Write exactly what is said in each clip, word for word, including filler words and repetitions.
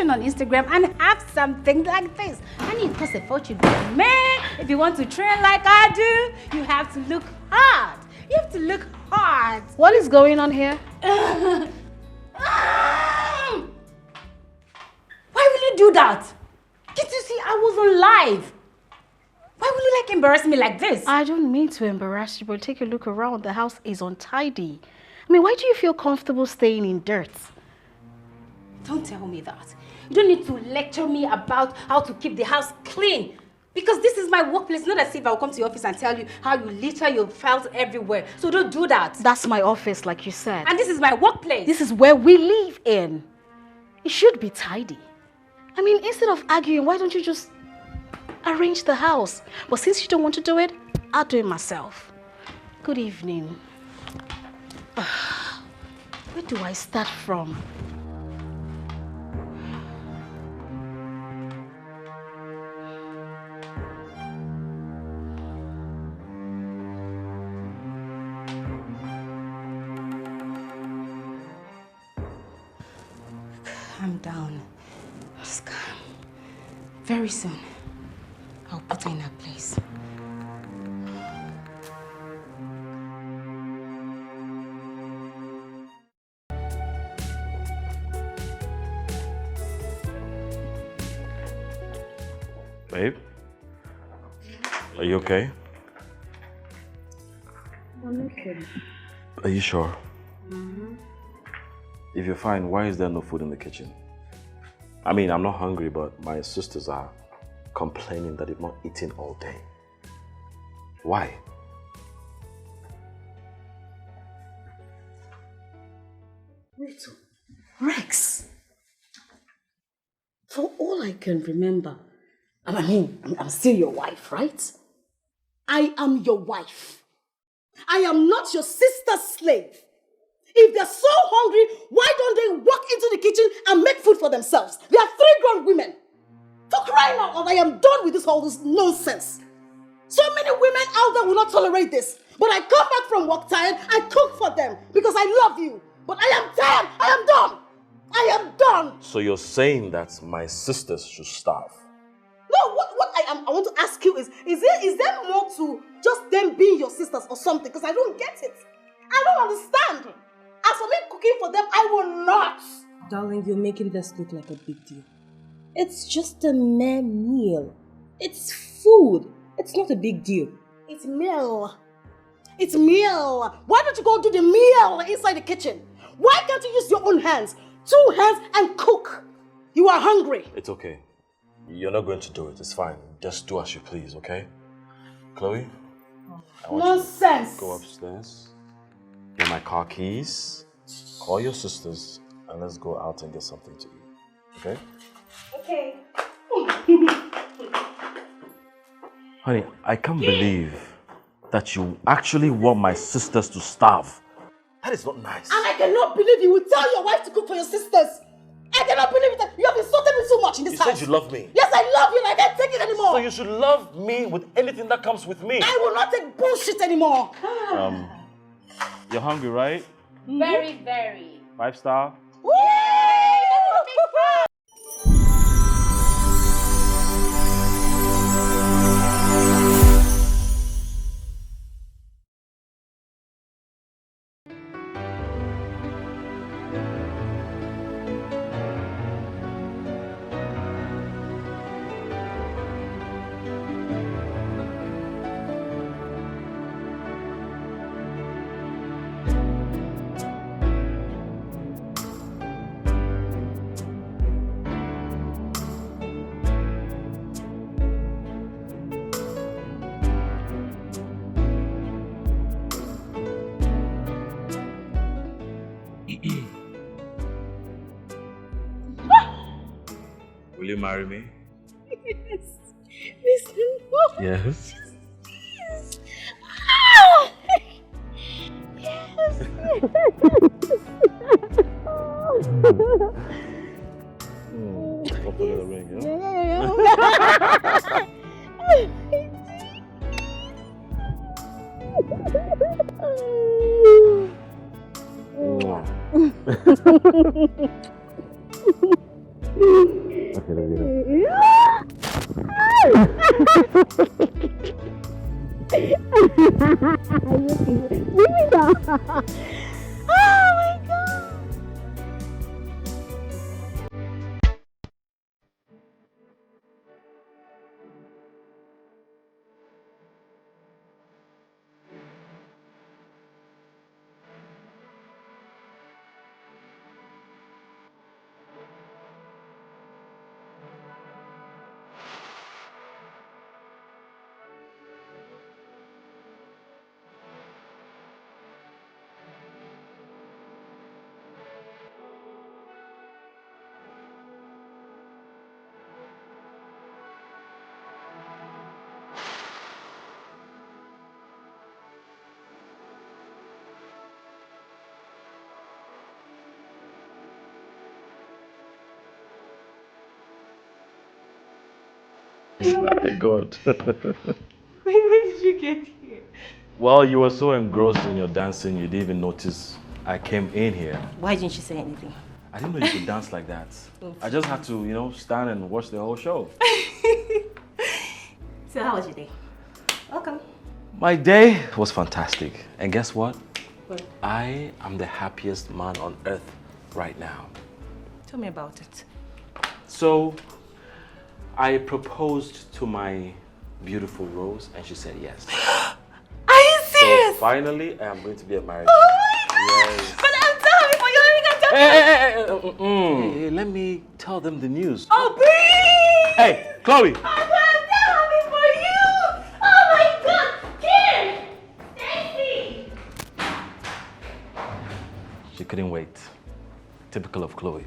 on Instagram and have something like this. And it costs a fortune. Man, if you want to train like I do, you have to look hard. You have to look hard. What is going on here? Why will you do that? Can't you see I was on live? Why will you, like, embarrass me like this? I don't mean to embarrass you, but take a look around. The house is untidy. I mean, why do you feel comfortable staying in dirt? Don't tell me that. You don't need to lecture me about how to keep the house clean. Because this is my workplace, not as if I'll come to your office and tell you how you litter your files everywhere. So don't do that. That's my office, like you said. And this is my workplace. This is where we live in. It should be tidy. I mean, instead of arguing, why don't you just arrange the house? But since you don't want to do it, I'll do it myself. Good evening. Where do I start from? Calm down. Just calm. Very soon, I'll put her in her place. Babe? Are you okay? I'm okay. Are you sure? Mm-hmm. If you're fine, why is there no food in the kitchen? I mean, I'm not hungry, but my sisters are complaining that they've not eaten all day. Why? Rachel. Rex! For all I can remember, I mean, I'm still your wife, right? I am your wife. I am not your sister's slave. If they're so hungry, why don't they walk into the kitchen and make food for themselves? They are three grown women. For crying out loud, I am done with this all this nonsense. So many women out there will not tolerate this. But I come back from work tired, I cook for them because I love you. But I am tired, I am done. I am done. So you're saying that my sisters should starve? No, what, what I am I want to ask you is, is there is there more to just them being your sisters or something? Because I don't get it. I don't understand. As for me cooking for them, I will not. Darling, you're making this look like a big deal. It's just a mere meal. It's food. It's not a big deal. It's meal. It's meal. Why don't you go do the meal inside the kitchen? Why can't you use your own hands, two hands, and cook? You are hungry. It's okay. You're not going to do it. It's fine. Just do as you please, okay? Chloe, I want Nonsense. You to go upstairs, get my car keys, call your sisters, and let's go out and get something to eat. Okay? Okay. Honey, I can't believe that you actually want my sisters to starve. That is not nice. And I cannot believe you will tell your wife to cook for your sisters. I cannot believe it. You have insulted me too much in this you house. You said you love me. Yes, I love you and I can't take it anymore. So you should love me with anything that comes with me. I will not take bullshit anymore. Um, you're hungry, right? Very, very. Five star? Woo! Will you marry me? Yes. Listen. Yes. Please. Ah! Yes. Hmm. Don't forget the ring, yeah? Yeah, yeah, yeah. Mwah. Okay, let me know. Are you okay? Give me that. Oh my God. My God. Wait, where did you get here? Well, you were so engrossed in your dancing, you didn't even notice I came in here. Why didn't you say anything? I didn't know you could dance like that. I just had to, you know, stand and watch the whole show. So how was your day? Welcome. My day was fantastic. And guess what? What? I am the happiest man on earth right now. Tell me about it. So, I proposed to my beautiful Rose and she said yes. Are you serious? So finally, I am going to be a married man. Oh my God! Yes. But I'm so happy for you. Let me tell you. Hey, hey, hey, hey, hey, mm, mm. Hey, hey, let me tell them the news. Oh, please! Hey, Chloe! I'm so happy for you. Oh my God! Kim! Stacy! She couldn't wait. Typical of Chloe.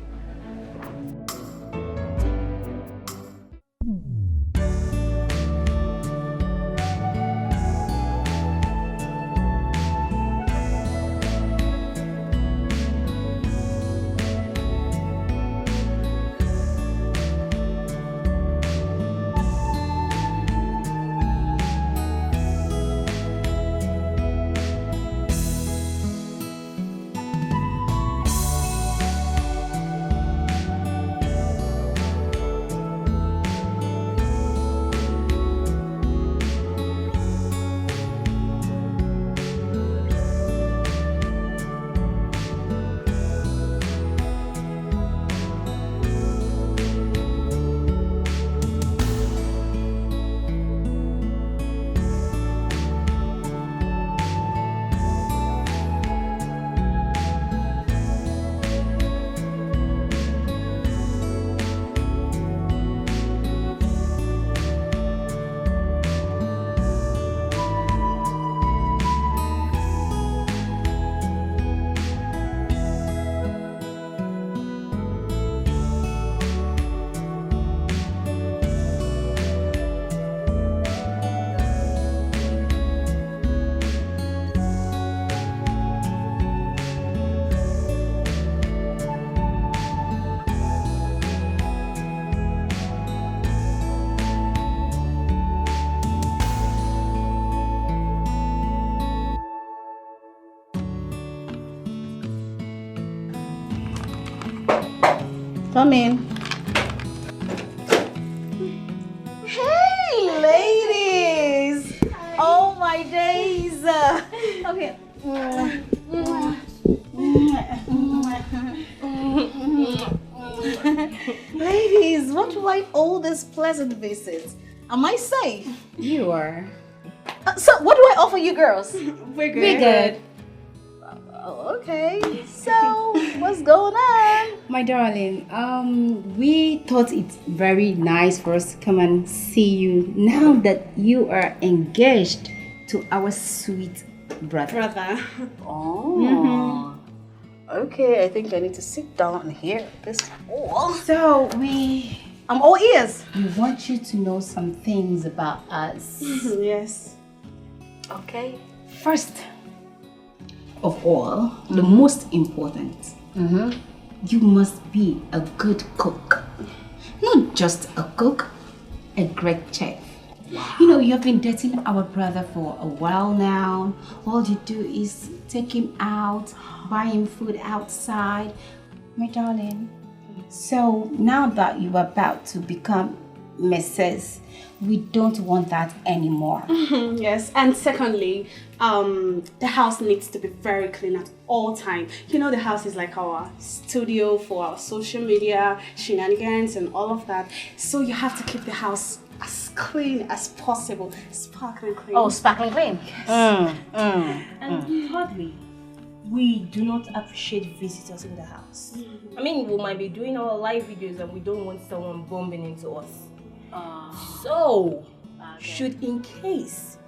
Come in. Hey, ladies! Oh, my days! Uh, okay. Ladies, what do I owe this pleasant visit? Am I safe? You are. Uh, so, what do I offer you girls? We're good. We're good. Oh, okay. So, what's going on? My darling, um, we thought it's very nice for us to come and see you now that you are engaged to our sweet brother. Brother. Oh. Mm-hmm. Okay, I think I need to sit down and hear this all. So we I'm all ears. We want you to know some things about us. Yes. Okay. First of all, the most important, mm-hmm, you must be a good cook. Not just a cook, a great chef. You know, you have been dating our brother for a while now. All you do is take him out, buy him food outside. My darling, So now that you are about to become Missus, we don't want that anymore. Yes, and secondly, um, the house needs to be very clean at all time. You know, the house is like our studio for our social media shenanigans and all of that. So you have to keep the house as clean as possible, sparkling clean. Oh, sparkling clean. Mm, mm. And thirdly, we do not appreciate visitors in the house. I mean, we might be doing our live videos and we don't want someone bumping into us. So, should in case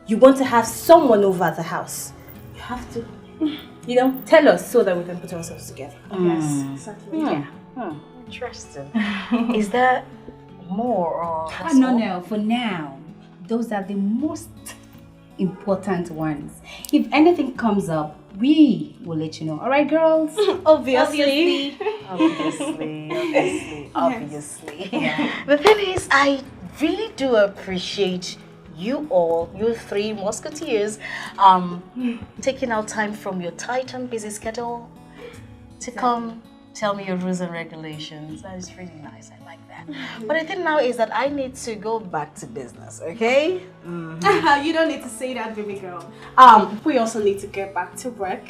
you want to have someone over at the house, you have to, you know, tell us so that we can put ourselves together. Yes, exactly. Yeah. Hmm. Interesting. Is there more or Ah, no, no, for now, those are the most important ones. If anything comes up, we will let you know. All right, girls? Obviously. Obviously, obviously, obviously. The thing is, I really do appreciate you all, you three musketeers, um, taking out time from your tight and busy schedule to come tell me your rules and regulations. That is really nice. I like that. But the thing now is that I need to go back to business, okay? You don't need to say that, baby girl. Um, we also need to get back to work.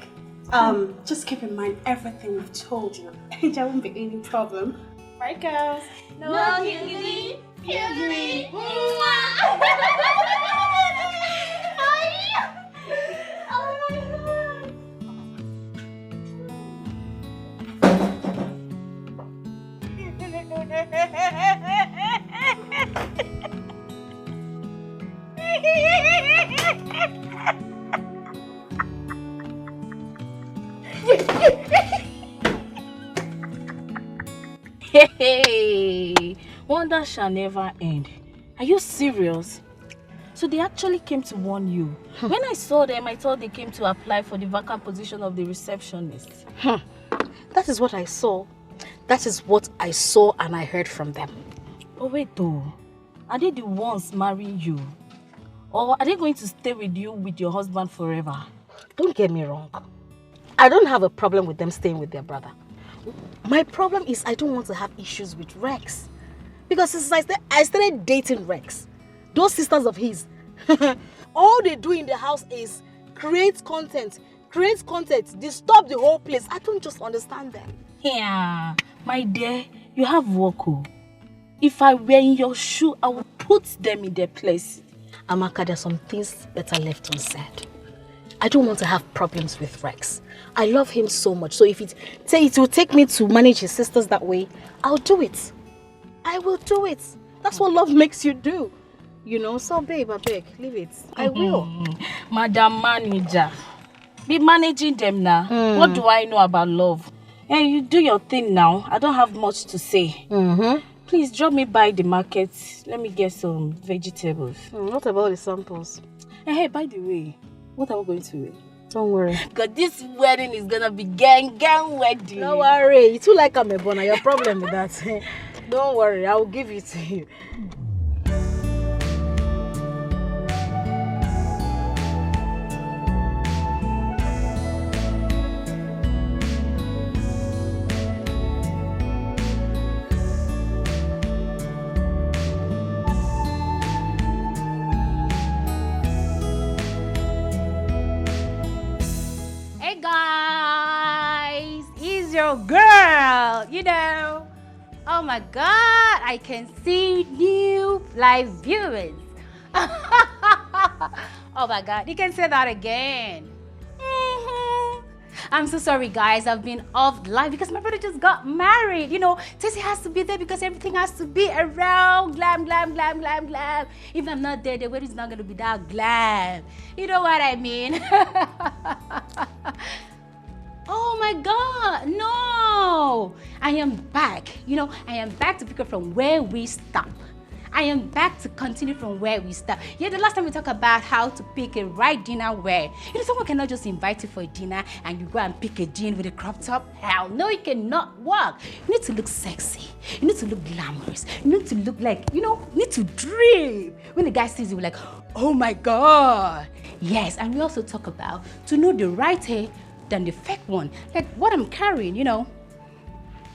Um, just keep in mind everything we've told you. There won't be any problem. Right, girls? No, giggly, giggly. Hey, wonder shall never end. Are you serious? So they actually came to warn you. When I saw them, I thought they came to apply for the vacant position of the receptionist. That is what I saw. That is what I saw and I heard from them. But wait though, are they the ones marrying you? Or are they going to stay with you with your husband forever? Don't get me wrong. I don't have a problem with them staying with their brother. My problem is I don't want to have issues with Rex. Because since I, sta- I started dating Rex, those sisters of his, all they do in the house is create content, create content, disturb the whole place. I don't just understand them. Yeah, my dear, you have work. Oh. If I were in your shoe, I would put them in their place. Amaka, there's some things better left unsaid. I don't want to have problems with Rex. I love him so much. So if it, say it will take me to manage his sisters that way, I'll do it. I will do it. That's what love makes you do. You know, so babe, I beg, leave it. I will. Madam Manager, be managing them now. What do I know about love? Hey, you do your thing now. I don't have much to say. Please drop me by the market. Let me get some vegetables. What about the samples? Hey, hey, by the way, what are we going to wear? Don't worry. Because this wedding is gonna be gang gang wedding. No worry. You too like Amebona. Your problem with that. Don't worry. I will give it to you. Hey guys, it's your girl, you know. Oh my god, I can see new live viewers. Oh my god, you can say that again. Mhm. I'm so sorry, guys. I've been off live because my brother just got married. You know, Tessie has to be there because everything has to be around glam, glam, glam, glam, glam. If I'm not there, the wedding's not gonna be that glam. You know what I mean? Oh my god, no! I am back. You know, I am back to pick up from where we stop. I am back to continue from where we stop. Yeah, the last time we talked about how to pick a right dinner where, you know, someone cannot just invite you for a dinner and you go and pick a jean with a crop top. Hell no, it cannot work. You need to look sexy. You need to look glamorous. You need to look like, you know, you need to dream. When the guy sees you, like, oh my god. Yes, and we also talk about to know the right hair than the fake one. Like what I'm carrying, you know.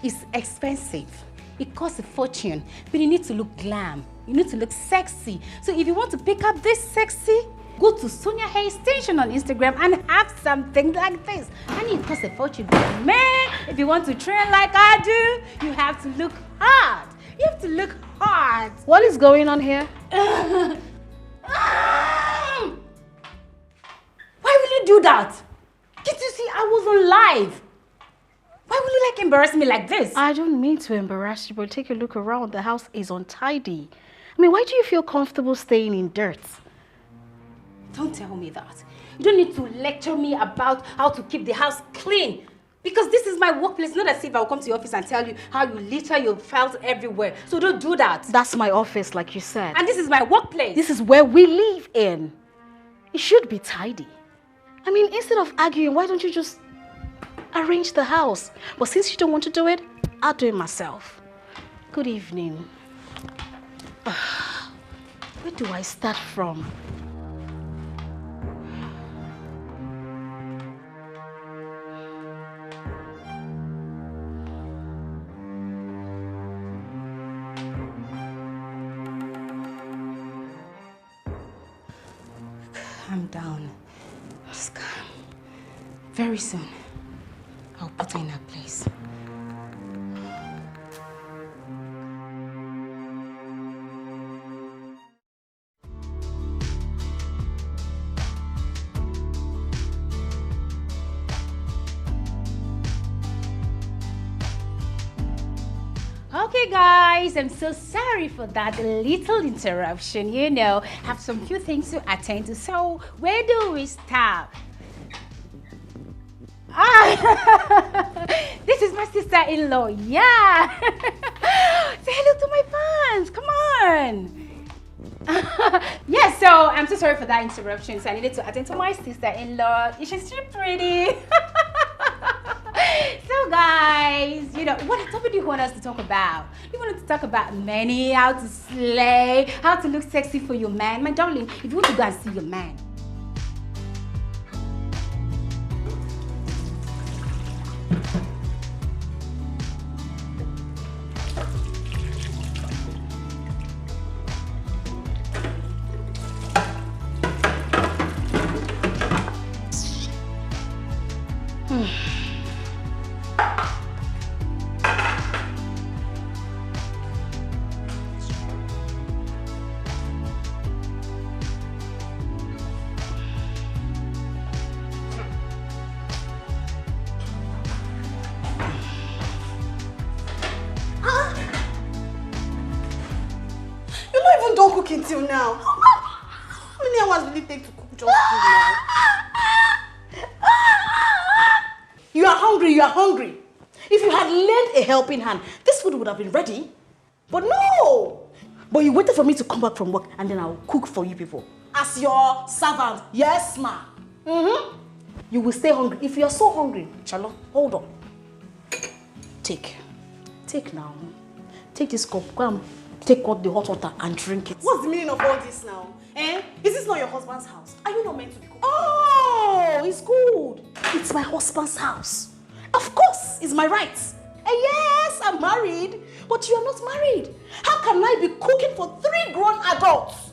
It's expensive. It costs a fortune, but you need to look glam. You need to look sexy. So if you want to pick up this sexy, go to Sonia Hair Extension on Instagram and have something like this. And it costs a fortune. But man, if you want to train like I do, you have to look hard. You have to look hard. What is going on here? Why will you do that? Did you see I was on live? Why will you, like, embarrass me like this? I don't mean to embarrass you, but take a look around. The house is untidy. I mean, why do you feel comfortable staying in dirt? Don't tell me that. You don't need to lecture me about how to keep the house clean. Because this is my workplace, not as if I'll come to your office and tell you how you litter your files everywhere. So don't do that. That's my office, like you said. And this is my workplace. This is where we live in. It should be tidy. I mean, instead of arguing, why don't you just arrange the house? But since you don't want to do it, I'll do it myself. Good evening. Where do I start from? Calm down. Just calm. Very soon, I'll put her in her place. Okay, guys, I'm so sorry for that little interruption. You know, have some few things to attend to. So, where do we start? Ah, this is my sister-in-law. Yeah. Say hello to my fans. Come on. Yes, so I'm so sorry for that interruption. So I needed to attend to my sister-in-law. Is she still pretty? So, guys, you know, what topic do you want us to talk about? You want us to talk about money, how to slay, how to look sexy for your man? My darling, if you want to go and see your man, you not even done cooking till now. How many hours will it take to cook just food now? You are hungry, you are hungry. If you had lent a helping hand, this food would have been ready. But no! But you waited for me to come back from work and then I'll cook for you people. As your servant, yes, ma. Mm-hmm. You will stay hungry. If you are so hungry, Charlotte, hold on. Take. Take now. Take this cup. Go and take out the hot water and drink it. What's the meaning of all this now? Eh? Is this not your husband's house? Are you not meant to be cooking? Oh, it's good. It's my husband's house. Of course, it's my right. Eh, yes, I'm married, but you are not married. How can I be cooking for three grown adults?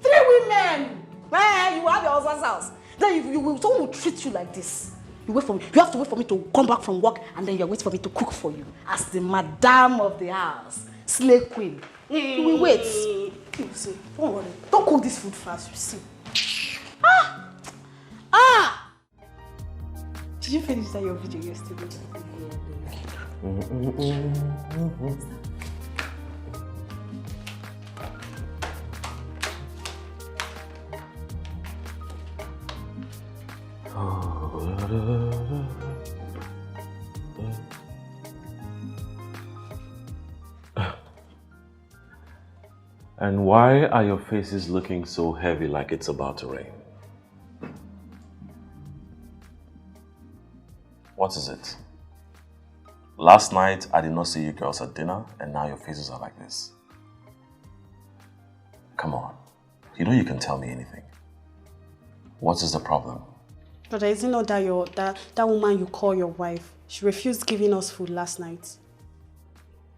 Three women? Eh, you have your husband's house. Then you, you will, someone will treat you like this. You wait for me. You have to wait for me to come back from work, and then you wait for me to cook for you as the madam of the house, slay queen. You will wait. You see, don't worry. Don't cook this food fast. You see. Ah, ah. Did you finish that your video yesterday? And why are your faces looking so heavy, like it's about to rain? What is it? Last night, I did not see you girls at dinner, and now your faces are like this. Come on. You know you can tell me anything. What is the problem? Brother, is it not that your that, that woman you call your wife? She refused giving us food last night.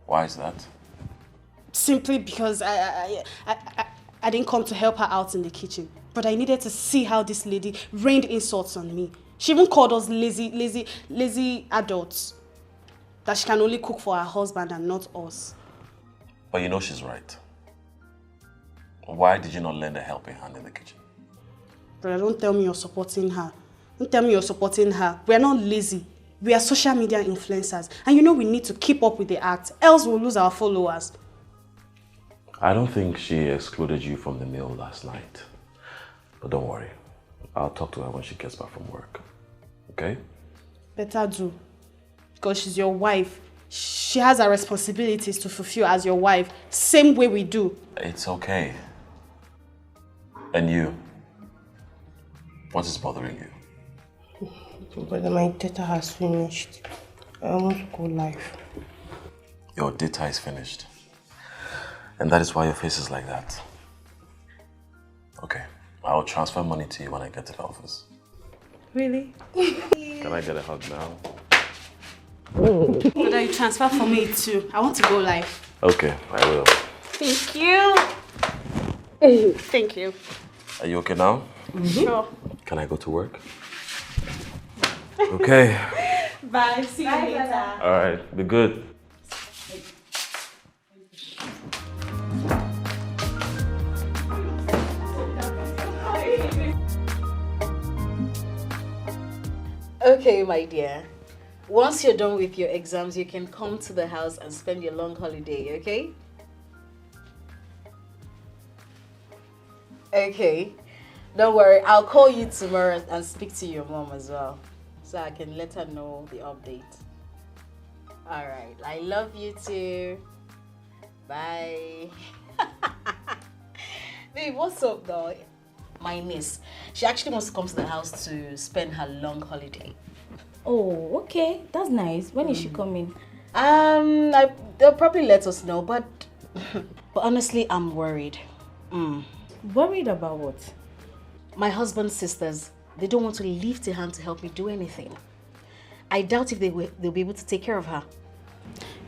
Why is that? Simply because I, I, I, I, I didn't come to help her out in the kitchen, but I needed to see how this lady rained insults on me. She even called us lazy, lazy, lazy adults. That she can only cook for her husband and not us. But you know she's right. Why did you not lend a helping hand in the kitchen? Brother, don't tell me you're supporting her. Don't tell me you're supporting her. We are not lazy. We are social media influencers. And you know we need to keep up with the act, else we'll lose our followers. I don't think she excluded you from the meal last night. But don't worry. I'll talk to her when she gets back from work. Okay? Better do. Because she's your wife. She has her responsibilities to fulfill as your wife, same way we do. It's okay. And you? What is bothering you? Brother, my data has finished. I want to go live. Your data is finished. And that is why your face is like that. Okay. I'll transfer money to you when I get to the office. Really? Can I get a hug now? Brother, you transfer for me too. I want to go live. Okay, I will. Thank you. Thank you. Are you okay now? Sure. Can I go to work? Okay. Bye. See you later. All right. Be good. Okay, my dear. Once you're done with your exams, you can come to the house and spend your long holiday, okay? Okay. Don't worry, I'll call you tomorrow and speak to your mom as well. So I can let her know the update. Alright, I love you too. Bye. Babe, what's up, though? My niece. She actually wants to come to the house to spend her long holiday. Oh, okay. That's nice. When is she coming? Um, I, they'll probably let us know, but but honestly, I'm worried. Mm. Worried about what? My husband's sisters, they don't want to lift a hand to help me do anything. I doubt if they will, they'll be able to take care of her.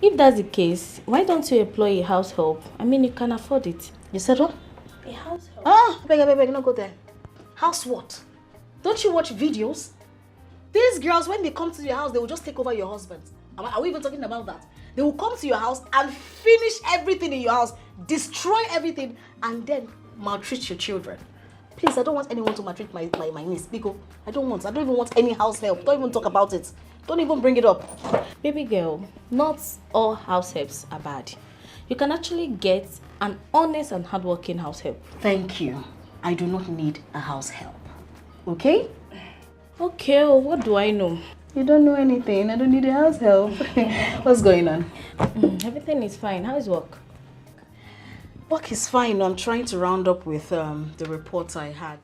If that's the case, why don't you employ a house help? I mean, you can afford it. You said what? A house help. Ah, beg, beg, beg, not go there. House what? Don't you watch videos? These girls, when they come to your house, they will just take over your husband. Are, are we even talking about that? They will come to your house and finish everything in your house, destroy everything, and then maltreat your children. Please, I don't want anyone to maltreat my, my, my niece. Biko, I don't want. I don't even want any house help. Don't even talk about it. Don't even bring it up. Baby girl, not all house helps are bad. You can actually get an honest and hardworking house help. Thank you. I do not need a house help. Okay? Okay, oh, what do I know? You don't know anything. I don't need a house help. What's going on? Mm, everything is fine. How is work? Work is fine. I'm trying to round up with um, the reports I had.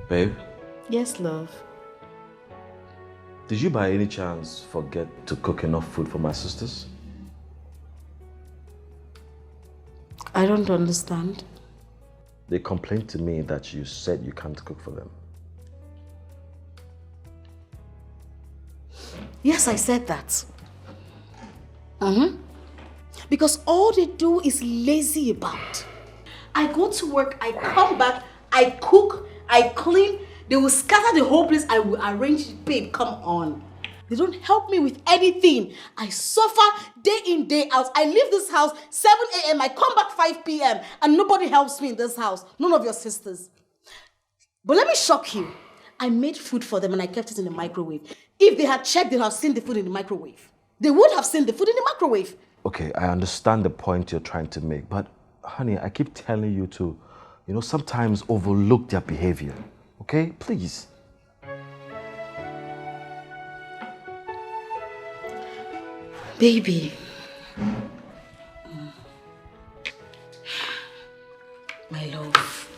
Babe, Yes, love. Did you by any chance forget to cook enough food for my sisters? I don't understand. They complained to me that you said you can't cook for them. Yes, I said that. Mm-hmm. Because all they do is lazy about. I go to work, I come back, I cook, I clean. They will scatter the whole place. I will arrange it. Babe, come on. They don't help me with anything. I suffer day in, day out. I leave this house seven a.m., I come back five p.m., and nobody helps me in this house. None of your sisters. But let me shock you. I made food for them and I kept it in the microwave. If they had checked, they would have seen the food in the microwave. They would have seen the food in the microwave. Okay, I understand the point you're trying to make, but honey, I keep telling you to, you know, sometimes overlook their behavior. Okay? Please. Baby. My love.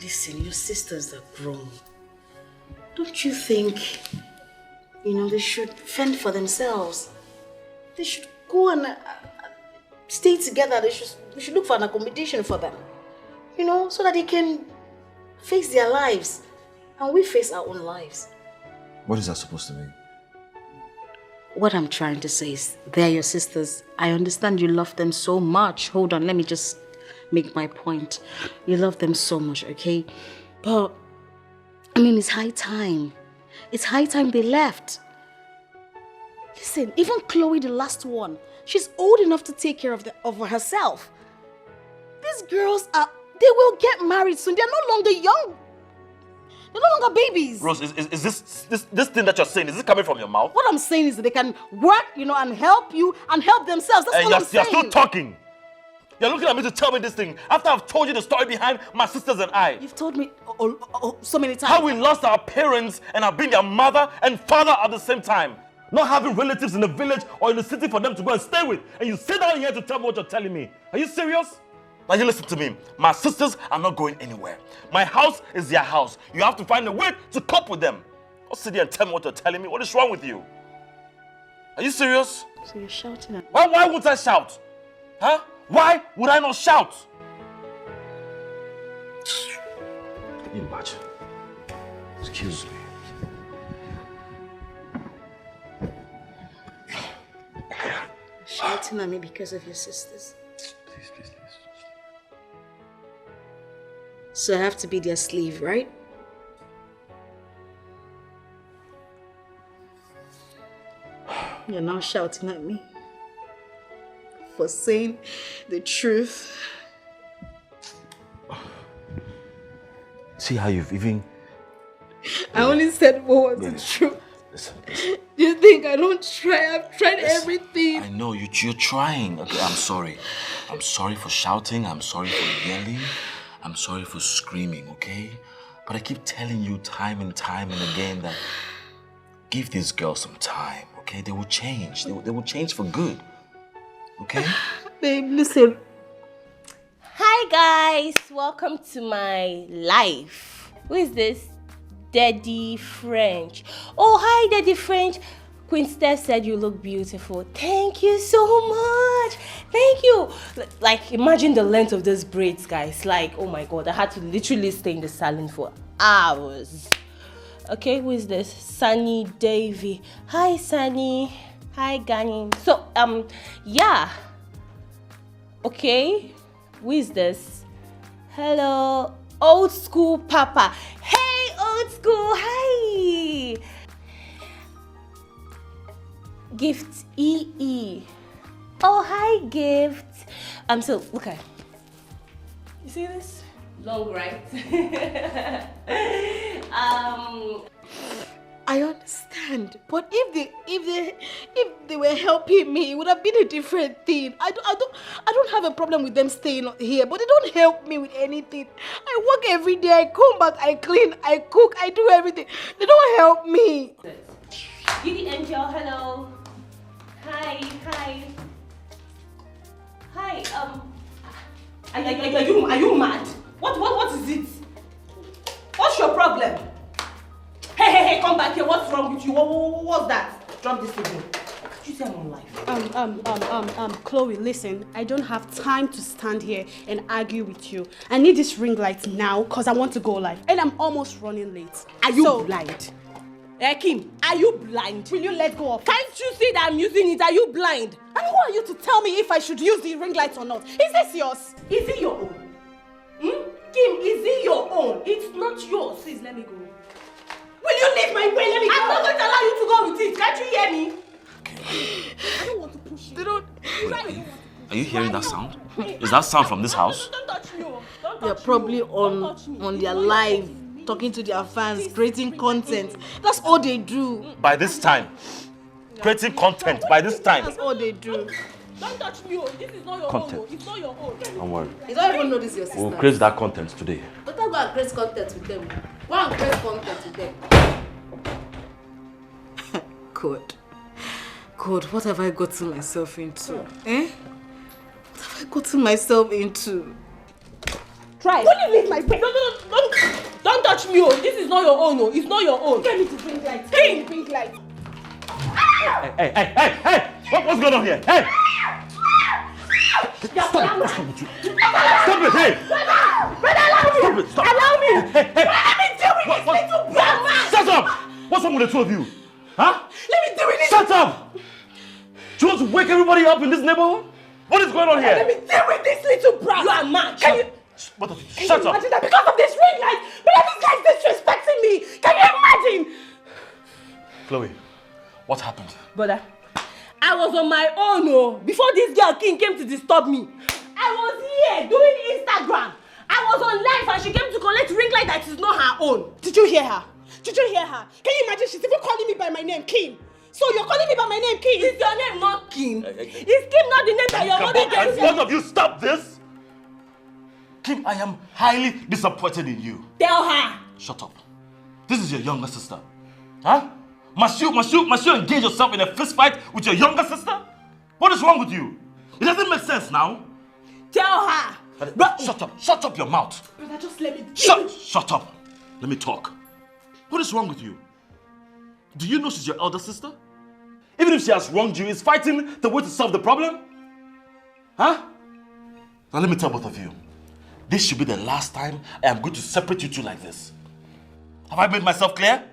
Listen, your sisters are grown. Don't you think, you know, they should fend for themselves? They should go and uh, stay together. They should, we should look for an accommodation for them. you know, so that they can face their lives and we face our own lives. What is that supposed to mean? What I'm trying to say is, they're your sisters. I understand you love them so much. Hold on, let me just make my point. You love them so much, okay? But, I mean, it's high time. It's high time they left. Listen, even Chloe, the last one, she's old enough to take care of, the, of herself. These girls are, they will get married soon. They're no longer young. They're no longer babies. Rose, is, is, is this, this this thing that you're saying, is it coming from your mouth? What I'm saying is that they can work, you know, and help you and help themselves. That's And all you're, I'm you're saying. Still talking. You're looking at me to tell me this thing after I've told you the story behind my sisters and I. You've told me oh, oh, oh, so many times. How we lost our parents and have been their mother and father at the same time. Not having relatives in the village or in the city for them to go and stay with. And you sit down here to tell me what you're telling me. Are you serious? Now you listen to me. My sisters are not going anywhere. My house is their house. You have to find a way to cope with them. Don't sit there and tell me what you're telling me. What is wrong with you? Are you serious? So you're shouting at me. Why, why would I shout? Huh? Why would I not shout? Can you imagine? Excuse me. Shouting at me because of your sisters. Please, please, please. So I have to be their slave, right? You're now shouting at me for saying the truth. See how you've even I only said what was the truth. Listen, Do you think I don't try? I've tried everything. I know you, you're trying. Okay, I'm sorry. I'm sorry for shouting. I'm sorry for yelling. I'm sorry for screaming, okay? But I keep telling you time and time and again that give these girls some time, okay? They will change. They, will- they will change for good. Okay? Babe, listen. Hi guys, welcome to my life. Who is this? Daddy French. Oh, hi, Daddy French. Queen Steph said you look beautiful. Thank you so much. Thank you. L- Like, imagine the length of those braids, guys. Like, oh my God, I had to literally stay in the salon for hours. Okay, who is this? Sunny Davy. Hi, Sunny. Hi, Gani. So, um, yeah. Okay, who is this? Hello, old school papa. Hey, old school. Hi. Gift E E. Oh, hi, Gift. Um, so look at. You see this? Long, right? Um, I understand, but if they if they if they were helping me, it would have been a different thing. I don't I don't I don't have a problem with them staying here, but they don't help me with anything. I work every day. I come back. I clean. I cook. I do everything. They don't help me. Giddy Angel, hello. Hi, hi. Hi, um, are, are, are, are you are you mad? What what what is it? What's your problem? Hey, hey, hey, come back here. What's wrong with you? What, what, what's that? Drop this thing. Did you say I'm on live? Um, um, um, um, um, Chloe, listen, I don't have time to stand here and argue with you. I need this ring light now because I want to go live and I'm almost running late. Are you So- blind? Eh, Kim, are you blind? Will you let go of Can't you see that I'm using it? Are you blind? And who are you to tell me if I should use the ring light or not? Is this yours? Is it your own? Hmm? Kim, is it your own? It's not yours. Please let me go. Will you leave my way? Let me go. I'm not going to allow you to go with it. Can't you hear me? I don't want to push you. They don't. Are you hearing that sound? Is that sound from this house? Don't touch me. Oh. Don't They're touch probably me. Oh. Don't on touch me. on You their know your live, own. talking to their fans, creating content. That's all they do. By this time, creating content by this time. That's all they do. Don't touch me. Oh. This is not your Content. own. Oh. It's not your own. Don't worry. You don't even know this is your We'll sister. Create that content today. Better go and create content with them. Go and create content with them. God. God, what have I gotten myself into? Eh? What have I gotten myself into? Try. Will you leave my way? No, no, no, don't, don't touch me. Oh. This is not your own. Oh. It's not your own. Get me to bring light. Hey, bring light. Hey, hey, hey, hey, hey! What, what's going on here? Hey! Stop it! What's wrong with you? Stop it! Hey! Brother, allow me! Stop it! Stop! Allow me! Hey, hey, hey! Let me deal with this little brat man! Shut up! What's wrong with the two of you? Huh? Let me deal with this! Shut up! Do you want to wake everybody up in this neighborhood? What is going on here? Let me deal with this little brat! You are mad! Can you... Shut up! Can you imagine that because of this ring light, brother, this guy is disrespecting me! Can you imagine? Chloe, what happened? Brother, I was on my own, oh, before this girl Kim came to disturb me. I was here doing Instagram. I was on live and she came to collect ring light that is not her own. Did you hear her? Did you hear her? Can you imagine? She's even calling me by my name, Kim. So you're calling me by my name, Kim? Is your name not Kim? Is Kim not the name that your mother gave you? Both of you, stop this! Kim, I am highly disappointed in you. Tell her. Shut up. This is your younger sister. Huh? Must you, must you, must you engage yourself in a fist fight with your younger sister? What is wrong with you? It doesn't make sense now. Tell her. Shut up. Shut up your mouth. Brother, just let me... Shut, shut up. Let me talk. What is wrong with you? Do you know she's your elder sister? Even if she has wronged you, is fighting the way to solve the problem? Huh? Now let me tell both of you. This should be the last time I am going to separate you two like this. Have I made myself clear?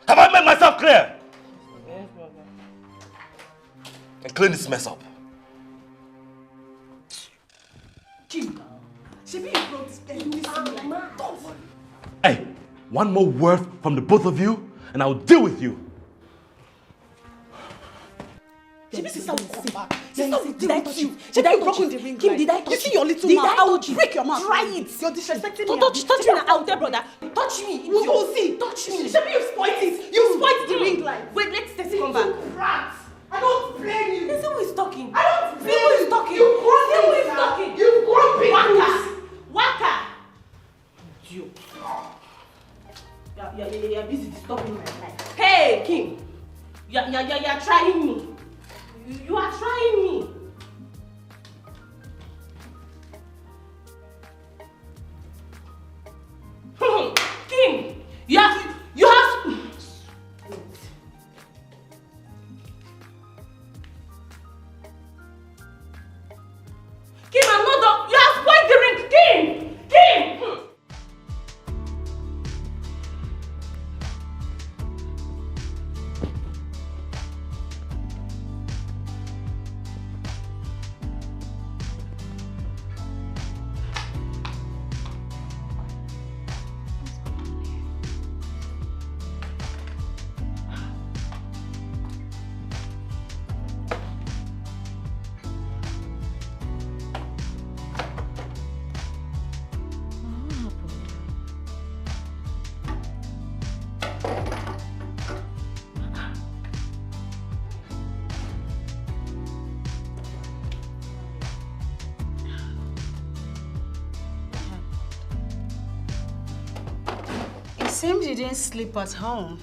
Have I made myself clear? Yes, Baba. And clean this mess up. Kim, shebi you brought this thing. Hey, one more word from the both of you, and I will deal with you. Shebi sister will come back. Sister will deal with you. Shebi you broken the ring light. Kim, did I touch you? You see your little mouth. I will break your mouth. Try it. You're disrespecting me. Touch, touch me now. I will tell brother. Touch me. We will see. Touch me. Shebi you spoiled it. You spoiled the ring light. Wait, let's test it. Come back. Rats. I don't blame you. Is who is talking? I don't blame you. Who is talking? You grown things now. Who is talking? You grown people. Waka. Waka. Idiot. You're, you're, you're, you're busy disturbing my life. Hey, Kim. You're, you're, you're, you're trying me. You, you are trying me. Kim, you have, you have. Kim, I'm not done. You have spoiled the ring. Kim! Kim! Hmm. It seems you didn't sleep at home.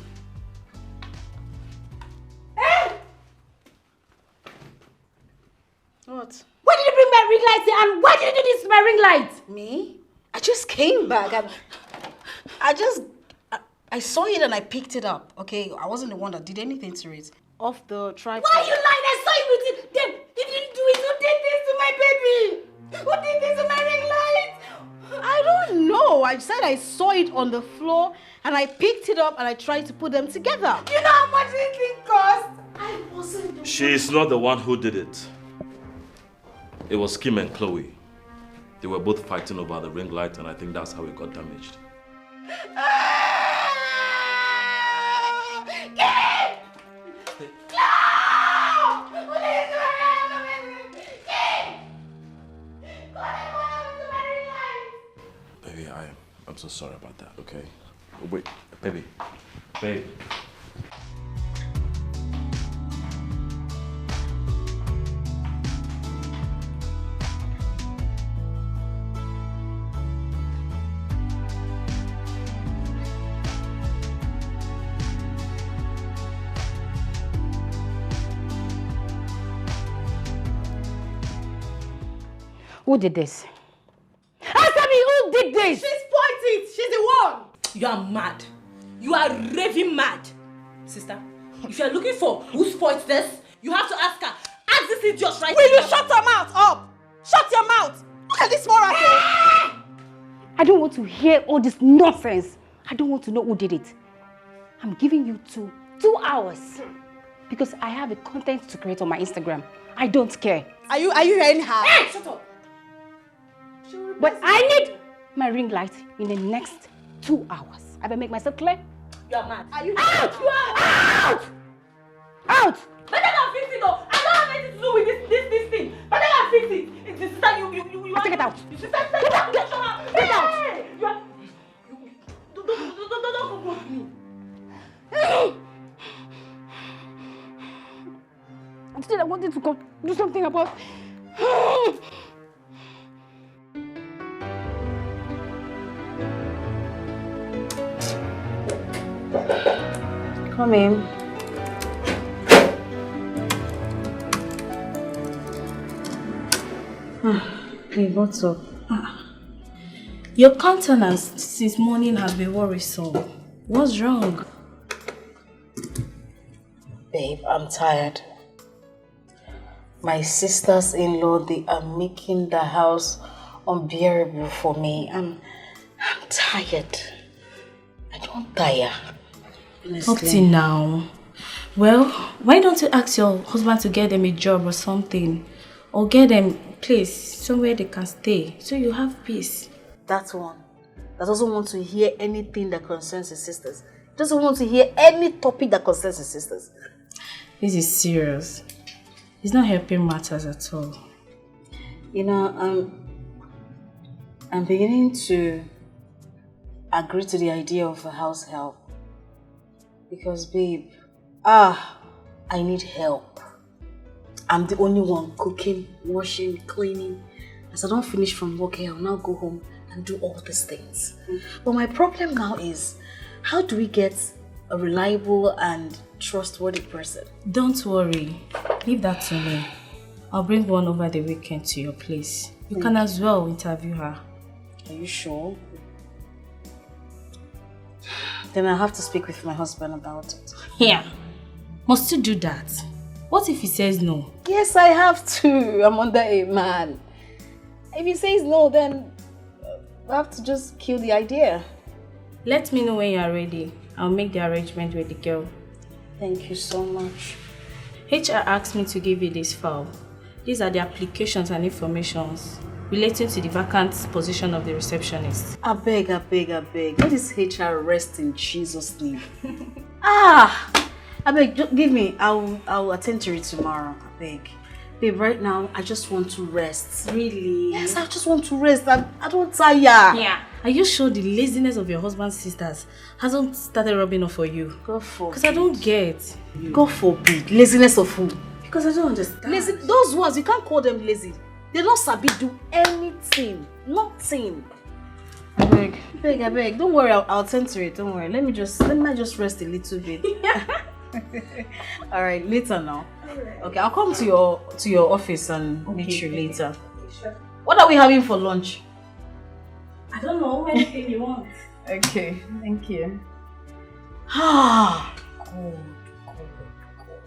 What? Why did you bring my ring light here and why did you do this to my ring light? Me? I just came back. I, I just, I, I saw it and I picked it up. Okay, I wasn't the one that did anything to it. Off the tripod. Why are you lying? I saw you with it. Then you didn't do it. Who did this to my baby? Who did this to my ring light? I don't know. I said I saw it on the floor and I picked it up and I tried to put them together. You know how much this thing cost? I wasn't the one. She is not the one who did it. It was Kim and Chloe. They were both fighting over the ring light, and I think that's how it got damaged. Baby, I, I'm so sorry about that, okay? Wait, baby. Babe. Who did this? Answer me, who did this? She spoiled it. She's the one. You are mad. You are raving mad. Sister, if you are looking for who spoiled this, you have to ask her. Ask This idiot right Will you shut your mouth up? Shut your mouth! Look at this small rat. I don't want to hear all this nonsense. I don't want to know who did it. I'm giving you two two hours because I have a content to create on my Instagram. I don't care. Are you are you hearing her? Hey, shut up. But I need my ring light in the next two hours. I better make myself clear. You are mad. Are you out? You are out! Out! Better go fix it though. I don't have anything to do with this this this thing. Better go fix it. It's the sister you you you you. Take it out. You sister get out. Get out. Hey! You are you, you, don't don't don't don't don't come close to me. Instead, I wanted to come do something about. Come in. Ah, hey, what's up? Ah. Your countenance since morning has been worrisome. What's wrong? Babe, I'm tired. My sisters-in-law, they are making the house unbearable for me. I'm, I'm tired. I don't tire. Honestly. Up till now. Well, why don't you ask your husband to get them a job or something? Or get them place somewhere they can stay so you have peace? That one that doesn't want to hear anything that concerns his sisters. Doesn't want to hear any topic that concerns his sisters. This is serious. It's not helping matters at all. You know, I'm, I'm beginning to agree to the idea of a house help. Because, babe, ah, I need help. I'm the only one cooking, washing, cleaning. As I don't finish from work here, I'll now go home and do all these things. But my problem now is, how do we get a reliable and trustworthy person? Don't worry. Leave that to me. I'll bring one over the weekend to your place. You can as well interview her. Are you sure? Then I have to speak with my husband about it. Yeah. Must you do that? What if he says no? Yes, I have to. I'm under a man. If he says no, then I have to just kill the idea. Let me know when you are ready. I'll make the arrangement with the girl. Thank you so much. H R asked me to give you this file. These are the applications and informations relating to the vacant position of the receptionist. I beg, I beg, I beg. Let this H R rest in Jesus' name. Ah! I beg, ju- give me. I'll, I'll attend to it tomorrow. I beg. Babe, right now, I just want to rest. Really? Yes, I just want to rest. I, I don't tire. Yeah. Are you sure the laziness of your husband's sisters hasn't started rubbing off on you? God forbid. Because I don't get. God forbid. Laziness of who? Because I don't understand. Lazy, those ones, you can't call them lazy. They don't sabi do anything. Nothing. I beg. Beg, I beg. Don't worry, I'll, I'll tend to it. Don't worry. Let me just let me just rest a little bit. All right, later now. All right. Okay, I'll come to your to your office and meet you later. Okay, sure. What are we having for lunch? I don't know. Anything you want. Okay, thank you. Ah, good, good, good.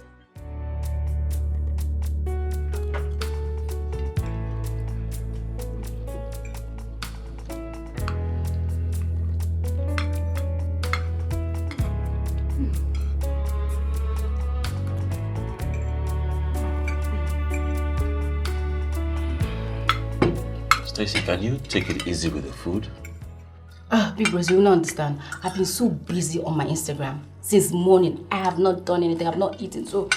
Stacy, can you take it easy with the food? Ah, Big Bros, you don't understand. I've been so busy on my Instagram since morning. I have not done anything. I've not eaten. So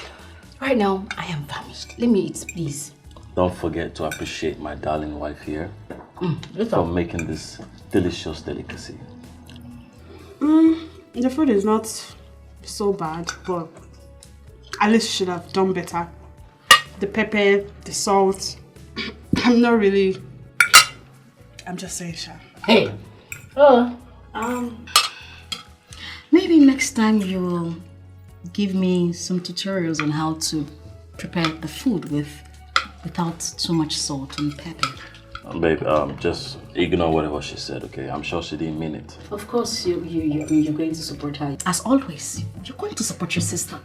right now, I am famished. Let me eat, please. Don't forget to appreciate my darling wife here for making this delicious delicacy. Mm, the food is not so bad, but at least you should have done better. The pepper, the salt. I'm not really. I'm just saying, Sha. Hey. Oh. Um. Maybe next time you will give me some tutorials on how to prepare the food with without too much salt and pepper. Um, babe, um, just ignore whatever she said, okay? I'm sure she didn't mean it. Of course, you, you, you, you're going to support her. As always, you're going to support your sister.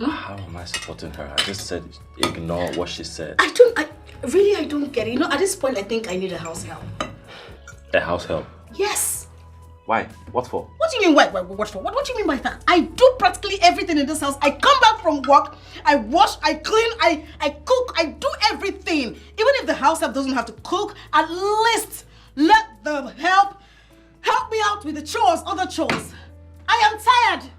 How am I supporting her? I just said ignore what she said. I don't, I really, I don't get it. You know, at this point, I think I need a house help. A house help? Yes. Why? What for? What do you mean, why, why, what for? What, what do you mean by that? I do practically everything in this house. I come back from work, I wash, I clean, I, I cook, I do everything. Even if the house help doesn't have to cook, at least let the help help me out with the chores, other chores. I am tired.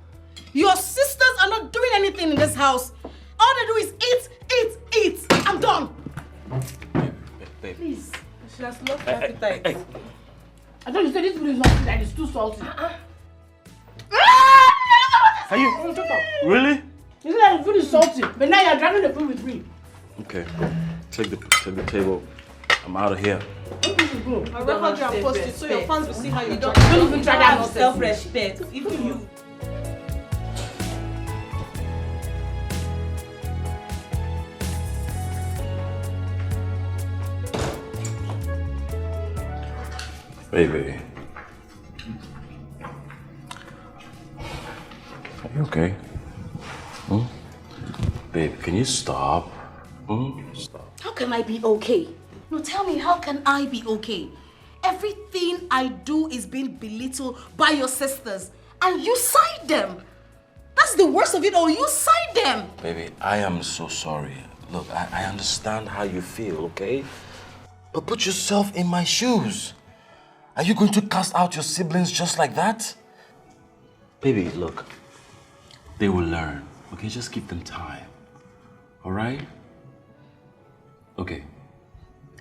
Your sisters are not doing anything in this house. All they do is eat, eat, eat. I'm done. Babe, babe, babe. Please. She has lost her appetite. Hey, I thought you said this food is not that it's too salty. Are you really? You said that the food is salty, but now you're dragging the food with me. Okay. Take the take the table. I'm out of here. This is good. I'll record you and post it so your fans will see how you Don't even try that nonsense. Self-respect. Even you. Baby. Are you okay? Hmm? Babe, can you stop? Hmm? Stop. How can I be okay? No, tell me, how can I be okay? Everything I do is being belittled by your sisters, and you side them. That's the worst of it all. You side them. Baby, I am so sorry. Look, I, I understand how you feel, okay? But put yourself in my shoes. Are you going to cast out your siblings just like that? Baby, look, they will learn, okay? Just give them time, all right? Okay,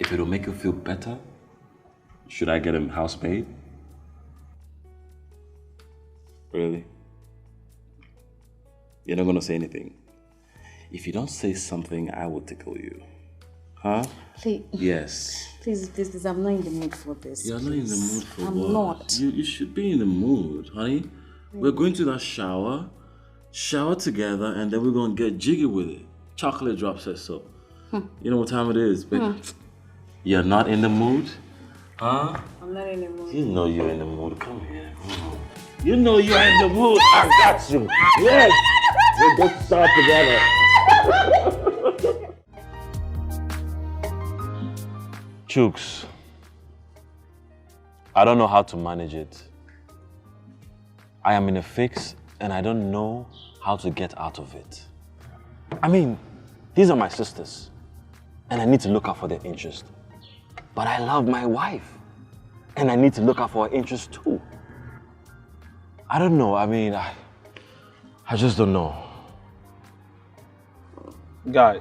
if it'll make you feel better, should I get a housemaid? Really? You're not gonna say anything? If you don't say something, I will tickle you. Huh? Please, Yes. please, please, please, I'm not in the mood for this. You're not in the please. Mood for I'm what? Not. You, you should be in the mood, honey. We're going to that shower, shower together, and then we're gonna get jiggy with it. Chocolate drops says so. You know what time it is, baby. You're not in the mood? Huh? I'm not in the mood. You know you're in the mood. Come here. Mm. You know you're in the mood. I got you. Yes. We're going to start together. Chooks, I don't know how to manage it. I am in a fix and I don't know how to get out of it. I mean, these are my sisters and I need to look out for their interest. But I love my wife and I need to look out for her interest too. I don't know. I mean, I, I just don't know. Guy,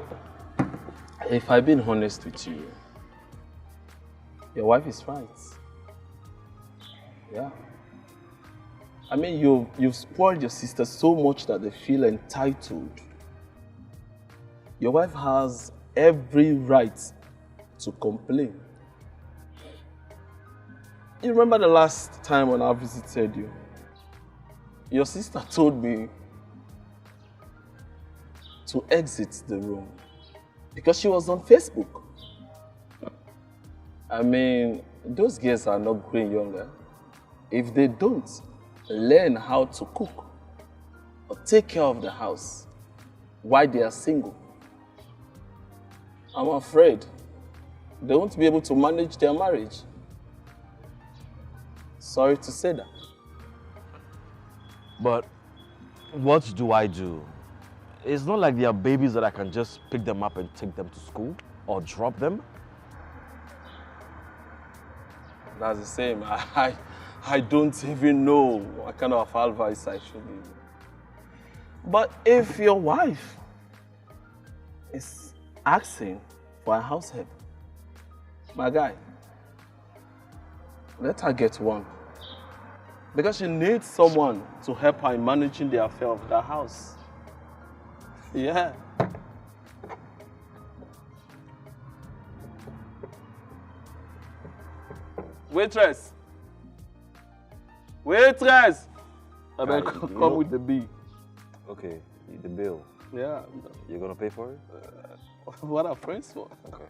if I'm being honest with you, your wife is right. Yeah. I mean, you've, you've spoiled your sister so much that they feel entitled. Your wife has every right to complain. You remember the last time when I visited you? Your sister told me to exit the room because she was on Facebook. I mean, those girls are not growing younger. If they don't learn how to cook or take care of the house while they are single, I'm afraid they won't be able to manage their marriage. Sorry to say that. But what do I do? It's not like they are babies that I can just pick them up and take them to school or drop them. That's the same. I, I, I don't even know what kind of advice I should give you. But if your wife is asking for a house help, my guy, let her get one. Because she needs someone to help her in managing the affair of that house. Yeah. Waitress! Waitress! I beg, come with the bill. Okay, the bill. Yeah. You're gonna pay for it? What are friends for? Okay.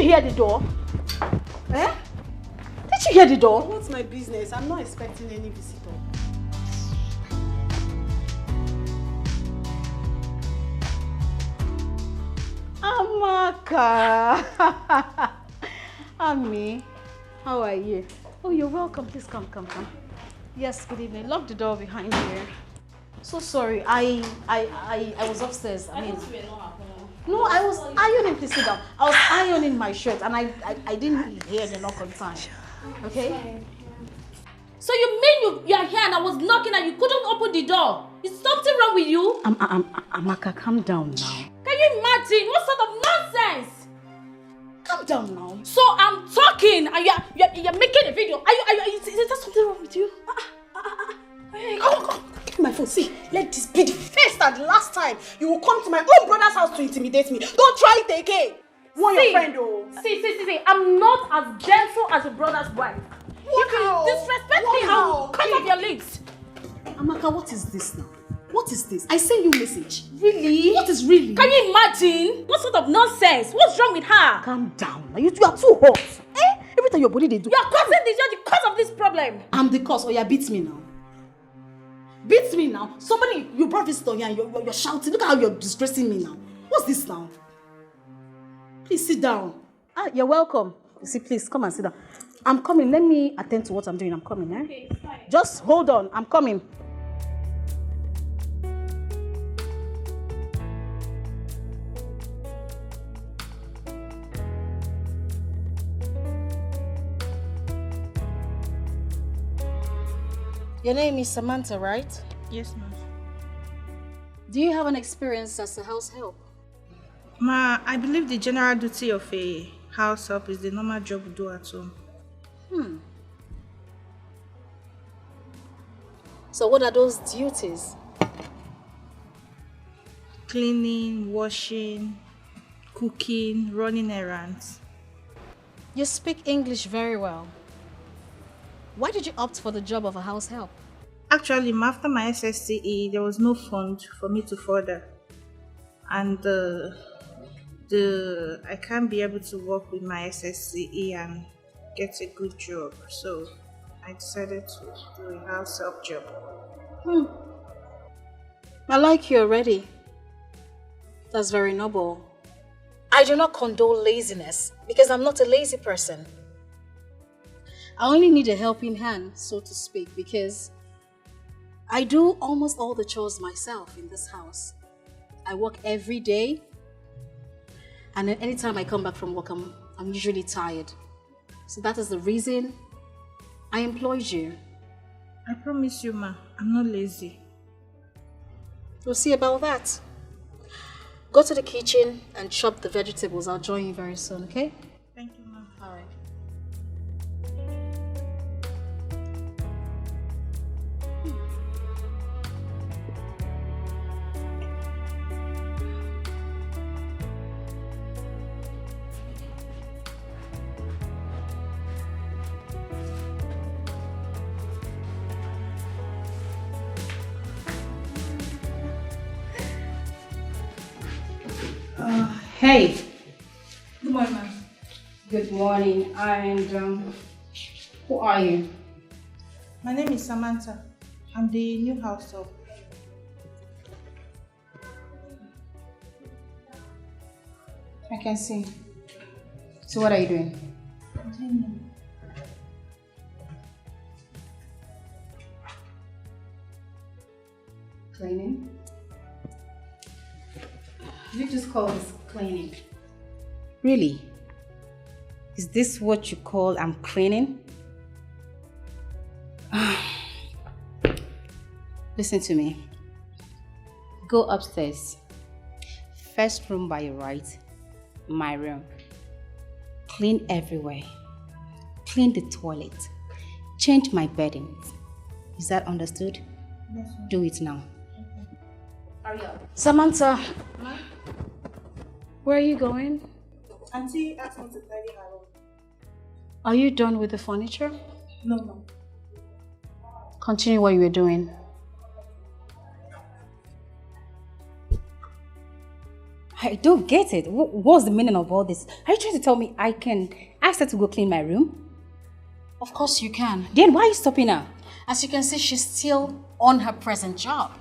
Hear the door? Eh? Did you hear the door? What's my business? I'm not expecting any visitor. Amaka! Ami, how are you? Oh, you're welcome. Please come, come, come. Yes, good evening. Lock the door behind you. So sorry. I I I, I was upstairs. I, I mean, thought you were not at home. No, I was ironing. Please sit down. I was ironing my shirt and I I, I didn't hear the knock on time. Okay? So you mean you, you are here and I was knocking and you couldn't open the door? Is something wrong with you? I'm, I'm, I'm, Amaka, calm down now. Can you imagine? What sort of nonsense? Calm down now. So I'm talking and you're, you're, you're making a video. Are you, are you, are you, is there something wrong with you? Ah, ah, ah, ah. Hey, come, come, come, give me my phone. See, let this be the first and last time you will come to my own brother's house to intimidate me. Don't try it again. Warn your friend, oh. See, see, see, see. I'm not as gentle as your brother's wife. If you disrespect me, I will cut off your lips. Amaka, what is this now? What is this? I send you message. Really? What is really? Can you imagine? What sort of nonsense? What's wrong with her? Calm down. You, you are too hot. Eh? Every time your body they do. You are causing this. You're the cause of this problem. I'm the cause. Oh, yeah, beat me now. Beat me now. Somebody, you brought visitor here and you're, you're, you're shouting. Look at how you're disgracing me now. What's this now? Please sit down. Ah, you're welcome. You see, please come and sit down. I'm coming. Let me attend to what I'm doing. I'm coming, eh? Okay, it's fine. Just hold on. I'm coming. Your name is Samantha, right? Yes, ma'am. Do you have an experience as a house help? Ma, I believe the general duty of a house help is the normal job we do at home. Hmm. So what are those duties? Cleaning, washing, cooking, running errands. You speak English very well. Why did you opt for the job of a house help? Actually, ma, after my S S C E, there was no fund for me to further. And uh, the I can't be able to work with my S S C E and get a good job. So I decided to do a house help job. Hmm. I like you already. That's very noble. I do not condone laziness because I'm not a lazy person. I only need a helping hand, so to speak, because I do almost all the chores myself in this house. I work every day, and then anytime I come back from work, I'm, I'm usually tired. So that is the reason I employed you. I promise you, ma, I'm not lazy. We'll see about that. Go to the kitchen and chop the vegetables. I'll join you very soon, okay? Thank you, ma. All right. Uh, hey. Good morning, ma'am. Good morning. And um, who are you? My name is Samantha. I'm the new house help. I can see. So what are you doing? Cleaning? You just call this cleaning? Really? Is this what you call I'm cleaning? Listen to me. Go upstairs. First room by your right, my room. Clean everywhere. Clean the toilet. Change my beddings. Is that understood? Yes, ma'am. Do it now. Okay. Hurry up. Samantha, where are you going? Auntie asked me to tidy her room. Are you done with the furniture? No, ma'am. Continue what you were doing. I don't get it. Wh- What's the meaning of all this? Are you trying to tell me I can ask her to go clean my room? Of course you can. Then why are you stopping her? As you can see, she's still on her present job.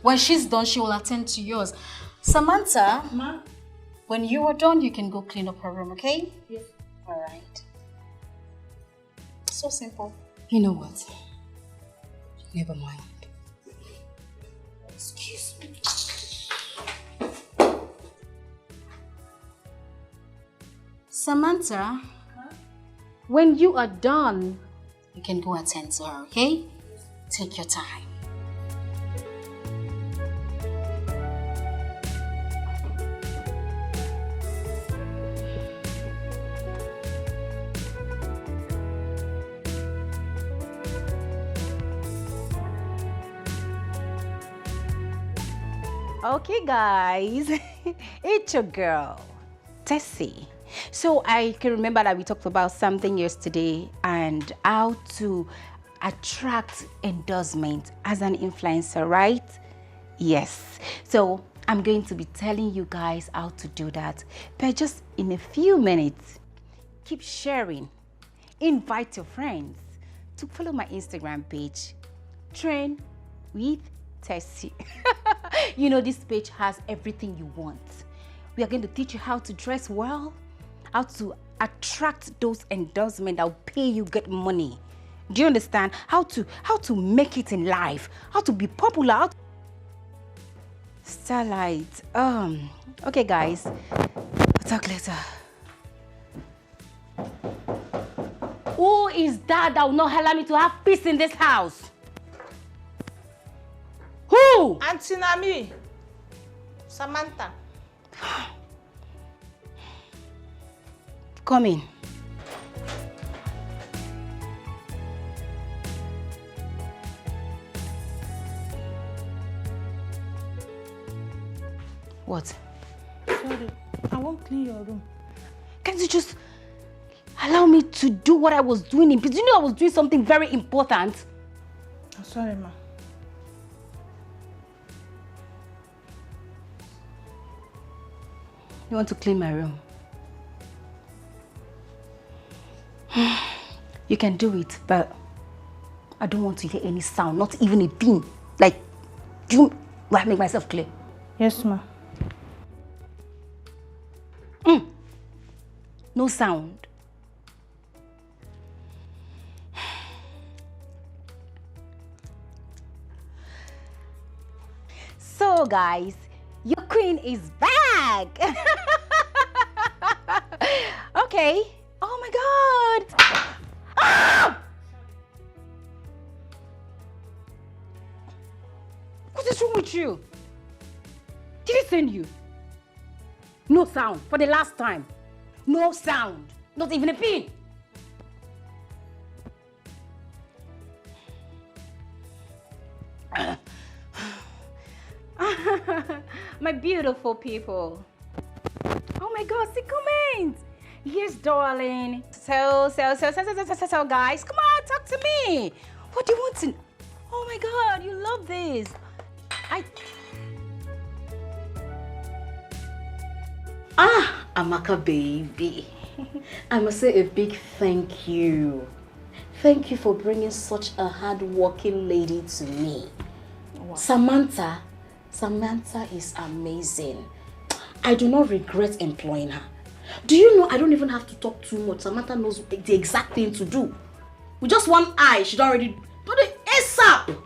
When she's done, she will attend to yours. Samantha, Ma? When you are done, you can go clean up her room, okay? Yes. All right. So simple. You know what? Never mind. Excuse me. Samantha, when you are done, you can go attend to her, okay? Take your time. Okay, guys, it's your girl, Tessie. So I can remember that we talked about something yesterday and how to attract endorsement as an influencer, right? Yes. So I'm going to be telling you guys how to do that. But just in a few minutes, keep sharing. Invite your friends to follow my Instagram page, Train with Tessie. You know, this page has everything you want. We are going to teach you how to dress well, how to attract those endorsements that will pay you good money. Do you understand? How to how to make it in life, how to be popular. How to... Starlight. Um. Okay, guys. We'll talk later. Who is that that will not allow me to have peace in this house? Who? Auntie Nami, Samantha. Come in. What? Sorry, I won't clean your room. Can't you just allow me to do what I was doing in peace? You know I was doing something very important. I'm sorry, ma. You want to clean my room? You can do it, but I don't want to hear any sound, not even a thing. Like, do you, will I make myself clear? Yes, ma. Mm. No sound. So, guys, your queen is back. Okay. Oh my God. Ah! What is wrong with you? Did he send you? No sound for the last time. No sound. Not even a pin. My beautiful people. Oh my God, see comments. Yes, darling. So, so, so, so, so, so, so, so, guys, come on, talk to me. What do you want to... Oh my God, you love this. I... Ah, Amaka baby. I must say a big thank you. Thank you for bringing such a hard-working lady to me. Samantha, Samantha is amazing. I do not regret employing her. Do you know I don't even have to talk too much? Samantha knows the exact thing to do. With just one eye, she don already do the ASAP.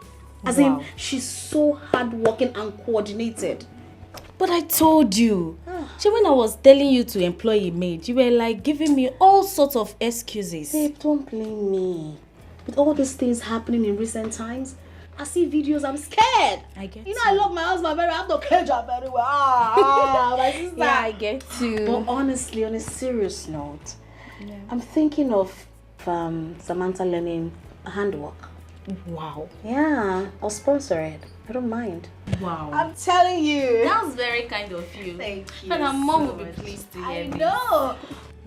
As in, she's so hardworking and coordinated. But I told you. So when I was telling you to employ a maid, you were like giving me all sorts of excuses. Babe, don't blame me. With all these things happening in recent times, I see videos, I'm scared. I get You know, I love my husband very well. I have to cage her very well. Ah, ah, my sister. Yeah, I get you. But honestly, on a serious note, I'm thinking of um, Samantha learning handwork. Wow. Yeah, I'll sponsor it. I don't mind. Wow. I'm telling you. That's very kind of you. Thank you. And her mom so will be much. Pleased to I hear this. Know.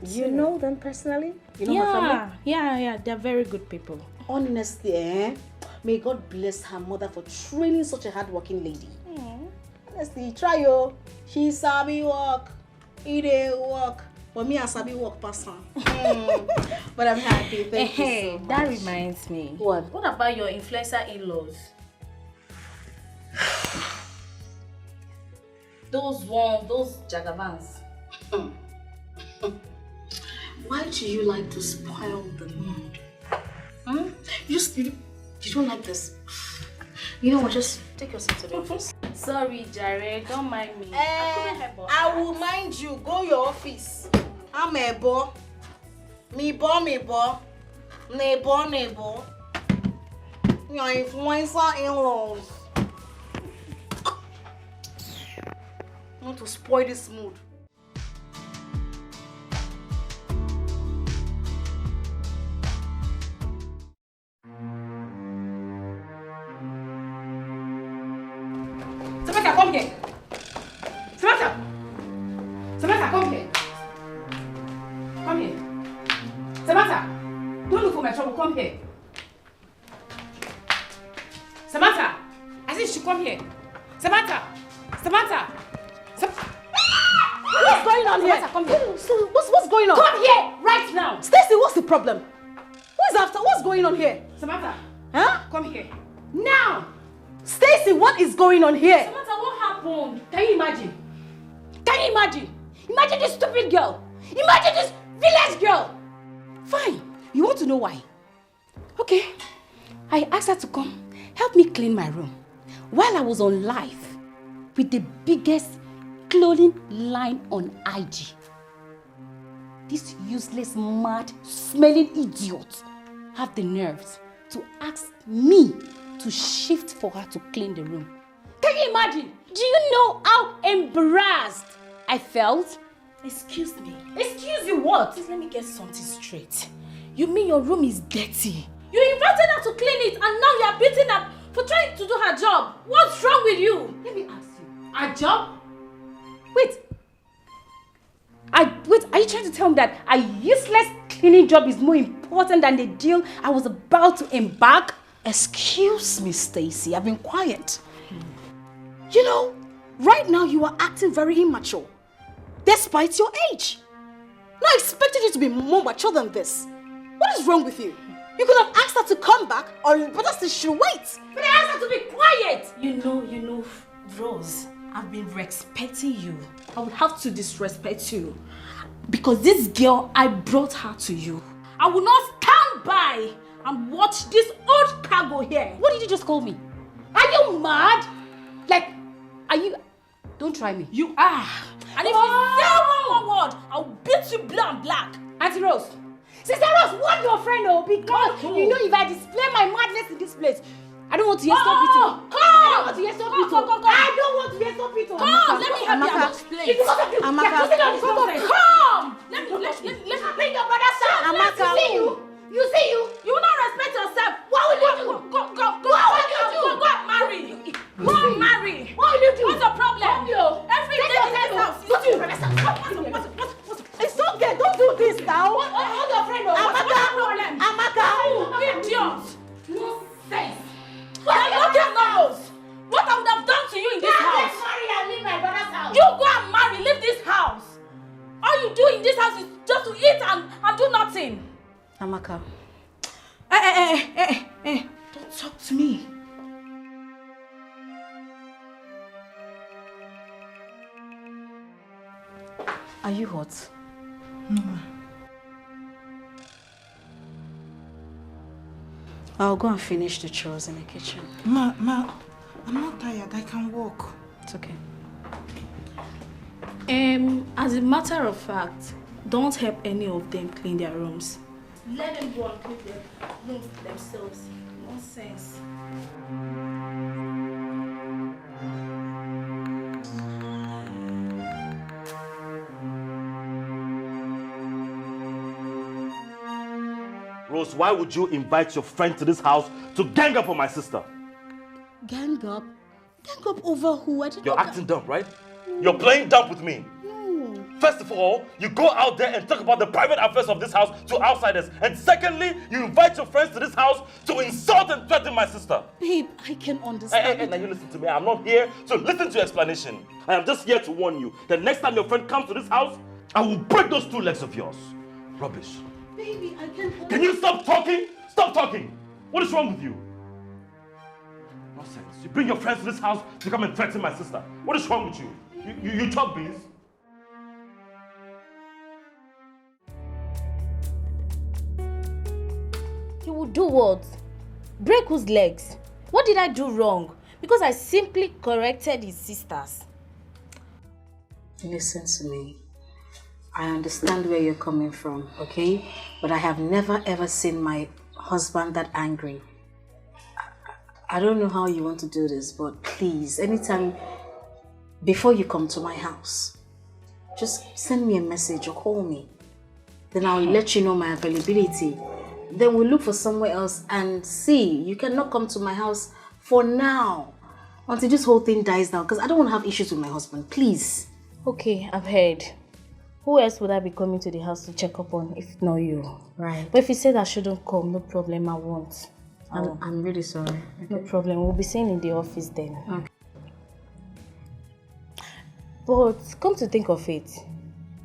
You know them personally? You know her family? Yeah, yeah, yeah. They're very good people. Honestly, eh? May God bless her mother for training such a hardworking lady. Yes, he try o. She sabi work. He dey work. But me, I sabi work pass am. Hmm. But I'm happy. Thank you so much. That reminds me. What? What about your influencer in-laws? Those ones, those jagabans. Why do you like to spoil the mood? Hmm? You, s- you, you don't like this. You know what? Just take yourself to the office. Sorry, Jare. Don't mind me. I couldn't help but I will ask. Mind you. Go your office. I'm a bo. Me bo, me bo. Nebo, nebo. Your influencer in-laws. Want to spoil this mood. Samantha, come here. Samantha! Samantha, come here. Come here. Samantha! Don't look for my trouble. Come here. Samantha! I said you should come here. Samantha! Samantha! Sam- What's going on here? Samantha, come here. So what's, what's going on? Come here right now. Stacy, what's the problem? Who is after? What's going on here? Samantha! Huh? Come here. Now! Stacy, what is going on here? Samantha, what happened? Can you imagine? Can you imagine? Imagine this stupid girl. Imagine this village girl. Fine. You want to know why? Okay. I asked her to come help me clean my room while I was on live with the biggest clothing line on I G. This useless, mad, smelling idiot have the nerves to ask me to shift for her to clean the room. Can you imagine? Do you know how embarrassed I felt? Excuse me. Excuse you what? Please let me get something straight. You mean your room is dirty? You invited her to clean it and now you are beating her for trying to do her job. What's wrong with you? Let me ask you. Her job? Wait. I wait, are you trying to tell me that a useless cleaning job is more important than the deal I was about to embark? Excuse me, Stacy. I've been quiet. You know, right now you are acting very immature, despite your age. Not expected you to be more mature than this. What is wrong with you? You could have asked her to come back, or better still, she should wait. But I asked her to be quiet. You know, you know, Rose, I've been respecting you. I would have to disrespect you. Because this girl, I brought her to you. I will not stand by and watch this old cargo here. What did you just call me? Are you mad? Like, are you... Don't try me. You are. And if you say one more word, I'll beat you blue and black. Auntie Rose, Sister Rose, warn your friend, oh, because you know if I display my madness in this place, I don't want to hear stop it. Oh, come! I don't want to hear stop it. Come, come, come, come. I don't want to hear stop it. Come, let me help you. Amaka, I'm explaining. It's because of you. Amaka, you're putting all this nonsense. Come! Let me, let, let, let, let your brother shout. Amaka. You see you? You see you? You will not respect yourself. What will you do? Go, go, go, go, go, go, go and marry. Go and marry. What will you do? What's your problem? Every day in this house. What will you do? What, what, what, what, what, what, it's okay. Don't do this now. What, what, what's your friend? Amaka. What's your problem? Amaka. You idiot. Nonsense. What are you talking about? What I would have done to you in this house? Marry and leave my brother's house. You go and marry, leave this house. All you do in this house is just to eat and, and do nothing. Amaka. Eh, eh, eh, eh, eh, eh. Don't talk to me. Are you hot? No, ma. I'll go and finish the chores in the kitchen. Ma, ma, I'm not tired. I can walk. It's okay. Um, as a matter of fact, don't help any of them clean their rooms. Let them go and clean their rooms themselves. Nonsense. Rose, why would you invite your friend to this house to gang up on my sister? Gang up? Gang up over who? I did not... You're acting dumb, right? You're playing dumb with me. No. First of all, you go out there and talk about the private affairs of this house to outsiders. And secondly, you invite your friends to this house to insult and threaten my sister. Babe, I can understand. Hey, hey, hey, now you listen to me. I'm not here to listen to your explanation. I am just here to warn you. The next time your friend comes to this house, I will break those two legs of yours. Rubbish. Baby, I can Can you stop talking? Stop talking. What is wrong with you? Nonsense. You bring your friends to this house to come and threaten my sister. What is wrong with you? You, you, you chop beans? He will do what? Break whose legs? What did I do wrong? Because I simply corrected his sisters. Listen to me. I understand where you're coming from, okay? But I have never ever seen my husband that angry. I, I don't know how you want to do this, but please, anytime before you come to my house, just send me a message or call me. Then I'll let you know my availability. Then we'll look for somewhere else and see. You cannot come to my house for now until this whole thing dies down, because I don't want to have issues with my husband. Please. Okay, I've heard. Who else would I be coming to the house to check up on if not you? Right. But if you said I shouldn't come, no problem, I won't. I I'm, won't. I'm really sorry. No problem. We'll be seeing in the office then. Okay. But come to think of it,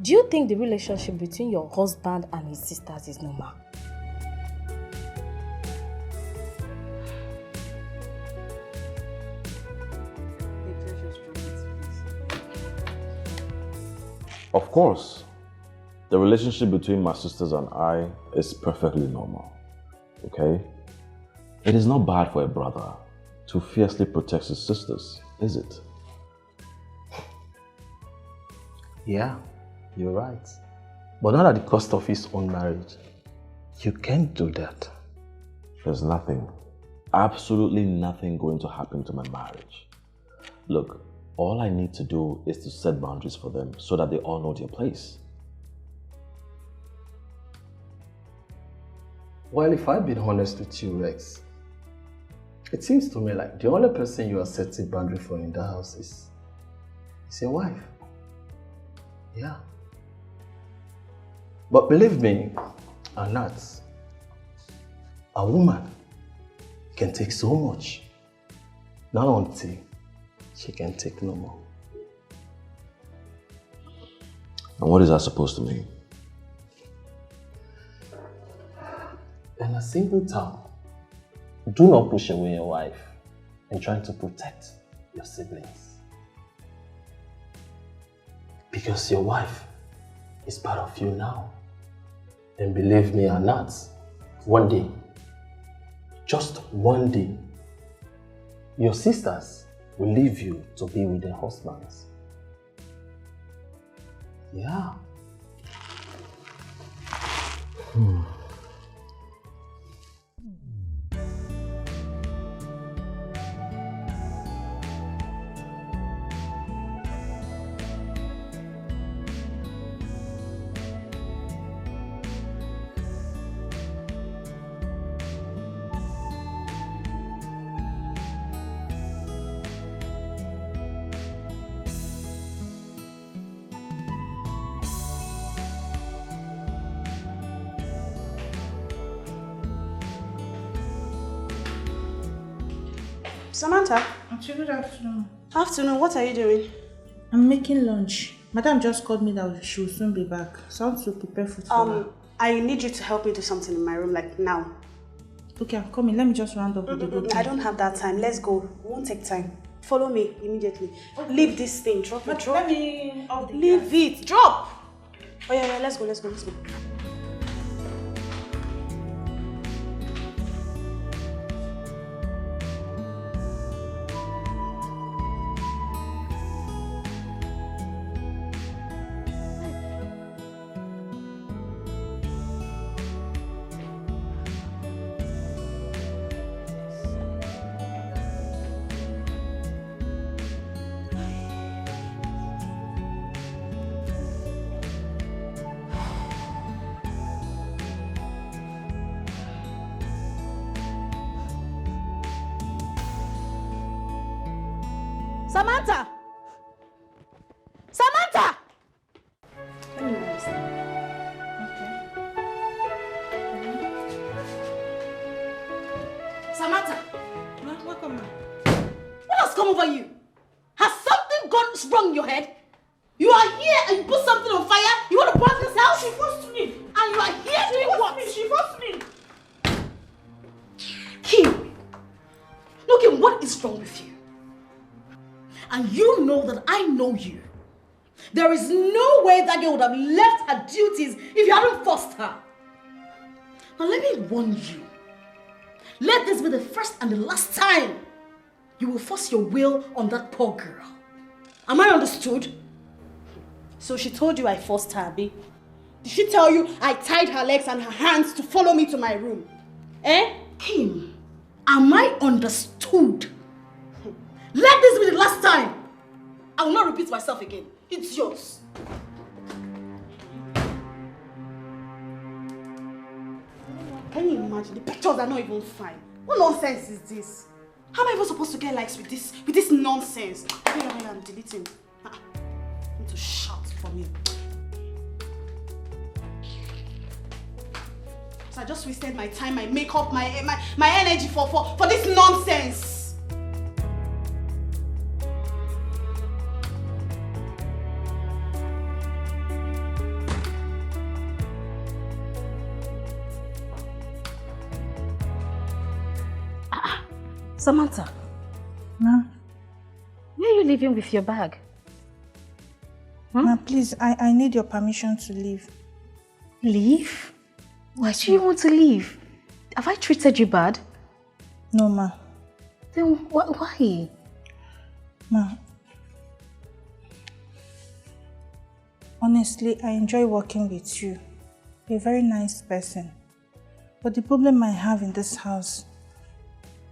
do you think the relationship between your husband and his sisters is normal? Of course, the relationship between my sisters and I is perfectly normal. Okay? It is not bad for a brother to fiercely protect his sisters, is it? Yeah, you're right. But not at the cost of his own marriage. You can't do that. There's nothing, absolutely nothing going to happen to my marriage. Look, all I need to do is to set boundaries for them so that they all know their place. Well, if I've been honest with you, Rex, it seems to me like the only person you are setting boundary for in the house is, is your wife. Yeah. But believe me, Anat, a woman can take so much, not until she can take no more. And what is that supposed to mean? In a simple term, do not push away your wife in trying to protect your siblings. Because your wife is part of you now. And believe me, Anat, one day, just one day, your sisters will leave you to be with their husbands. Yeah. Samantha, Auntie, good afternoon. Afternoon, what are you doing? I'm making lunch. Madam just called me that she will soon be back. So I want to prepare food for her. Um, I need you to help me do something in my room, like, now. Okay, I'm coming. Let me just round up with the Mm-mm-mm, book. I don't have that time. Let's go. We won't take time. Follow me immediately. Leave this thing. Drop it. But Drop let it. me off the Leave gas. It. Drop. Oh yeah, yeah. Let's go. Let's go. Let's go. Samantha! Samantha! Samantha, ma, welcome, ma. What has come over you? Has something gone wrong in your head? You are here and you put something on fire? You want to burn this house? She forced me. And you are here doing what? She forced me. Kim, look at what is wrong with you. And you know that I know you. There is no way that girl would have left her duties if you hadn't forced her. Now let me warn you. Let this be the first and the last time you will force your will on that poor girl. Am I understood? So she told you I forced her, Abby? Did she tell you I tied her legs and her hands to follow me to my room? Eh? Kim, am I understood? Let this be the last time. I will not repeat myself again. It's yours. Can you imagine? The pictures are not even fine. What nonsense is this? How am I even supposed to get likes with this with this nonsense? Okay, okay, I'm deleting. Ah, need to shout for me. So I just wasted my time, my makeup, my my, my energy for, for, for this nonsense. Ah, ah. Samantha. Ma. Where are you leaving with your bag? Hmm? Ma, please, I, I need your permission to leave. Leave? Why do you want to leave? Have I treated you bad? No, ma. Then wh- why? Ma, honestly, I enjoy working with you. You're a very nice person. But the problem I have in this house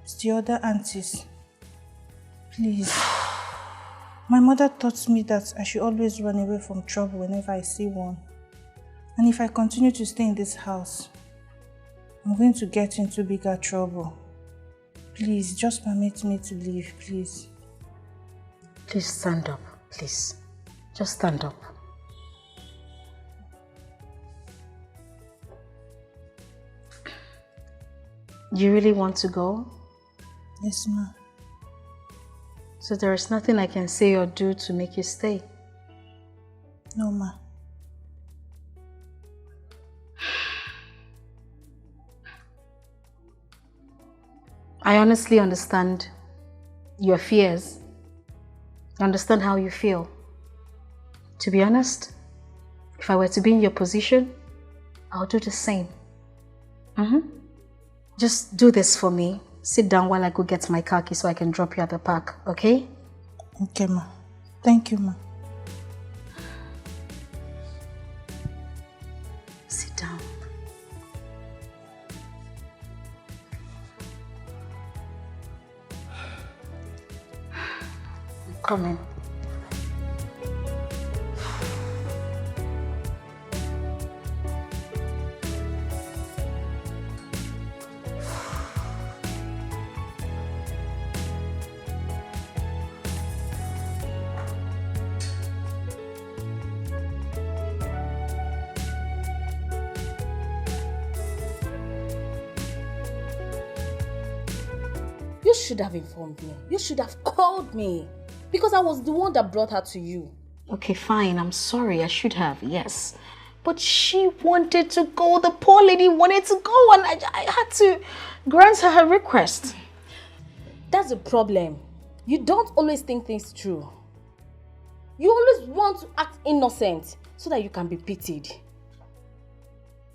is the other aunties. Please. My mother taught me that I should always run away from trouble whenever I see one. And if I continue to stay in this house, I'm going to get into bigger trouble. Please, just permit me to leave, please. Please stand up, please. Just stand up. You really want to go? Yes, ma. So there is nothing I can say or do to make you stay? No, ma. I honestly understand your fears. I understand how you feel. To be honest, if I were to be in your position, I'll do the same. Mm-hmm. Just do this for me. Sit down while I go get my car key so I can drop you at the park, okay? Okay, ma. Thank you, ma. Sit down. I'm coming. You should have informed me. You should have called me. Because I was the one that brought her to you. Okay, fine. I'm sorry. I should have, yes. But she wanted to go. The poor lady wanted to go, and I, I had to grant her her request. That's the problem. You don't always think things through. You always want to act innocent so that you can be pitied.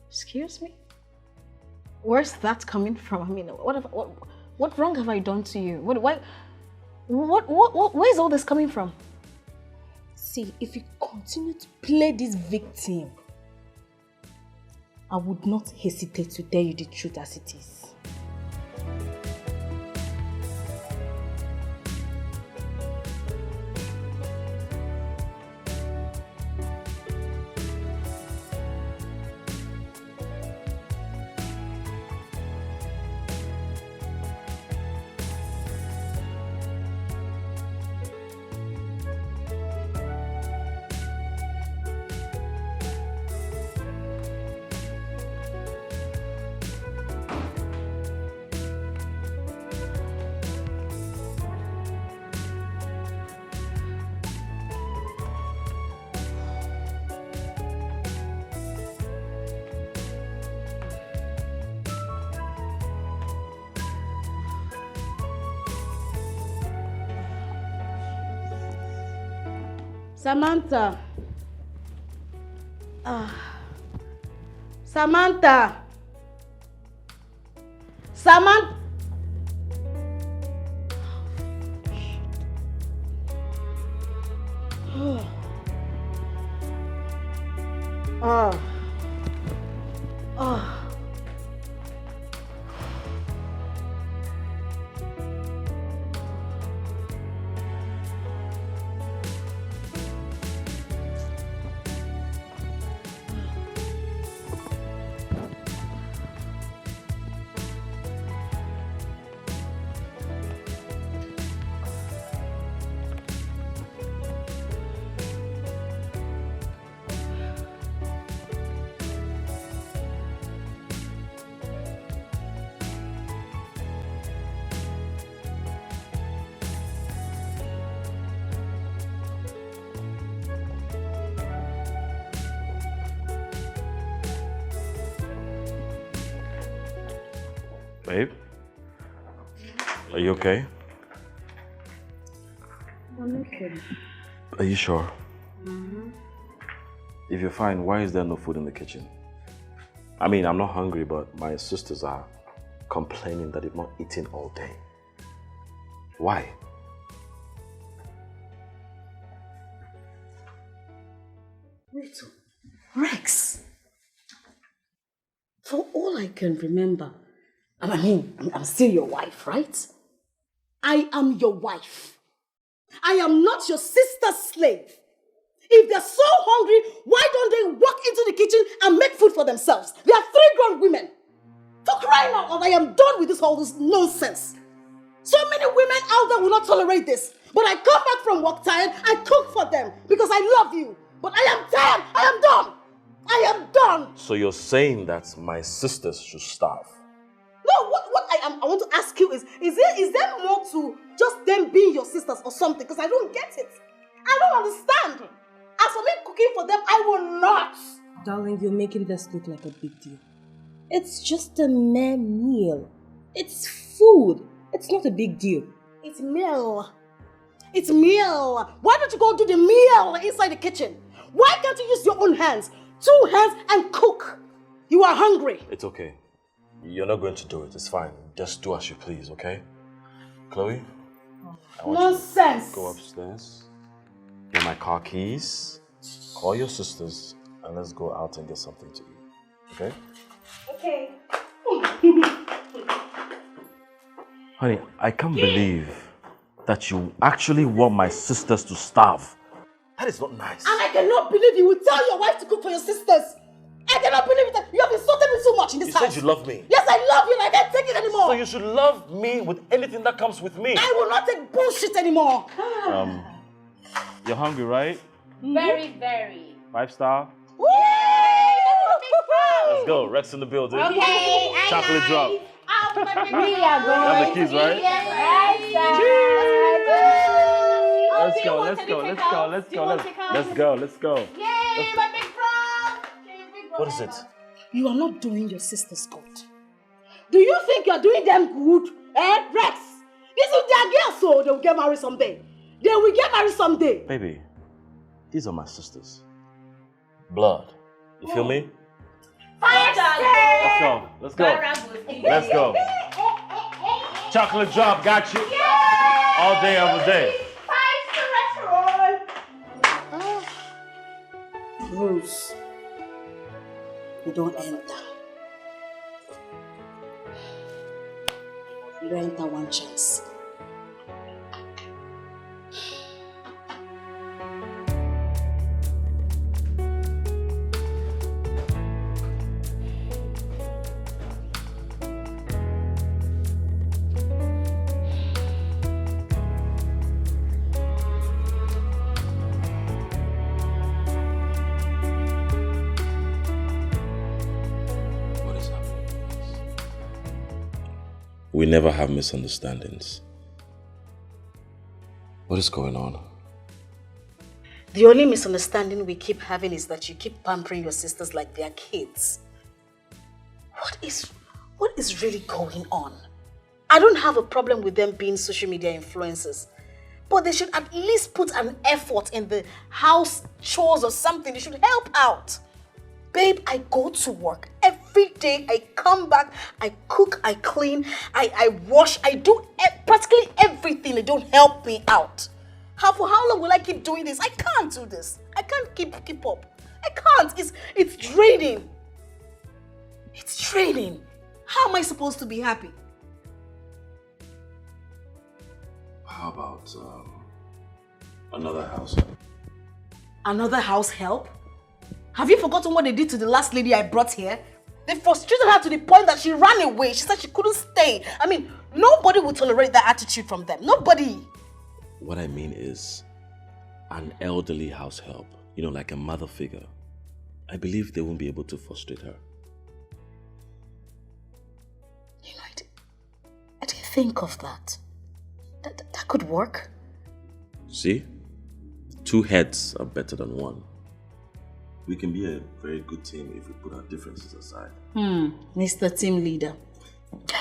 Excuse me? Where's that coming from? I mean, what have, what, what wrong have I done to you? What, why, what, what, what, where's all this coming from? See, if you continue to play this victim, I would not hesitate to tell you the truth as it is. Samantha. Ah. Samantha. Samantha. Ah. Ah. Babe, are you okay? I'm okay. Are you sure? Mm-hmm. If you're fine, why is there no food in the kitchen? I mean, I'm not hungry, but my sisters are complaining that they've not eaten all day. Why? Rito, Rex, for all I can remember, I mean, I'm- I'm still your wife, right? I am your wife. I am not your sister's slave. If they're so hungry, why don't they walk into the kitchen and make food for themselves? They are three grown women. For crying out loud, I am done with this, all this nonsense. So many women out there will not tolerate this. But I come back from work tired, I cook for them because I love you. But I am tired, I am done. I am done. So you're saying that my sisters should starve? No, what, what I am I want to ask you is, is there is there more to just them being your sisters or something? Because I don't get it. I don't understand. As for me cooking for them, I will not. Darling, you're making this look like a big deal. It's just a mere meal. It's food. It's not a big deal. It's meal. It's meal. Why don't you go do the meal inside the kitchen? Why can't you use your own hands? Two hands and cook. You are hungry. It's okay. You're not going to do it. It's fine. Just do as you please, okay? Chloe, I want Nonsense. You to go upstairs, get my car keys, call your sisters, and let's go out and get something to eat. Okay? Okay. Honey, I can't believe that you actually want my sisters to starve. That is not nice. And I cannot believe you will tell your wife to cook for your sisters. I cannot believe it. You have insulted me too much in this You house. Said you love me. Yes, I love you and I can't take it anymore. So you should love me with anything that comes with me. I will not take bullshit anymore. Um, you're hungry, right? Very, very. Five star. Woo! Let's go. Rex in the building. Okay, I Chocolate got drop. It. Oh, my baby. We are going. Have the keys, right? Yes, right. Let's Oh, do you go, want let's any go, let's takeout? go, let's Do you go, want let's takeout? Let's go, let's go. Yay, my big bro. Yay, big bro. What is it? You are not doing your sisters good. Do you think you are doing them good? Eh, Rex? This is their girls, so they will get married someday. They will get married someday. Baby, these are my sisters. Blood. You feel me? Five star. Let's go. Let's go. Let's go. Chocolate drop got you. All day, every day. Five star restaurant. Rose, you don't enter. You don't enter one chance. What is happening? We never have misunderstandings. What is going on? The only misunderstanding we keep having is that you keep pampering your sisters like they're kids. What is what is really going on? I don't have a problem with them being social media influencers, But they should at least put an effort in the house chores or something. They should help out. Babe, I go to work every day. I come back, I cook, I clean, I, I wash, I do e- practically everything. They don't help me out. How for how long will I keep doing this? I can't do this. I can't keep keep up. I can't. It's it's draining. It's draining. How am I supposed to be happy? How about um, another house help? Another house help? Have you forgotten what they did to the last lady I brought here? They frustrated her to the point that she ran away. She said she couldn't stay. I mean, nobody will tolerate that attitude from them. Nobody. What I mean is an elderly house help, you know, like a mother figure. I believe they won't be able to frustrate her. You know, I didn't, I didn't think of that. That, that could work. See? Two heads are better than one. We can be a very good team if we put our differences aside. Hmm, Mister Team Leader.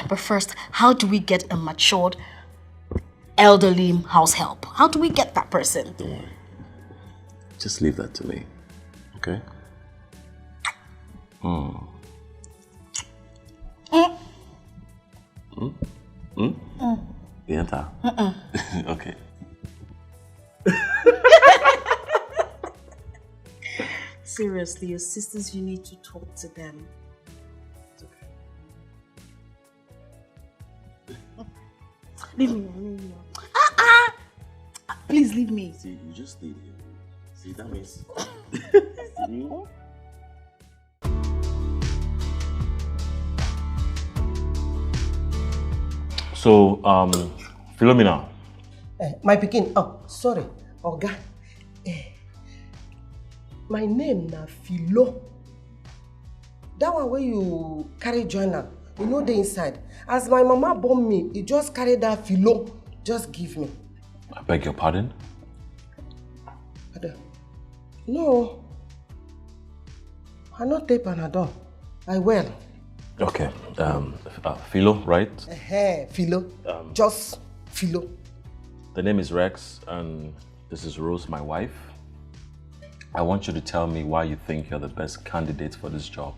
But first, how do we get a matured elderly house help? How do we get that person? Don't worry. Just leave that to me. Okay? Hmm. Hmm? Hmm? Hmm? You enter? Okay. Seriously, your sisters, you need to talk to them. Leave me, leave me. Ah, ah! Please leave me. See, you just stayed here. See, that means. So, um, Philomena. Eh, my pikin, oh, sorry, Oga. Eh, my name na Philo. That one wey you carry join am, e no dey inside. As my mama born me, e just carry that Philo, just give me. I beg your pardon? Ada. No. I no take Panadol. I well. Okay. Um, uh, Philo, right? Eh, Philo. Um, Just Philo. The name is Rex, and this is Rose, my wife. I want you to tell me why you think you're the best candidate for this job.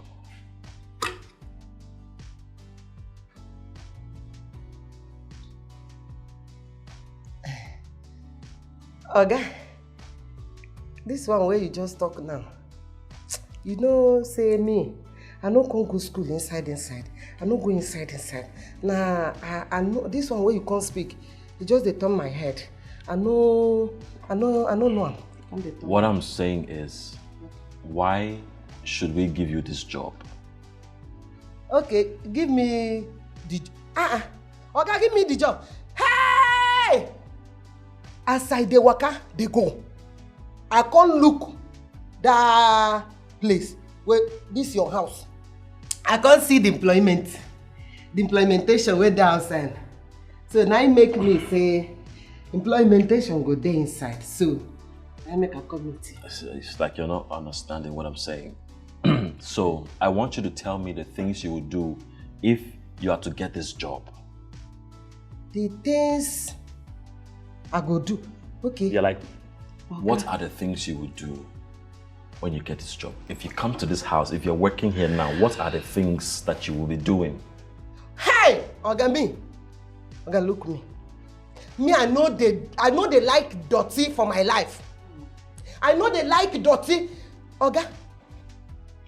Oga, this one wey you just talk now, you know say me, I no come go school inside inside. I no go inside inside. Na I, I know this one wey you come speak, e just dey turn my head. I no, I no, I no know am. Come dey turn. What I'm saying is, why should we give you this job? Okay, give me the j- ah ah. Oga, give me the job. Hey! As I dey waka, dey go. I come look that place. Wait, this your house. I come see the employment, the implementation wey dey outside. So now it make me say implementation go dey inside. So I make a committee. It's, it's like you're not understanding what I'm saying. So I want you to tell me the things you would do if you are to get this job. The things I go do. Okay. You're like, what are the things you would do when you get this job? If you come to this house, if you're working here now, what are the things that you will be doing? Hey, Oga, me. Oga, look me. Me, I know they, I know they like dirty for my life. I know they like dirty. Oga,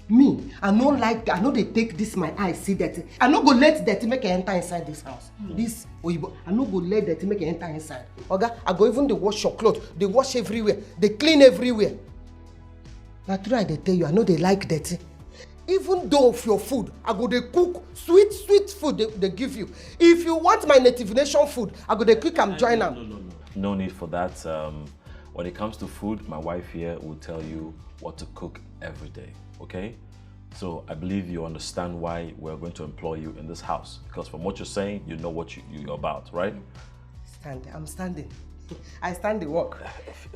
me, I no like, I no dey take this my eye see dirty. I no go let dirty make e enter inside this house. This oyibo, I no go let dirty make e enter inside. Oga, I go even dey wash your clothes, dey wash everywhere, dey clean everywhere. Na true I dey tell you, I no dey like dirty. Even though of your food, I go dey cook sweet sweet food dey dey give you. If you want my native nation food, I go dey cook am join am. No need for that. Um, when it comes to food, my wife here will tell you what to cook every day, okay? So I believe you understand why we're going to employ you in this house, because from what you're saying, you know what you, you're about, right? Stand, I'm standing. I stand the work.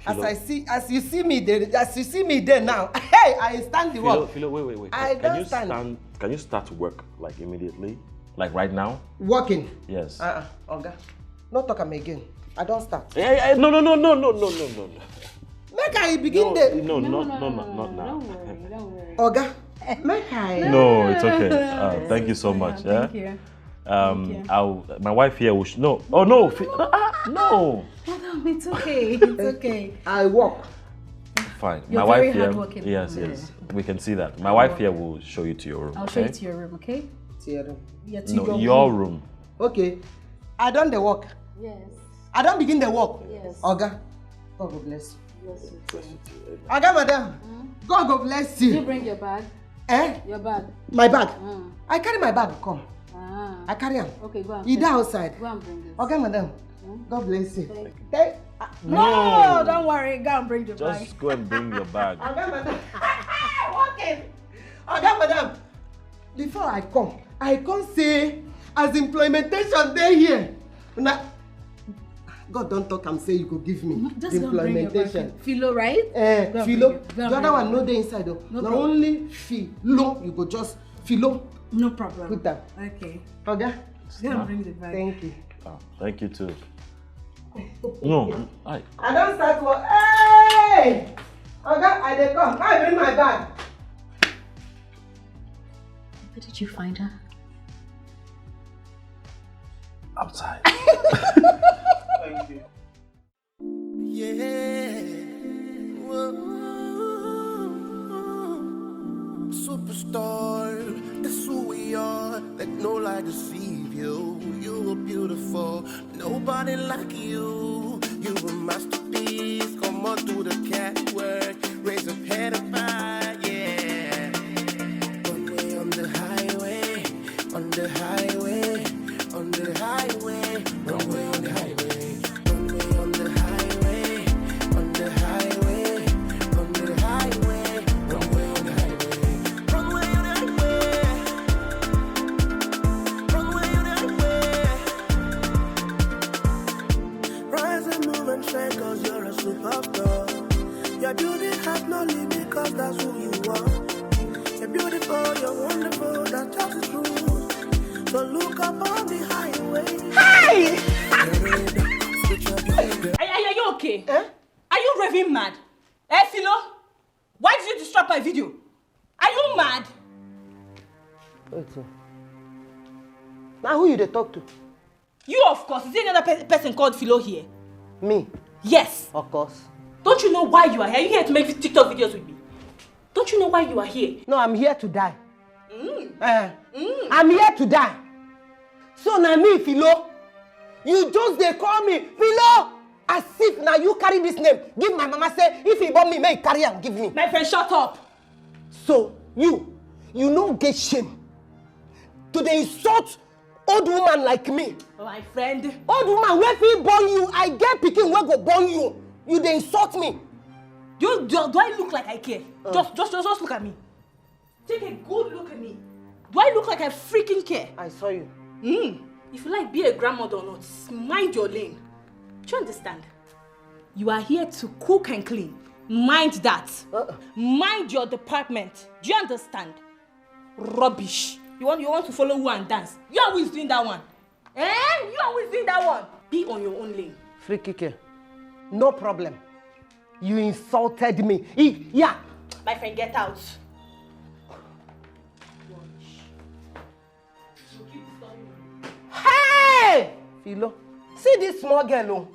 As I see, as you see me there, as you see me there now, hey, I stand the Philo, work. Philo, wait, wait, wait. I Can don't you stand. stand? Can you start work like immediately? Like right now? Working. Yes. Uh-uh, Oga. No talk am again. I don start. Eh, eh, no, no, no, no, no, no, no, no, no. Make I begin the. No, no, not, not, not, not now. Don't worry, don't worry. Oga, make I. No, it's okay. Uh, thank you so much. Thank eh? You. Um, Thank you. I'll, my wife here will. Sh- no, oh no, fi- ah, ah, no. Madam, it's okay. It's okay. I work. Fine. You're My wife very here. Hardworking. Yes, yes. We can see that. My wife here will show you to your room. I'll show Okay. It to your room, okay? Tear them. Yeah, to No, your your room. Room. Okay. I don dey work. Yes. I don begin the work. Yes. Oga, God go bless you. Yes, you do. Oga, madam, God go bless You you. Bring your bag. Eh? Your bag. My bag. Mm. I carry my bag come. Ah. I carry am. Okay, go and E fetch- dey outside. Go and bring it. Oga, madam, Hmm? God bless you. Thank you. Thank. No, don't worry. Go and bring your bag. Just go and bring your bag. Oga, madam. Walking. Oga, madam. Before I come, I come say as implementation dey here. Na God don talk am say you go give me Just the go and bring your implementation. Bag. Philo, right? Eh, Go and Philo, bring your- go and the other bring one your- no dey inside o. No Na problem. Only Philo you go just Philo No problem. Put am. Okay. Oga, Go and bring the bag. Thank you. Oh, thank you too. No, I. I don start work. Hey! Oga, I dey come. I bring my bag. Where did you find her? Outside. Yeah. Whoa. Superstar, that's who we are. Let no lie deceive you. You are beautiful. Nobody like you. You a masterpiece. Come on, do the catwalk. Raise up head up high, yeah. Runway on the highway, on the highway, on the highway. Runway on the highway. Runway on the highway, on the highway, on the highway. Runway on the highway. Runway on the highway. Runway on the highway. Rise and move and shine, 'cause you're a superstar. Your beauty has no limit, 'cause that's who you are. You're beautiful, you're wonderful, that tells the truth. So look up on the highway. Hey! Switch up your Are, are you okay? Eh? Are you raving mad? Eh, Philo? Why did you disrupt my video? Are you mad? Wait o. Na who you dey talk to? You, of course. Is there another pe- person called Philo here? Me, Yes. of course. Don't you know why you are here? Are you here to make TikTok videos with me? Don't you know why you are here? No, I'm here to die. Eh, I'm here to die. So na me, Philo. You just dey call me Philo, as if na you carry this name give my mama, say if he born me, make he carry am give me. My friend, shut up. So you, you no get shame to dey insult old woman like me. My friend. Old woman wey fit born you, I get pikin wey go born you. You dey insult me. Do, you, do, do I look like I care? Just, just, just, just look at me. Take a good look at me. Do I look like I freaking care? I saw you. Mm. If you like, be a grandmother or not, mind your lane. Do you understand? You are here to cook and clean. Mind that. Uh-uh. Mind your department. Do you understand? Rubbish. You want, you want to follow who and dance? You are always doing that one. Eh? You are always doing that one. Be on your own lane. Free kick here. No problem. You insulted me. I- yeah. My friend, get out. Hey! Philo, see this small girl o.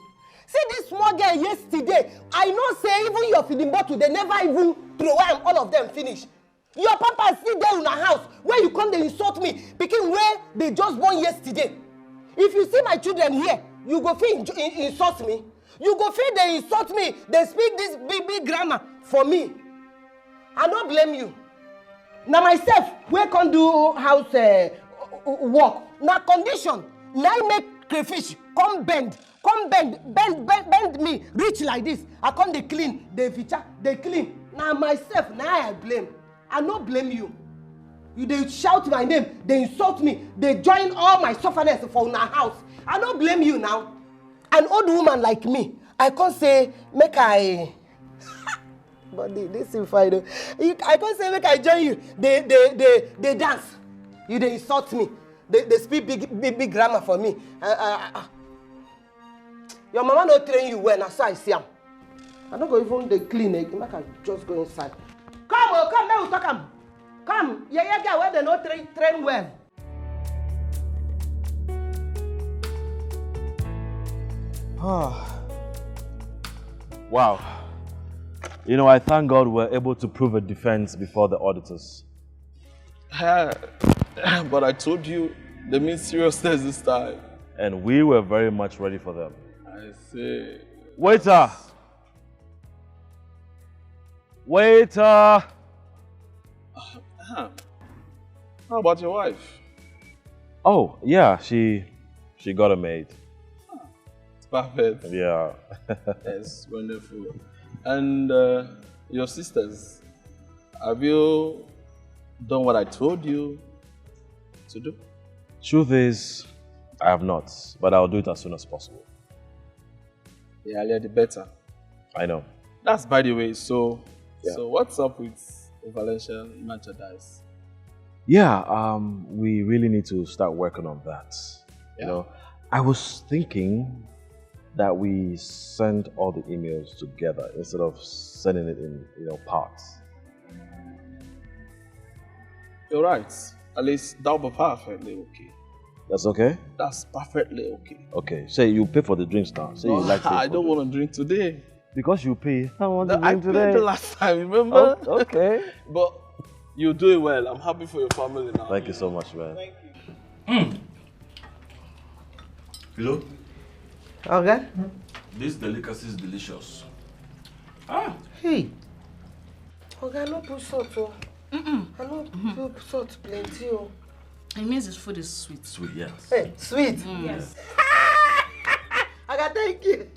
See this small girl yesterday. I know say even your feeding bottle, they never even throw am, all of them finish. Your papa still dey una house wey you come dey insult me. Pikin wey dey just born yesterday. If you see my children here, you go fit inju- in- insult me. You go fit dey insult me, dey speak this big big grammar for me. I no blame you. Na myself wey come do house uh, work. Na condition na im make crayfish come bend, come bend, bend, bend, bend me reach like this. I come dey clean, dey vicha, dey clean. Na myself na I blame. I no blame you. You dey shout my name, dey insult me, dey join all my sufferness for una house. I no blame you now. An old woman like me, I come say make I. But the, this thing fine o. You- I come say make I join you. They they they they dance. You dey insult me. They they speak big big big grammar for me. Uh, uh, uh, Your mama no train you well, na so I see am. I no go even dey clean again, make I just go inside. Come o, come make we talk am. Come, yeye girl wey dem no train, train well. Ah. Wow. You know, I thank God we're able to prove a defense before the auditors. But I told you, they mean seriousness this time. And we were very much ready for them. I say. Waiter! Waiter! Ah, how about your wife? Oh, yeah, she she got a maid. It's perfect. Yeah. Yes, wonderful. And uh, your sisters, have you done what I told you to do? Truth is, I have not, but I'll do it as soon as possible. The earlier the better. I know. That's by the way. So, Yeah. so what's up with Valencia merchandise? Yeah, um, we really need to start working on that. You Yeah. know, I was thinking that we send all the emails together instead of sending it in, you know, parts. You're right. At least that'll be perfectly okay. That's okay? That's perfectly okay. Okay. Say you pay for the drinks now. Say you No, like to I for don't the- want to drink today. Because you pay. I want to I drink paid today. The last time, remember? Oh, okay. But you do it well. I'm happy for your family now. Thank you so much, man. Thank you. Hello? Okay. This delicacy is delicious. Hey. Oga, no put salt o. I no put salt plenty o. It means this food is sweet. Sweet, yes. Hey, sweet. Yes. Oga, thank you.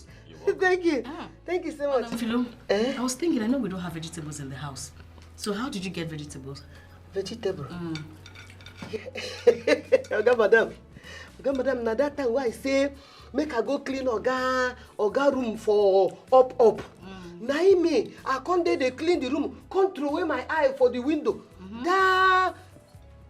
Thank you. Thank you so much. Philo, Eh? I was thinking, I know we don't have vegetables in the house. So how did you get vegetables? Vegetable. Oga madam. Oga madam, na that time wey I say make I go clean oga oga room for up up. Na him me, I come dey dey clean the room, come throw away my eye for the window. That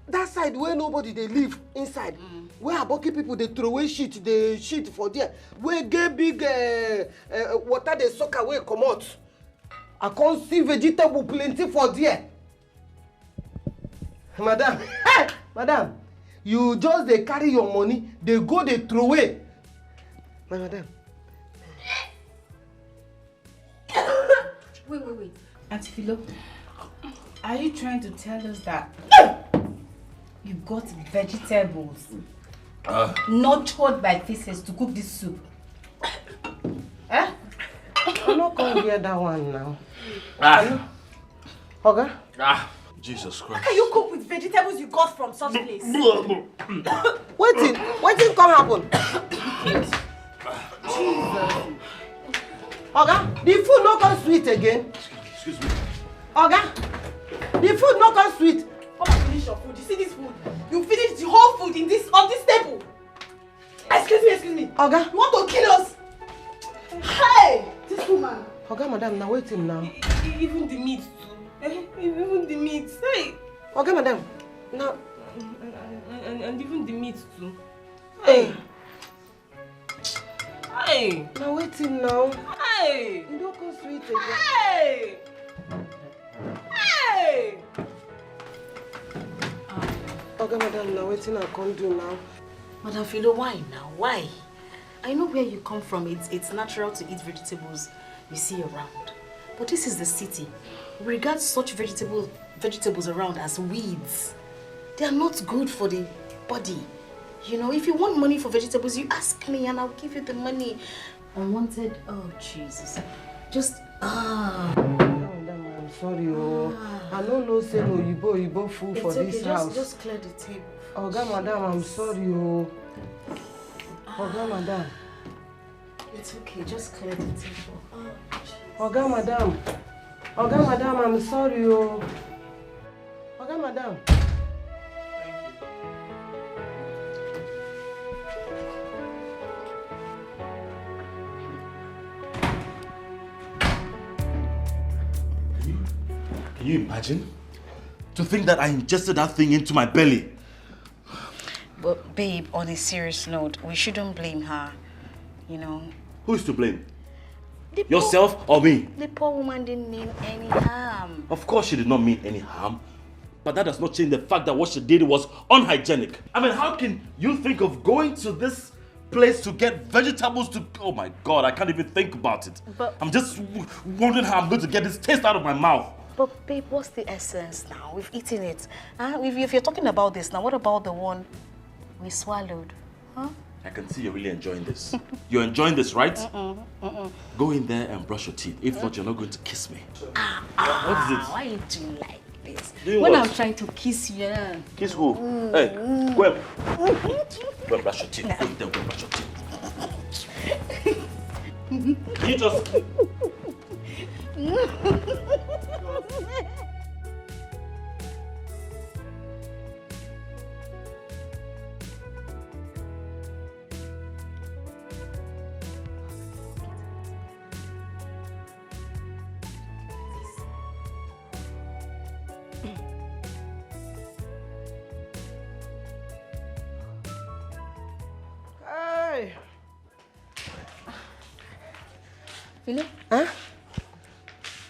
that side where nobody dey live inside. Where aboki people dey throw away shit, dey shit for there. Where get big uh, uh, water dey suck away comot. I come see vegetable plenty for there. Madam, madam, you just dey carry your money, dey go dey throw away. My madam. Wait, wait, wait. Auntie Philo, are you trying to tell us that you got vegetables nurtured by faces to cook this soup? Eh? I no come hear that one now. Ah, Oga, ah, Jesus Christ. Can you cook with vegetables you got from such place? wetin wetin come happen? Oga, the food no come sweet again. Excuse me. Oga, the food no come sweet. Come and finish your food. You see this food? You finish the whole food in this on this table. Excuse me, excuse me. Oga, You want to kill us? Hey, this woman. Oga madam, na wetin now? E- e- Even the meat too. Eh, even the meat. Hey. Oga madam, na And, and, and even the meat too. Hey, Hey. na wetin now? Hey. E no come sweet again. Hey. Hey. Oga madam, na wetin I come do now? Madam Philo, why now? Why? I know where you come from. It's, it's natural to eat vegetables you see around. But this is the city. We regard such vegetable, vegetables around as weeds. They are not good for the body. You know, if you want money for vegetables, you ask me and I'll give you the money. Unwanted, oh Jesus. Just, ah. Madam, I'm sorry o. I no know say na oyibo oyibo full for It's okay, this just, house. Just clear the table. Oga madam, I'm sorry o. Oga madam. It's okay, just clear the table. Oh, Oga madam. Oga madam, I'm sorry o. Oga madam. Can you, can you imagine? To think that I ingested that thing into my belly. But babe, on a serious note, we shouldn't blame her. You know, Who is to blame? The poor- Yourself or me? The poor woman didn't mean any harm. Of course, she did not mean any harm. But that does not change the fact that what she did was unhygienic. I mean, how can you think of going to this place to get vegetables to... Oh my God, I can't even think about it. But- I'm just w- wondering how I'm going to get this taste out of my mouth. But babe, what's the essence now? We've eaten it. Huh? If, if you're talking about this now, what about the one we swallowed? Huh? I can see you're really enjoying this. You're enjoying this, right? Go in there and brush your teeth. If not, you're not going to kiss me. What is it? Why you do like this? Do you When what? I'm trying to kiss you, yeah. Kiss who? Hey, go and, go and brush your teeth. Go in there, go and brush your teeth. You just... Hey! Philo, Huh?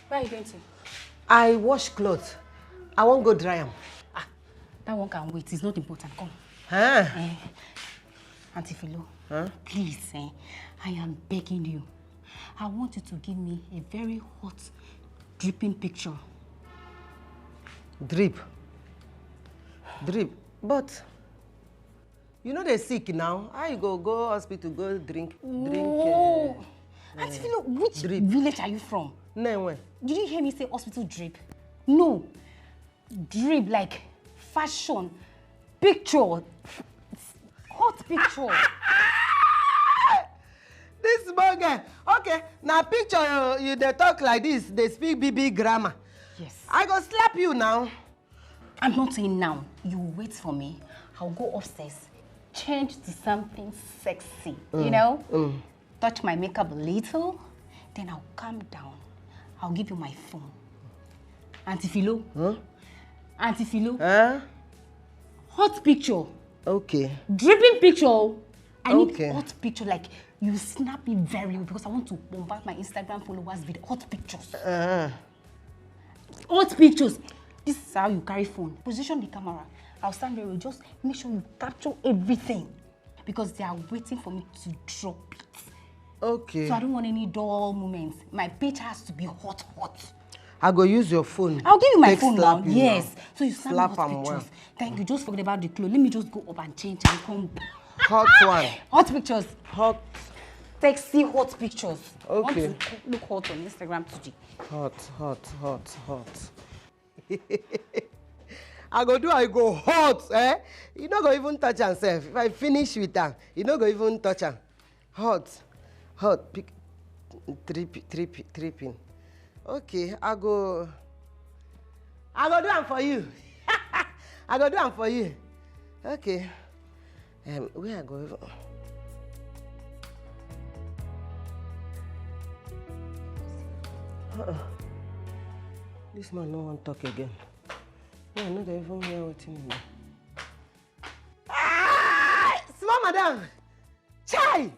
where are you going to? I wash clothes. I won't go dry them. That one can wait. It's not important. Come. Huh? Eh, Auntie Philo, please, eh, I am begging you. I want you to give me a very hot, dripping picture. Drip. Drip. But you know they sick now. How you go go hospital go drink drink? No. Auntie Philo, which Drip. village are you from? Uh, no, when? Did you hear me say hospital drip? No. Drip like fashion, picture, hot picture. This small girl. Okay, now picture you, you they talk like this. They speak B B grammar. Yes. I go slap you now. I'm not saying now. You wait for me. I'll go upstairs, change to something sexy. You know, touch my makeup a little, then I'll calm down. I'll give you my phone. Auntie Philo. Huh? Auntie Philo. Huh? Hot picture. Okay. Dripping picture. I need Okay. Hot picture. Like, you snap me very well because I want to bombard my Instagram followers with hot pictures. Uh, Hot pictures. This is how you carry phone. Position the camera. I'll stand very well. Just make sure you capture everything because they are waiting for me to drop it. okay. So I don't want any dull moments. My page has to be hot, hot. I go use your phone. I'll give you my Take phone slap now. You Yes. Now. So you snap Slap hot am pictures. Well. Thank you. Just forget about the clothes. Let me just go up and change and come back. Hot one. Hot pictures. Hot. Sexy hot pictures. I want Okay. To look hot on Instagram today. Hot, hot, hot, hot. I go do, I go hot, eh? You no go even touch am sef. If I finish with am, you no go even touch am. Hot, hot, pick, tripping, tripping, tripping. Okay, I go, I go do am for you. I go do am for you. Okay. Um, where I go even? Uh-uh. This man no wan talk again. Me, I no dey even hear wetin he dey. Ah! Small madam! Chai!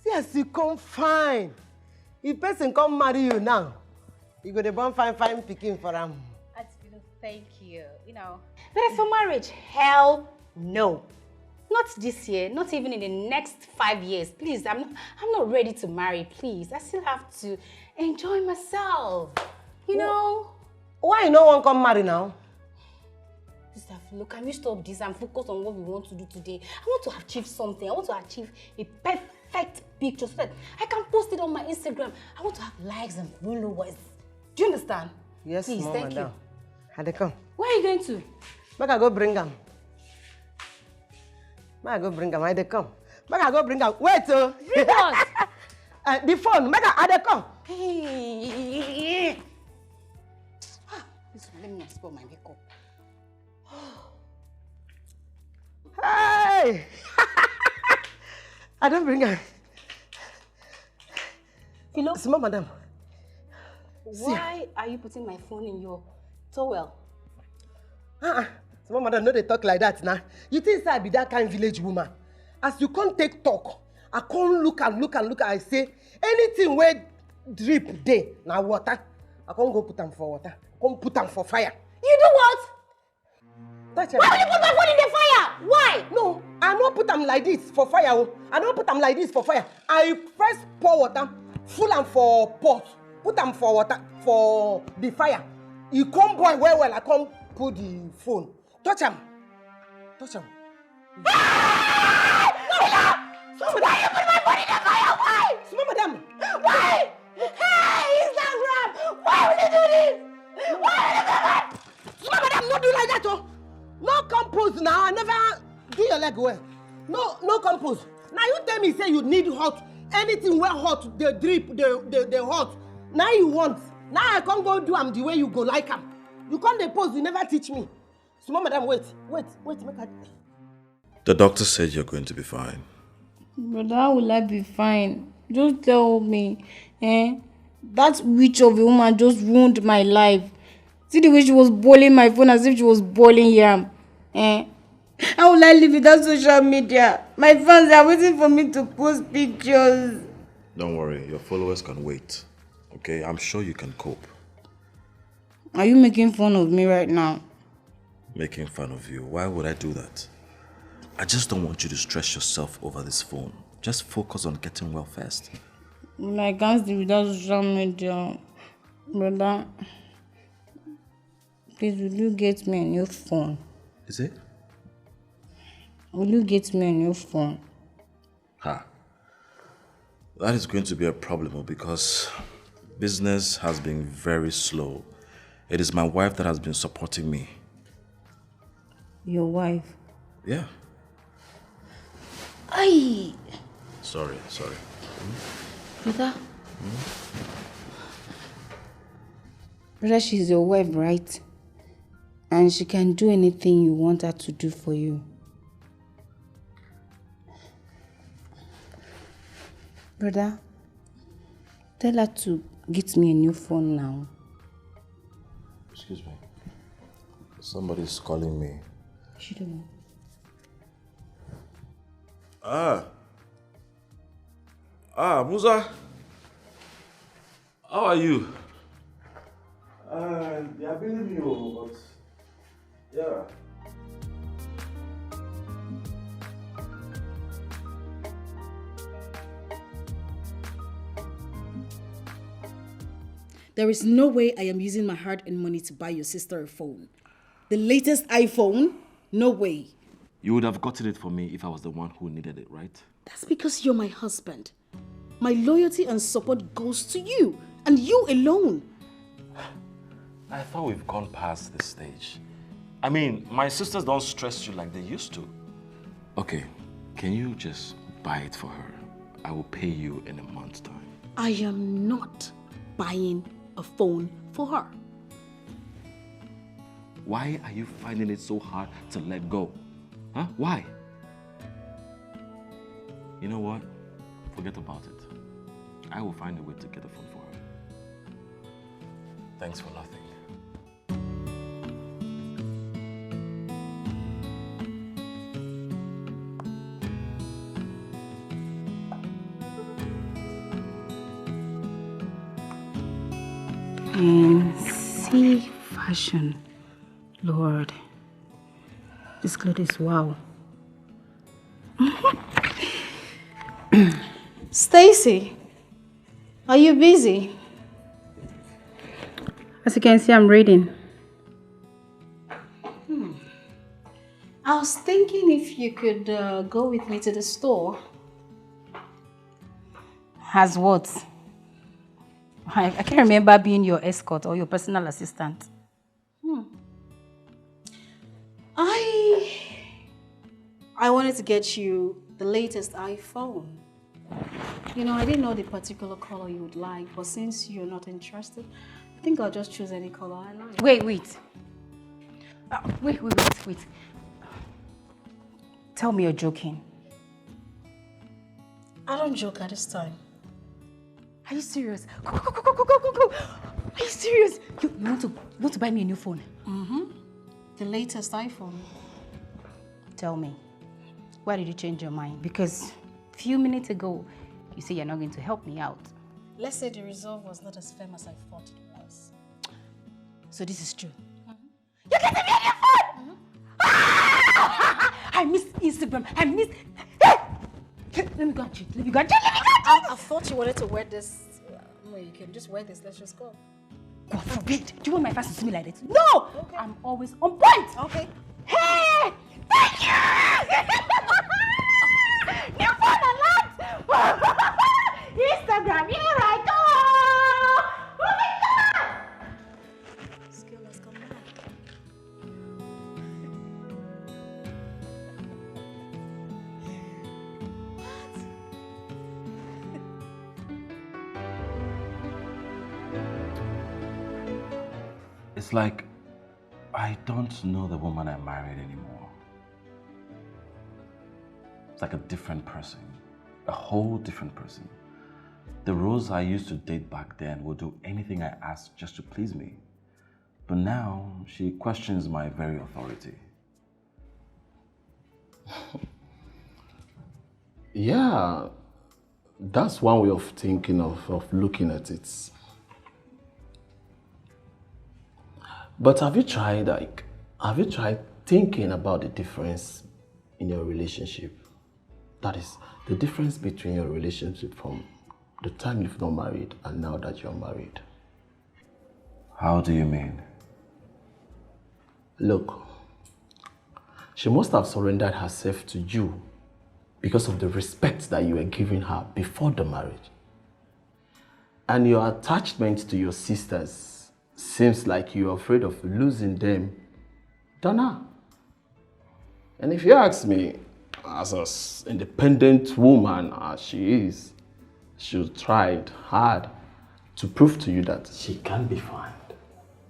See as you come fine. If person come marry you now, you go dey born fine fine pikin for am. Auntie Philo, thank you. You know. But as for marriage, hell no. Not this year, not even in the next five years. Please, I'm I'm not ready to marry, please. I still have to enjoy myself. You know? Why you no wan come marry now? Sister Philo, can you stop this and focus on what we want to do today? I want to achieve something. I want to achieve a perfect picture so that I can post it on my Instagram. I want to have likes and followers. Do you understand? Yes, Please, small thank madam. You. I dey come. Where are you going to? Make I go bring am. Make I go bring am. I dey come. Make I go bring am. Wait o. Bring what? Uh, the phone. Make I, I dey come. Hey. Ah, this one, let me not spoil my makeup. Hey! I don bring am. Philo, Small madam. why are you putting my phone in your towel? Uh-uh. Small madam, no dey talk like that na. You think say I be that kind village woman? As you come take talk, I come look and look and look and I say, anything wey drip dey na water. I come go put am for water, come put am for fire. You do what? Touch am. Why would you put my phone in the fire? Why? No, I no put am like this for fire o. I no put am like this for fire. I first pour water, full am for pot, put am for water for the fire. E come boil well well, I come put the phone. Touch am. Touch am. Small madam. Why? Hey, Instagram! Why would you do this? Why would you do that? Small madam, no do like that, oh. No compose now. I never do your leg well. No, no compose. Now you tell me say you need hot. Anything wey hot, dey drip, dey, dey, dey hot. Now you want. Now I come go do am the way you go like am. You come dey pose, you never teach me. Small madam, wait, wait, wait, make I. The doctor said you're going to be fine. But how will I be fine? Just tell me. Eh? That witch of a woman just ruined my life. See the way she was bawling my phone as if she was bawling yam. Eh? How will I live without social media? My fans are waiting for me to post pictures. Don't worry, your followers can wait. Okay, I'm sure you can cope. Are you making fun of me right now? Making fun of you? Why would I do that? I just don't want you to stress yourself over this phone. Just focus on getting well first. But I can't live without social media. Brother, please, will you get me a new phone? Is it? Will you get me a new phone? Ha. That is going to be a problem, oh, because business has been very slow. It is my wife that has been supporting me. Your wife? Yeah. Aye. Sorry, sorry. Brother? Brother, she's your wife, right? And she can do anything you want her to do for you. Brother, tell her to get me a new phone now. Excuse me. Somebody is calling me. She don't know. Ah. Ah, Musa. How are you? Uh, they are billing me, oh, but yeah. There is no way I am using my hard-earned money to buy your sister a phone. The latest iPhone? No way. You would have gotten it for me if I was the one who needed it, right? That's because you're my husband. My loyalty and support goes to you, and you alone. I thought we've gone past this stage. I mean, my sisters don't stress you like they used to. Okay, can you just buy it for her? I will pay you in a month's time. I am not buying a phone for her. Why are you finding it so hard to let go? Huh? Why? You know what? Forget about it. I will find a way to get a phone for her. Thanks for nothing. And see fashion. Lord, this clothes is wow. Stacy, are you busy? As you can see, I'm reading. Hmm. I was thinking if you could uh, go with me to the store. As what? I, I can't remember being your escort or your personal assistant. Hmm. I I wanted to get you the latest iPhone. You know, I didn't know the particular color you would like, but since you're not interested, I think I'll just choose any color I like. Wait, wait. Uh, wait, wait, wait, wait. Tell me you're joking. I don't joke at this time. Are you serious? Go, go, go, go, go, go, go. Are you serious? You, you want to you want to buy me a new phone? Mm-hmm. The latest iPhone. Tell me, why did you change your mind? Because Few minutes ago, you say you're not going to help me out. Let's say the resolve was not as firm as I thought it was. So this is true. I miss Instagram. I miss. Hey! Let me go and check. Let me go and check. Let me go and check. I, I thought you wanted to wear this. Uh, no, you can just wear this. Let's just go. God forbid. Do you want my fans to see me like that? No! Okay. I'm always on point. Okay. Hey! Thank you! New phone alert! Instagram, here I go! Oh my God! This girl has come back. It's like I don't know the woman I married anymore. It's like a different person, a whole different person. The Rose I used to date back then will do anything I ask just to please me. But now she questions my very authority. Yeah, that's one way of thinking of, of looking at it. But have you tried, like, have you tried thinking about the difference in your relationship? That is the difference between your relationship from the time you've not married and now that you're married. How do you mean? Look, she must have surrendered herself to you because of the respect that you were giving her before the marriage. And your attachment to your sisters seems like you're afraid of losing them than her. And if you ask me, as an independent woman as she is, she tried hard to prove to you that she can be fine,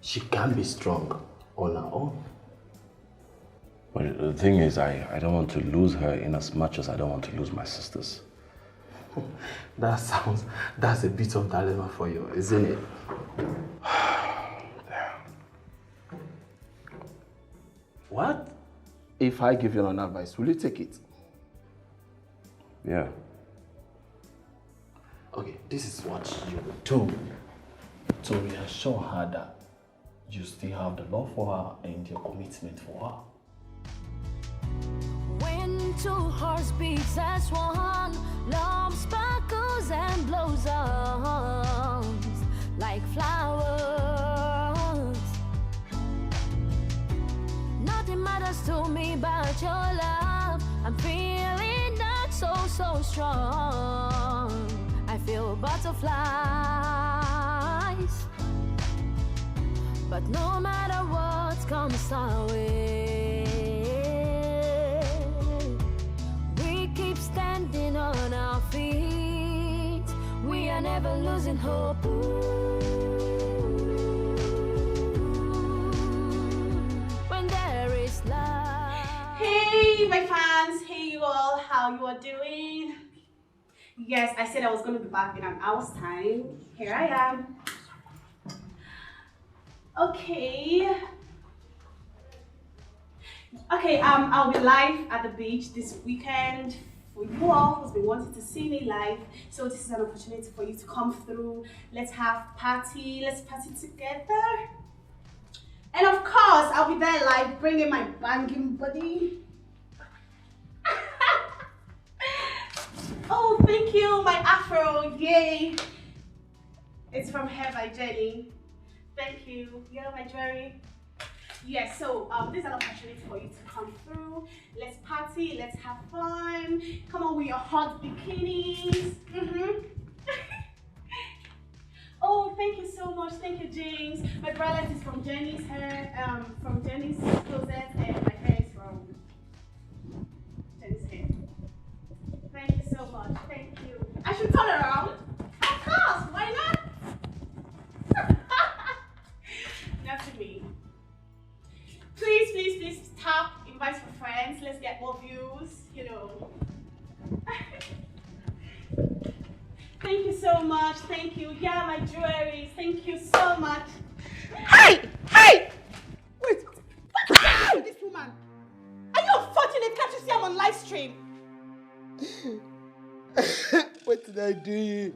she can be strong on her own. But the thing is, I, I don't want to lose her in as much as I don't want to lose my sisters. That sounds, that's a bit of dilemma for you, isn't it? What if I give you an advice? Will you take it? Yeah. Okay, this is what you will do to reassure her that you still have the love for her and your commitment for her. When two hearts beats as one, love sparkles and blossoms like flowers. Nothing matters to me but your love. I'm feeling that so, so strong. I feel butterflies. But no matter what comes our way, we keep standing on our feet. We are never losing hope. When there is love. Hey, my fans. Hey, you all. How you are doing? Yes, I said I was going to be back in an hour's time. Here I am. Okay. Okay, um, I'll be live at the beach this weekend for you all who's been wanting to see me live. So this is an opportunity for you to come through. Let's have party. Let's party together. And of course, I'll be there live bringing my banging body. Oh, thank you, my afro. Yay. It's from Hair by Jenny. Thank you. Yeah, my jewelry. Yes, so um, this is an opportunity for you to come through. Let's party, let's have fun. Come on with your hot bikinis. Mm-hmm. Oh, thank you so much. Thank you, James. My bralette is from Jenny's hair, um, from Jenny's closet, and my hair is from Jenny's hair. Thank you so much. Thank you. I should turn around. Of course. Why not? Not to me. Please, please, please tap, invite your friends. Let's get more views. You know. Thank you so much. Thank you. Yeah, my jewelry. Thank you so much. Hey! Hey! Wait! What is this woman? Are you unfortunate? Can't you see I'm on live stream? Wetin I do you?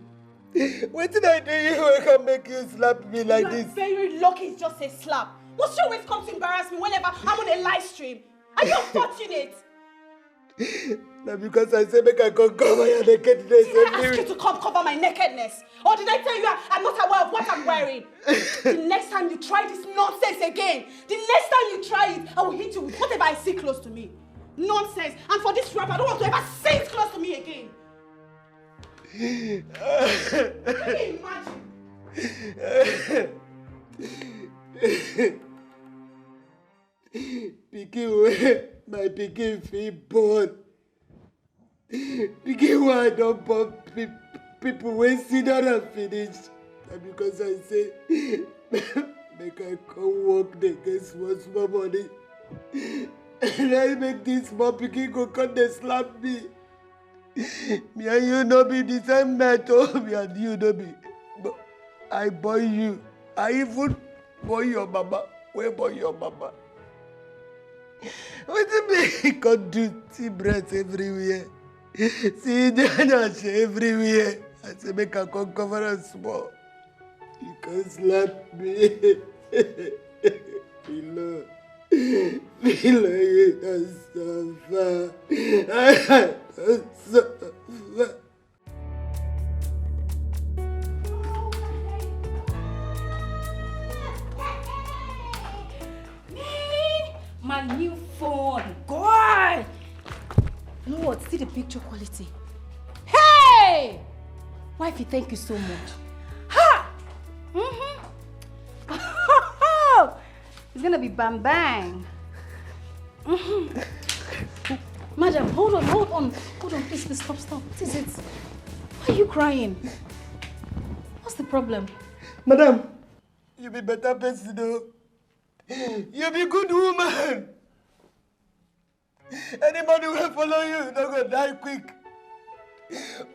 Wetin I do you wey come make you slap me like You are this? Very lucky it's just a slap. Must you always come to embarrass me whenever I'm on a live stream? Are you unfortunate? Na because I say make I come cover your nakedness Did I ask you everywhere. To come cover my nakedness? Or did I tell you I- I'm not aware of what I'm wearing? The next time you try this nonsense again, the next time you try it, I will hit you with whatever I see close to me. Nonsense. And for this rap, I don't want to ever see it close to me again. Can you imagine? Pikin wey my pikin fit born. Pikin wey I don born pe- people wey sit down and finish. Na because I say make I come work dey get small small money. Na im make this small pikin go come dey slap me. Me and you no be the same mate o. Me and you no be. But I born you. I even born your mama. Wey born your mama? Wetin me come do? See breast everywhere. See nyash everywhere. I say make I come cover am small. You come slap me. Pillow. Pillow, you don suffer. I don suffer. Me, my new phone. God! You know what? See the picture quality. Hey! Wifey, thank you so much. Ha! Mm-hmm. It's gonna be bam bam. Mm-hmm. Madam, hold on, hold on, hold on, please, please, stop, stop. What is it? Why are you crying? What's the problem? Madam, you be better person o. You be good woman. Anybody wey follow you no go die quick.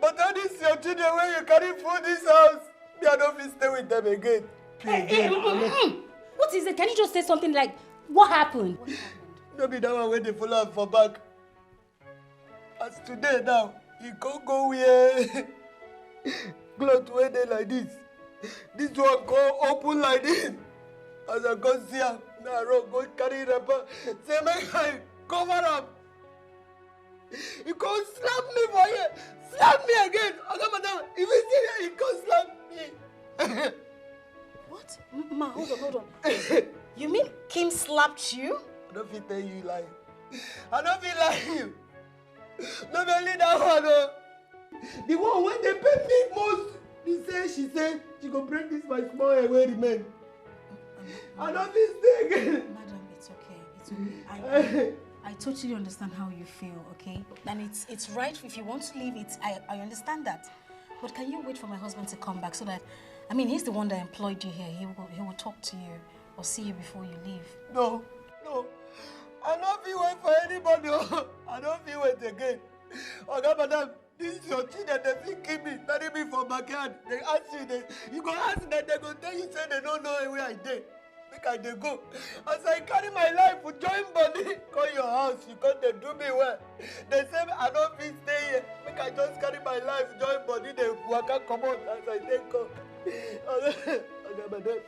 But all these your children wey you carry full this house, me I no fit stay with them again. Hey, hey, mm, mm, mm. What is it? Can you just say something like, what happened? No be that one wey dey follow am for back. As today now, he come go wear cloth wey dey like this. This one come open like this. As I come see am, na I run go carry wrapper. Say make I cover am. He come slap me for here. Slap me again. Oga madam, if you see here, he come slap me. What? M- Ma, hold on, hold on. You mean Kim slapped you? I no fit tell you lie. I no fit lie you. No be only that one o. The one wey dey pain me most be say she say she go break this my small hair wey remain. I no fit stay again. Madam, it's okay. It's okay. I, I, I totally understand how you feel, okay? And it's it's right if you want to leave it. I, I understand that. But can you wait for my husband to come back so that, I mean, he's the one that employed you here. He will, he will talk to you or see you before you leave. No, no. I no fit wait for anybody o. I no fit wait again. Oga madam, this your children dey fit kill me, bury me for backyard. Dey ask you, dey, you go ask them, they go tell you say they no know where I dey. Make I dey go. As I carry my life join body, come your house, you come dey do me well. They say I no fit stay here. Make I just carry my life join body, dey waka comot as I take come. Oga madam,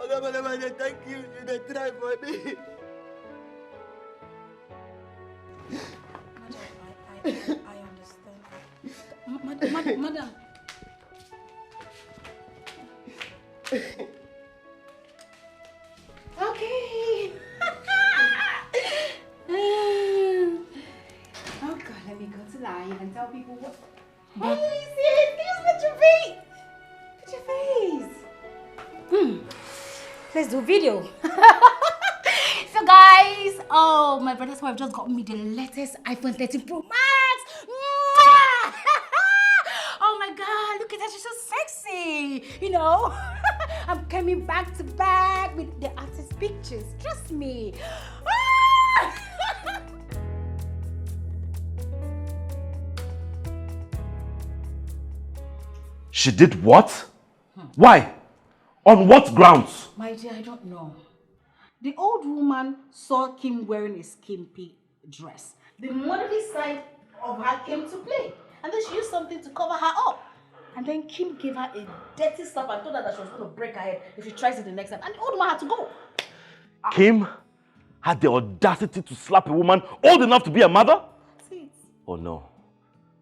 Oga madam, I dey thank you. You dey try for me. Madam, I, I, I understand. M- mad- mad- madam. Okay. Oh God, let me go to live and tell people what. Hey, see, excuse me, Javi. Look at your face. Hmm. Let's do video. So guys, oh, my brother's wife just got me the latest iPhone thirteen Pro Max. Mwah! Oh my God, look at her, she's so sexy. You know, I'm coming back to back with the artist pictures. Trust me. She did what? Why? On what grounds? My dear, I don't know. The old woman saw Kim wearing a skimpy dress. The motherly side of her came to play. And then she used something to cover her up. And then Kim gave her a dirty slap and told her that she was going to break her head if she tries it the next time. And the old man had to go. Kim had the audacity to slap a woman old enough to be a mother? That's it. Oh no.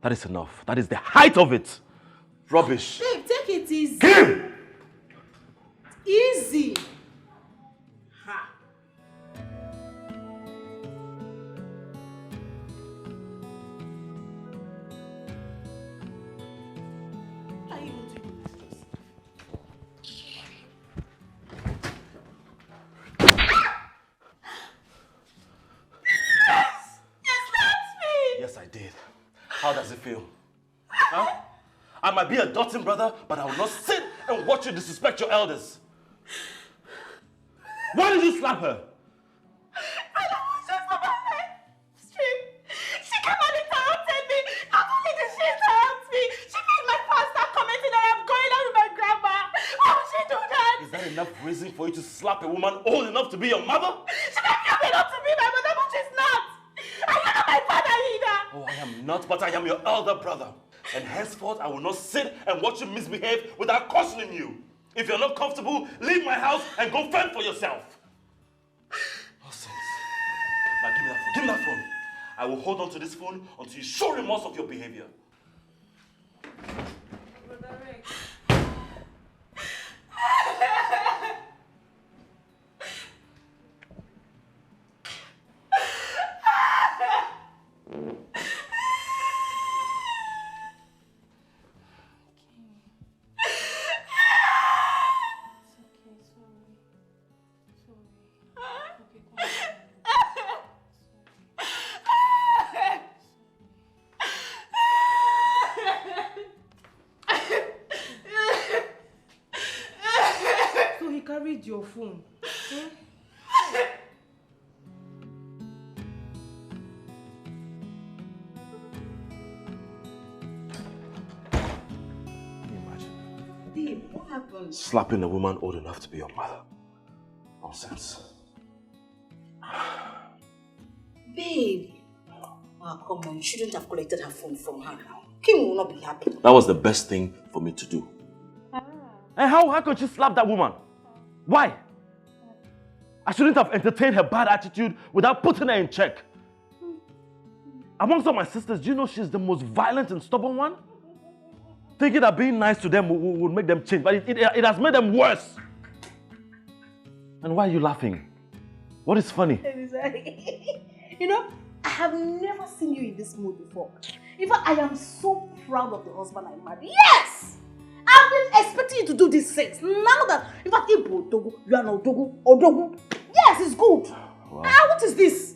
That is enough. That is the height of it. Rubbish. Babe, take it easy. Kim! Easy. Ha. What are you even doing with this? You slapped me! Yes, I did. How does it feel? Huh? I might be a doting brother, but I will not sit and watch you disrespect your elders. Why did you slap her? I don't want just for my life. Stream. She came and interrupted me. Not only did she interrupt me, she made my father start commenting that I'm going out with my grandma. Why would she do that? Is that enough reason for you to slap a woman old enough to be your mother? She made me old enough to be my mother, but she's not. And you're not my father either. Oh, I am not, but I am your elder brother. And henceforth, I will not sit and watch you misbehave without cautioning you. If you're not comfortable, leave my house and go fend for yourself. Nonsense. Now give me that phone. Give me that phone. I will hold on to this phone until you show remorse of your behavior. So he carried your phone. Eh? Imagine. Babe, what happened? Slapping a woman old enough to be your mother. Nonsense. Babe. Ah, come on, you shouldn't have collected her phone from her now. Kim will not be happy. That was the best thing for me to do. And how, how could you slap that woman? Why? I shouldn't have entertained her bad attitude without putting her in check. Amongst all my sisters, do you know she's the most violent and stubborn one? Thinking that being nice to them would, would make them change, but it, it, it has made them worse. And why are you laughing? What is funny? You know, I have never seen you in this mood before. In fact, I am so proud of the husband I married. Yes! I've been expecting you to do these things. Now that, in fact, Ibu Odogu, you are not Odogu, Odogu. Yes, it's good. Wow. Ah, what is this?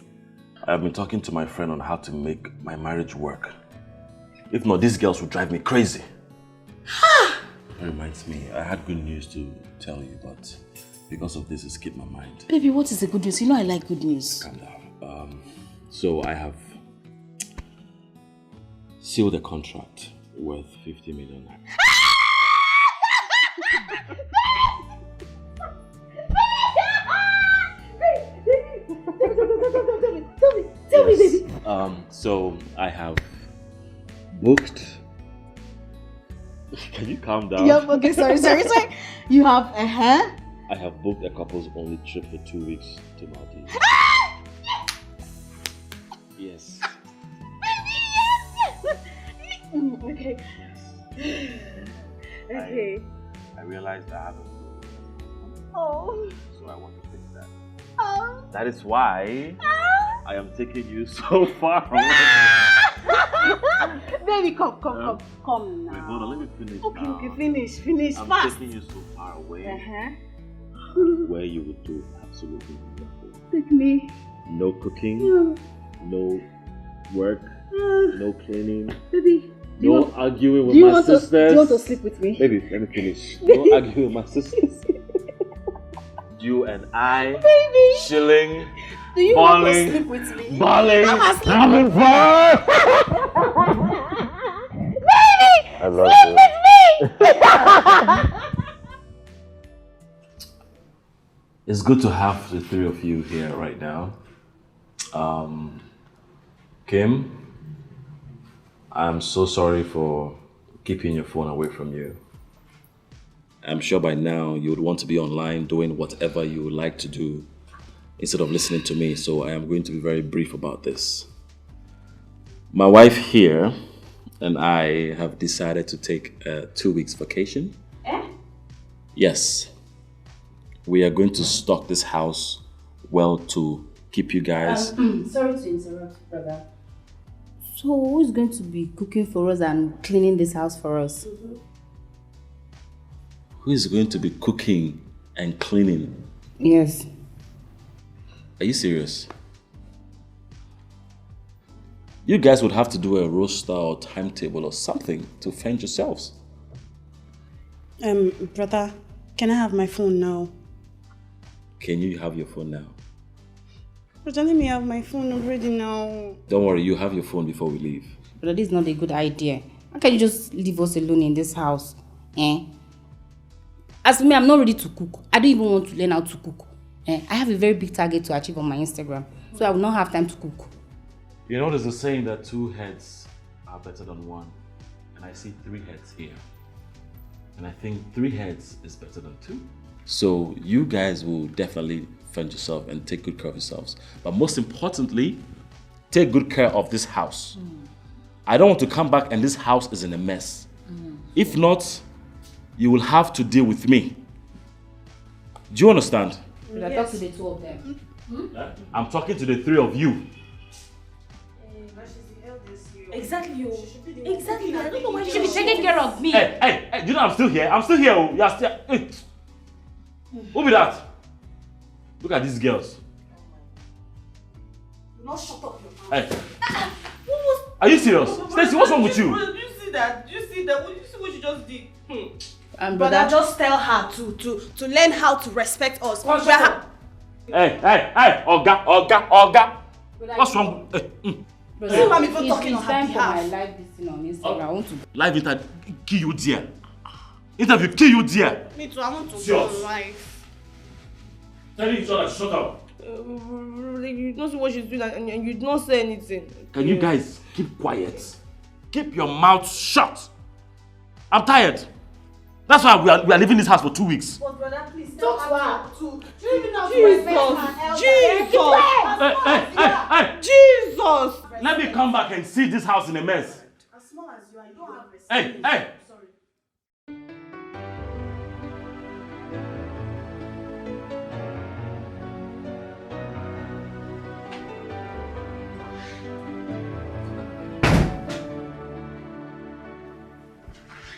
I've been talking to my friend on how to make my marriage work. If not, these girls will drive me crazy. That reminds me, I had good news to tell you, but because of this, it skipped my mind. Baby, what is the good news? You know I like good news. Calm down. Um, so I have sealed a contract worth fifty million naira. Tell me, Yes. baby. Um, so I have booked. Can you calm down? Yeah, okay, sorry, sorry, sorry. You have a hair? I have booked a couples only trip for two weeks to Maldives. Yes. Mm, okay. Yes. Okay. I realized I haven't, Oh. so I want to fix that. Oh. That is why I am taking you so far away. Baby, come, come, Huh? come, come now. Wait, hold on, let me finish. Okay, now. Okay, finish, finish I'm fast. Taking you so far away Uh-huh. where you would do absolutely nothing. Take me. No cooking, Mm, no work, mm. No cleaning, Baby, do you no want, arguing with do you my want to, do sisters. You want to sleep with me? Baby, let me finish. No arguing with my sisters. You and I Baby, chilling, do you want to balling, sleep with me? balling, Come and sleep having fun. Baby, I love sleep you. With me. It's good to have the three of you here right now. Um, Kim, I'm so sorry for keeping your phone away from you. I'm sure by now you would want to be online doing whatever you would like to do instead of listening to me, so I am going to be very brief about this. My wife here and I have decided to take a two weeks vacation. Eh? Yes. We are going to stock this house well to keep you guys. Um, sorry to interrupt, brother. So, who's going to be cooking for us and cleaning this house for us? Mm-hmm. Who is going to be cooking and cleaning? Yes. Are you serious? You guys would have to do a roster or timetable or something to fend yourselves. Um, brother, can I have my phone now? Can you have your phone now? Brother, let me have my phone already now. Don't worry, you have your phone before we leave. Brother, this is not a good idea. How can you just leave us alone in this house? Eh? As for me, I'm not ready to cook. I don't even want to learn how to cook. Eh? I have a very big target to achieve on my Instagram, so I will not have time to cook. You know, there's a saying that two heads are better than one, and I see three heads here. And I think three heads is better than two. So you guys will definitely fend yourself and take good care of yourselves. But most importantly, take good care of this house. I don't want to come back and this house is in a mess. If not, you will have to deal with me. Do you understand? Should I talk to the two of them? I'm talking to the three of you. Exactly, you. Exactly. I don't know why she should be taking care of me. Hey, hey, hey, you know I'm still here. I'm still here. Oh. You are still. Hey. Who be that? Look at these girls. You not shut up your mouth. Hey. What was? Are you serious? Stacy, what's wrong with you? Do you see that? Do you see that? What, do you see what you just did? Hmm. Um, Brother, brother, just tell her to to to learn how to respect us. Come, we are shut up. Hey, hey, hey, Oga, Oga, Oga. Brother, what's wrong? Hey, mm. Brother, see, ma'am, even please, talking please, on her behalf. Time for my live this thing on Instagram. I want to live interview kill you there. Interview kill you there. Me too, I want to go live. Telling each other to shut up. Uh, you don't see what she's doing and, and you don't say anything. Can you guys keep quiet? Keep your mouth shut. I'm tired. That's why we are, we are leaving this house for two weeks. But brother, please talk to her. To, to, you know, to respect her elder. Jesus! Hey, hey, hey, hey! Jesus! Let me come back and see this house in a mess. As small as you are, you don't have respect. Hey, hey! Sorry.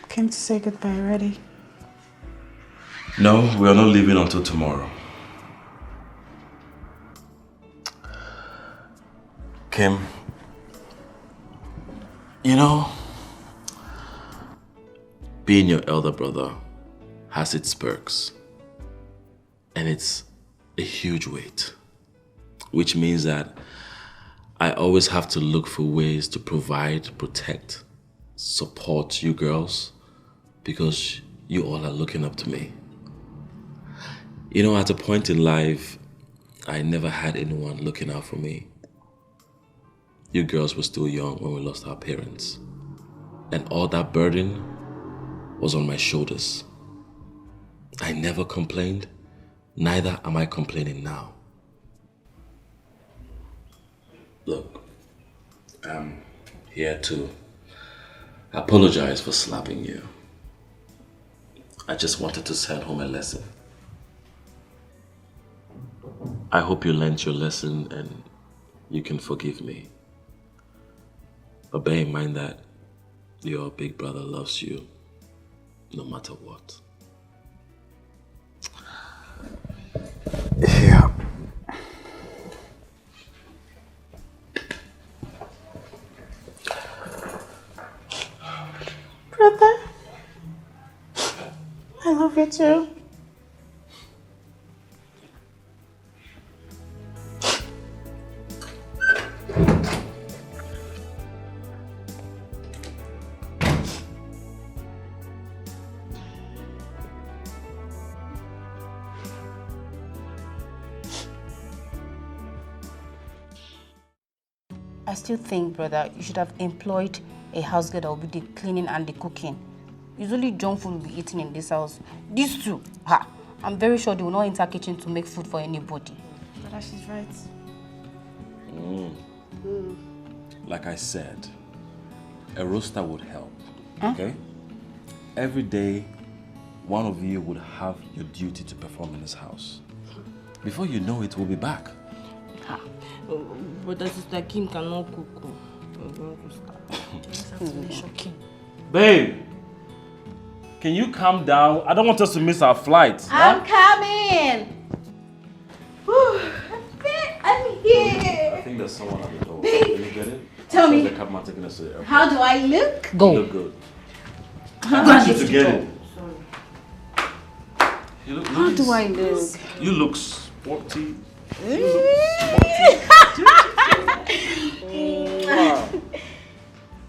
Came to say goodbye already. No, we are not leaving until tomorrow. Kim, you know, being your elder brother has its perks, and it's a huge weight, which means that I always have to look for ways to provide, protect, support you girls because you all are looking up to me. You know, at a point in life, I never had anyone looking out for me. You girls were still young when we lost our parents, and all that burden was on my shoulders. I never complained, neither am I complaining now. Look, I'm here to apologize for slapping you. I just wanted to send home a lesson. I hope you learned your lesson and you can forgive me. But bear in mind that your big brother loves you no matter what. Yeah. Brother, I love you too. I still think, brother, you should have employed a house girl that will be the cleaning and the cooking. It's only junk food will be eating in this house. These two, ha, I'm very sure they will not enter kitchen to make food for anybody. Brother, she's right. Like I said, a roster would help. Okay? Every day, one of you would have your duty to perform in this house. Before you know it, we'll be back. But the sister Kim cannot cook. Oh. I'm going to start. Babe, can you calm down? I don't want us to miss our flight. I'm coming. Whew, I'm here. I think there's someone at the door. Babe, Can you get it? Tell Sounds me. Like Captain taking us to the airport. How do I look? You look good. I need you to get it. You look How nice. Do I look? You look sporty.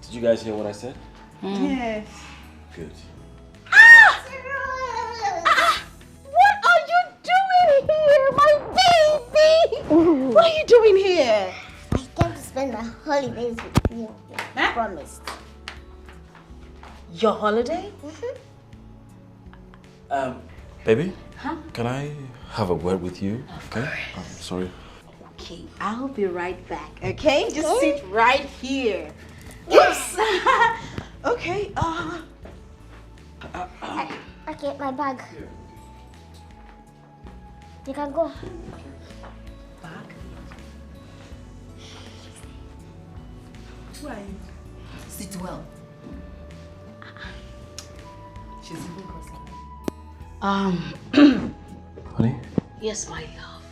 Did you guys hear what I said? Yes. Good. What are you doing here, my baby? What are you doing here? I came to spend my holidays with you. I promised. Your holiday? Um, baby, can I have a word with you? Okay. I'm sorry. Okay, I'll be right back. Okay, just sit right here. Oops. Okay. Uh, Okay, my bag. You can go. Bag. Who are you? Sit well. She's even cross. Um. Honey, Yes, my love.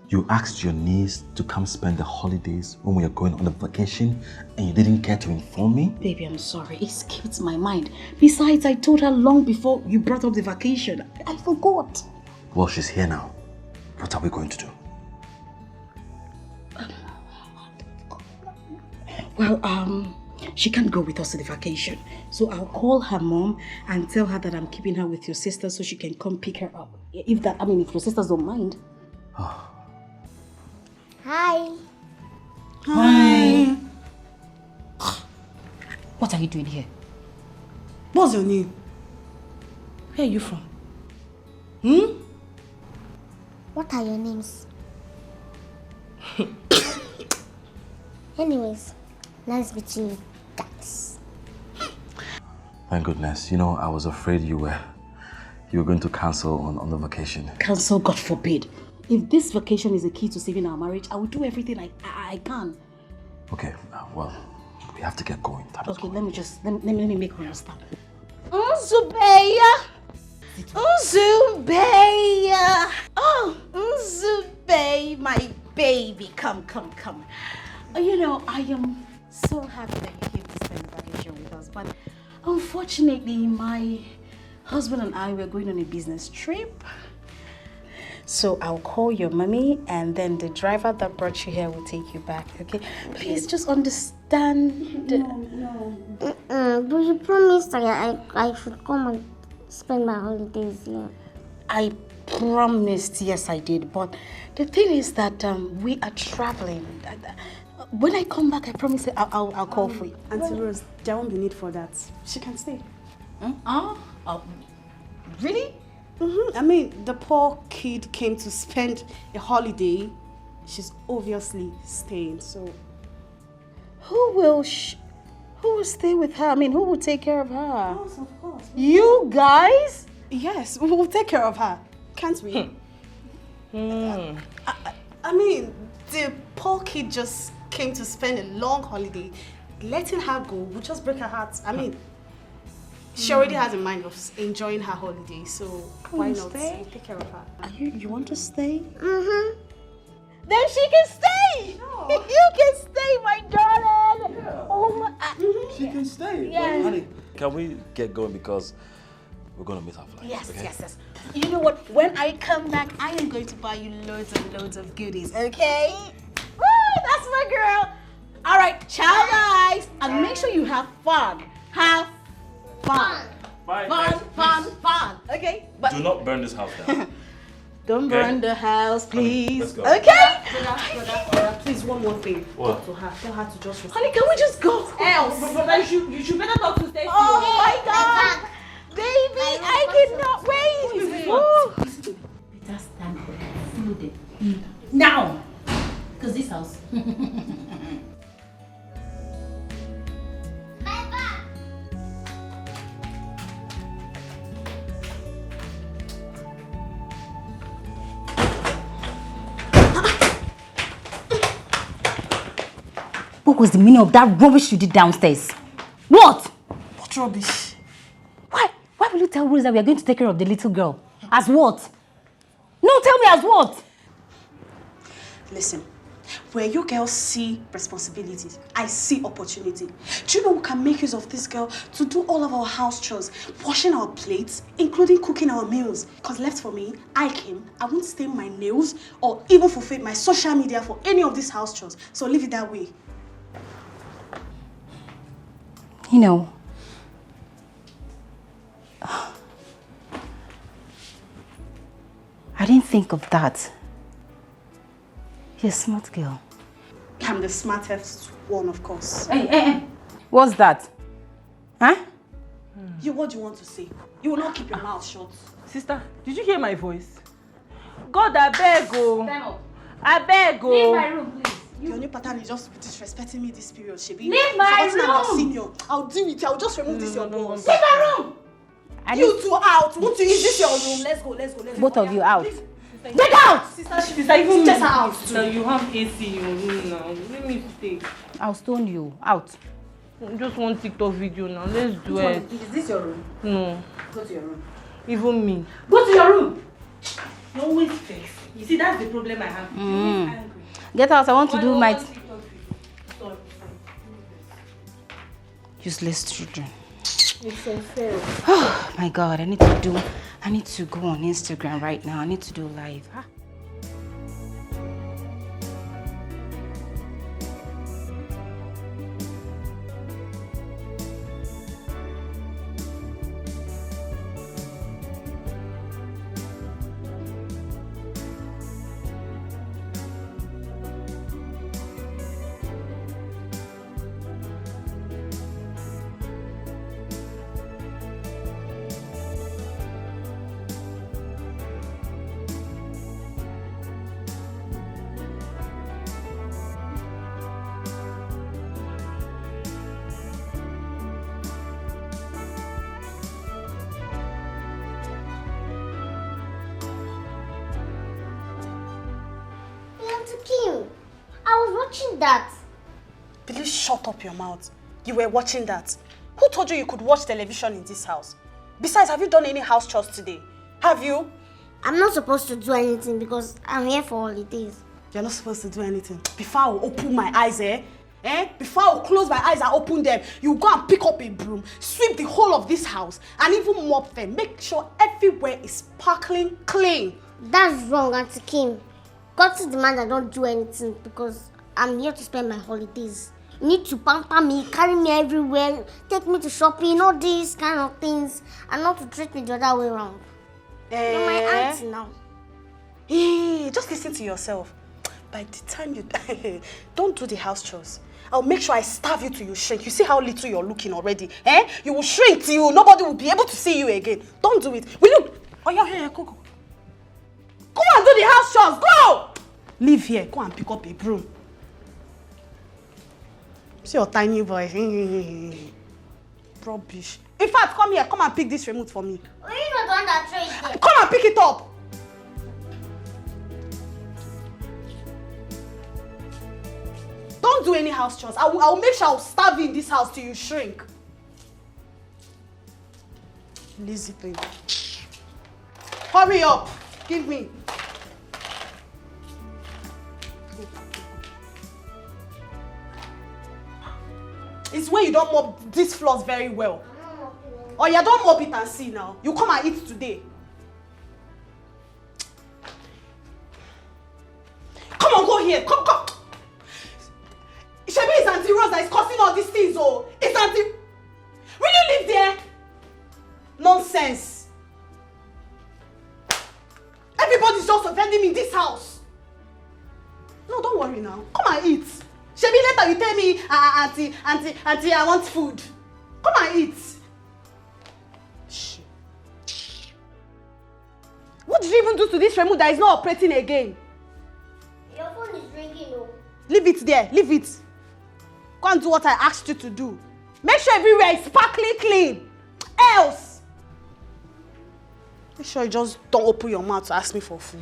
you asked your niece to come spend the holidays when we are going on a vacation and you didn't care to inform me? Baby, I'm sorry. It skipped my mind. Besides, I told her long before you brought up the vacation. I forgot. Well, she's here now. What are we going to do? Well, um, she can't go with us to the vacation. So I'll call her mom and tell her that I'm keeping her with your sister so she can come pick her up. If that, I mean, if your sisters don't mind. Hi. Hi. What are you doing here? What's your name? Where are you from? Hmm? What are your names? Anyways, nice meeting you guys. Thank goodness. You know, I was afraid you were you were going to cancel on, on the vacation. Cancel, God forbid. If this vacation is a key to saving our marriage, I will do everything I, I, I can. Okay, uh, well, we have to get going. Time is Okay, let me just let me, let me, let me make her understand. Nzubeya! Nzubeya! Oh, Nzube, my baby. Come, come, come. Uh, You know, I am so happy that you came to spend the vacation with us, but unfortunately, my husband and I were going on a business trip. So I'll call your mommy, and then the driver that brought you here will take you back, okay? Please just understand. Mm-mm, but you promised I, I, I should come and spend my holidays here. I promised, yes, I did. But the thing is that um, we are traveling. Uh, When I come back, I promise I'll, I'll, I'll call for you. Auntie Rose, there won't be need for that. She can stay. Oh, oh, really? Mm-hmm. I mean, the poor kid came to spend a holiday. She's obviously staying, so. Who will sh- who will stay with her? I mean, who will take care of her? Of course. You guys? Yes, we will take care of her. Can't we? I, I, I mean, the poor kid just came to spend a long holiday. Letting her go would just break her heart. I mean, she already has a mind of s- enjoying her holiday, so why you not stay? Take care of her? Are you you want to stay? Mm-hmm. Then she can stay. You can stay, my darling. Oh my. She can stay. Yeah. Honey, can we get going because we're gonna miss our flight? Yes, Okay? Yes, yes. You know what? When I come back, I am going to buy you loads and loads of goodies, okay? Woo, that's my girl. All right, ciao, guys, and make sure you have fun. Have fun. Bye, Fun, guys, fun, please. Fun. Okay, but Do not burn this house down. Don't Okay. burn the house, Honey, please. Let's go. Okay. Brother, brother, brother, please, one more thing. What? Talk to her. Tell her to just respect. Honey, can we just go? Else, brother, you should, you should better talk to Stacy. Oh my God, baby, I cannot wait. Ooh. Better stand up and follow them in now. Because this house. What was the meaning of that rubbish you did downstairs? What? What rubbish? Why? Why will you tell Rose that we are going to take care of the little girl? As what? No, tell me as what? Listen, where you girls see responsibilities, I see opportunity. Do you know we can make use of this girl to do all of our house chores, washing our plates, including cooking our meals? Because left for me, I came, I won't stain my nails or even fulfill my social media for any of these house chores. So leave it that way. You know, I didn't think of that. You're a smart girl. I'm the smartest one, of course. Hey, hey, hey. What's that? Huh? You, what do you want to say? You will not keep your mouth shut. Sister, did you hear my voice? God, I beg, oh. Stand up. I beg, Leave oh. My room, please. Your new pattern is just disrespecting me this period, Shebi. Leave my Forgotten I'm your room. Senior. I'll deal with you. I'll just remove this your balls. Leave my room. You two out. Won't you? Is this your room? Let's go. Let's go. Let's Both go. of you out. Get out! Sister, sister, even Just out. Now you have A C in your room now. Let me stay. I'll stone you out. Just one TikTok video now. Let's do Which one? It. Is this your room? No, Go to your room. Even me. Go to your room. You always vex. You see, that's the problem I have. You always angry. Get out. I want to do my One TikTok video. Sorry, sorry. Useless children. It's unfair. Oh my God, I need to do, I need to go on Instagram right now. I need to do live. Ah. Auntie Kim, I was watching that. Please shut up your mouth. You were watching that. Who told you you could watch television in this house? Besides, have you done any house chores today? Have you? I'm not supposed to do anything because I'm here for holidays. You're not supposed to do anything. Before I open my eyes, eh? Eh? Before I close my eyes and open them, you go and pick up a broom, sweep the whole of this house, and even mop them. Make sure everywhere is sparkling clean. That's wrong, Auntie Kim. God see the man that don't do anything because I'm here to spend my holidays. You need to pamper me, carry me everywhere, take me to shopping, all these kind of things, and not to treat me the other way around. You're my Eh? Auntie now. Hey, just listen to yourself. By the time you don't do the house chores, I'll make sure I starve you till you shrink. You see how little you're looking already, eh? You will shrink till nobody will be able to see you again. Don't do it. Will you? Oh, yeah, yeah, yeah, go, go. Come and do the house chores. Go! Leave here. Go and pick up a broom. See your tiny voice. Rubbish. In fact, come here. Come and pick this remote for me. Are you not the one that threw it there? Come and pick it up. Don't do any house chores. I will, I will make sure I'll starve you in this house till you shrink. Lazy thing. Hurry up. Give me. It's when you don't mop these floors very well. Oh, you don't mop it and see now. You come and eat today. Come on, go here. Come, come. Shebi, it's Auntie Rose that is causing all these things, oh. It's Auntie. Will you live there? Nonsense. Everybody's just offending me in this house. No, don't worry now. Come and eat. Shebi later you tell me, "Ah, ah, auntie, auntie, auntie, I want food." Come and eat. Shit. What did you even do to this remote that is not operating again? Your phone is ringing, oh. Leave it there. Leave it. Go and do what I asked you to do. Make sure everywhere is sparkling clean. Else, make sure you just don't open your mouth to ask me for food.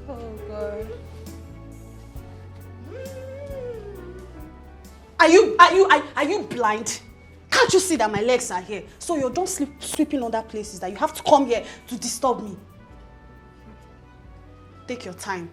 Oh God. Are you are you are, are you blind? Can't you see that my legs are here? So you're done sleep, sweeping other places that you have to come here to disturb me. Take your time.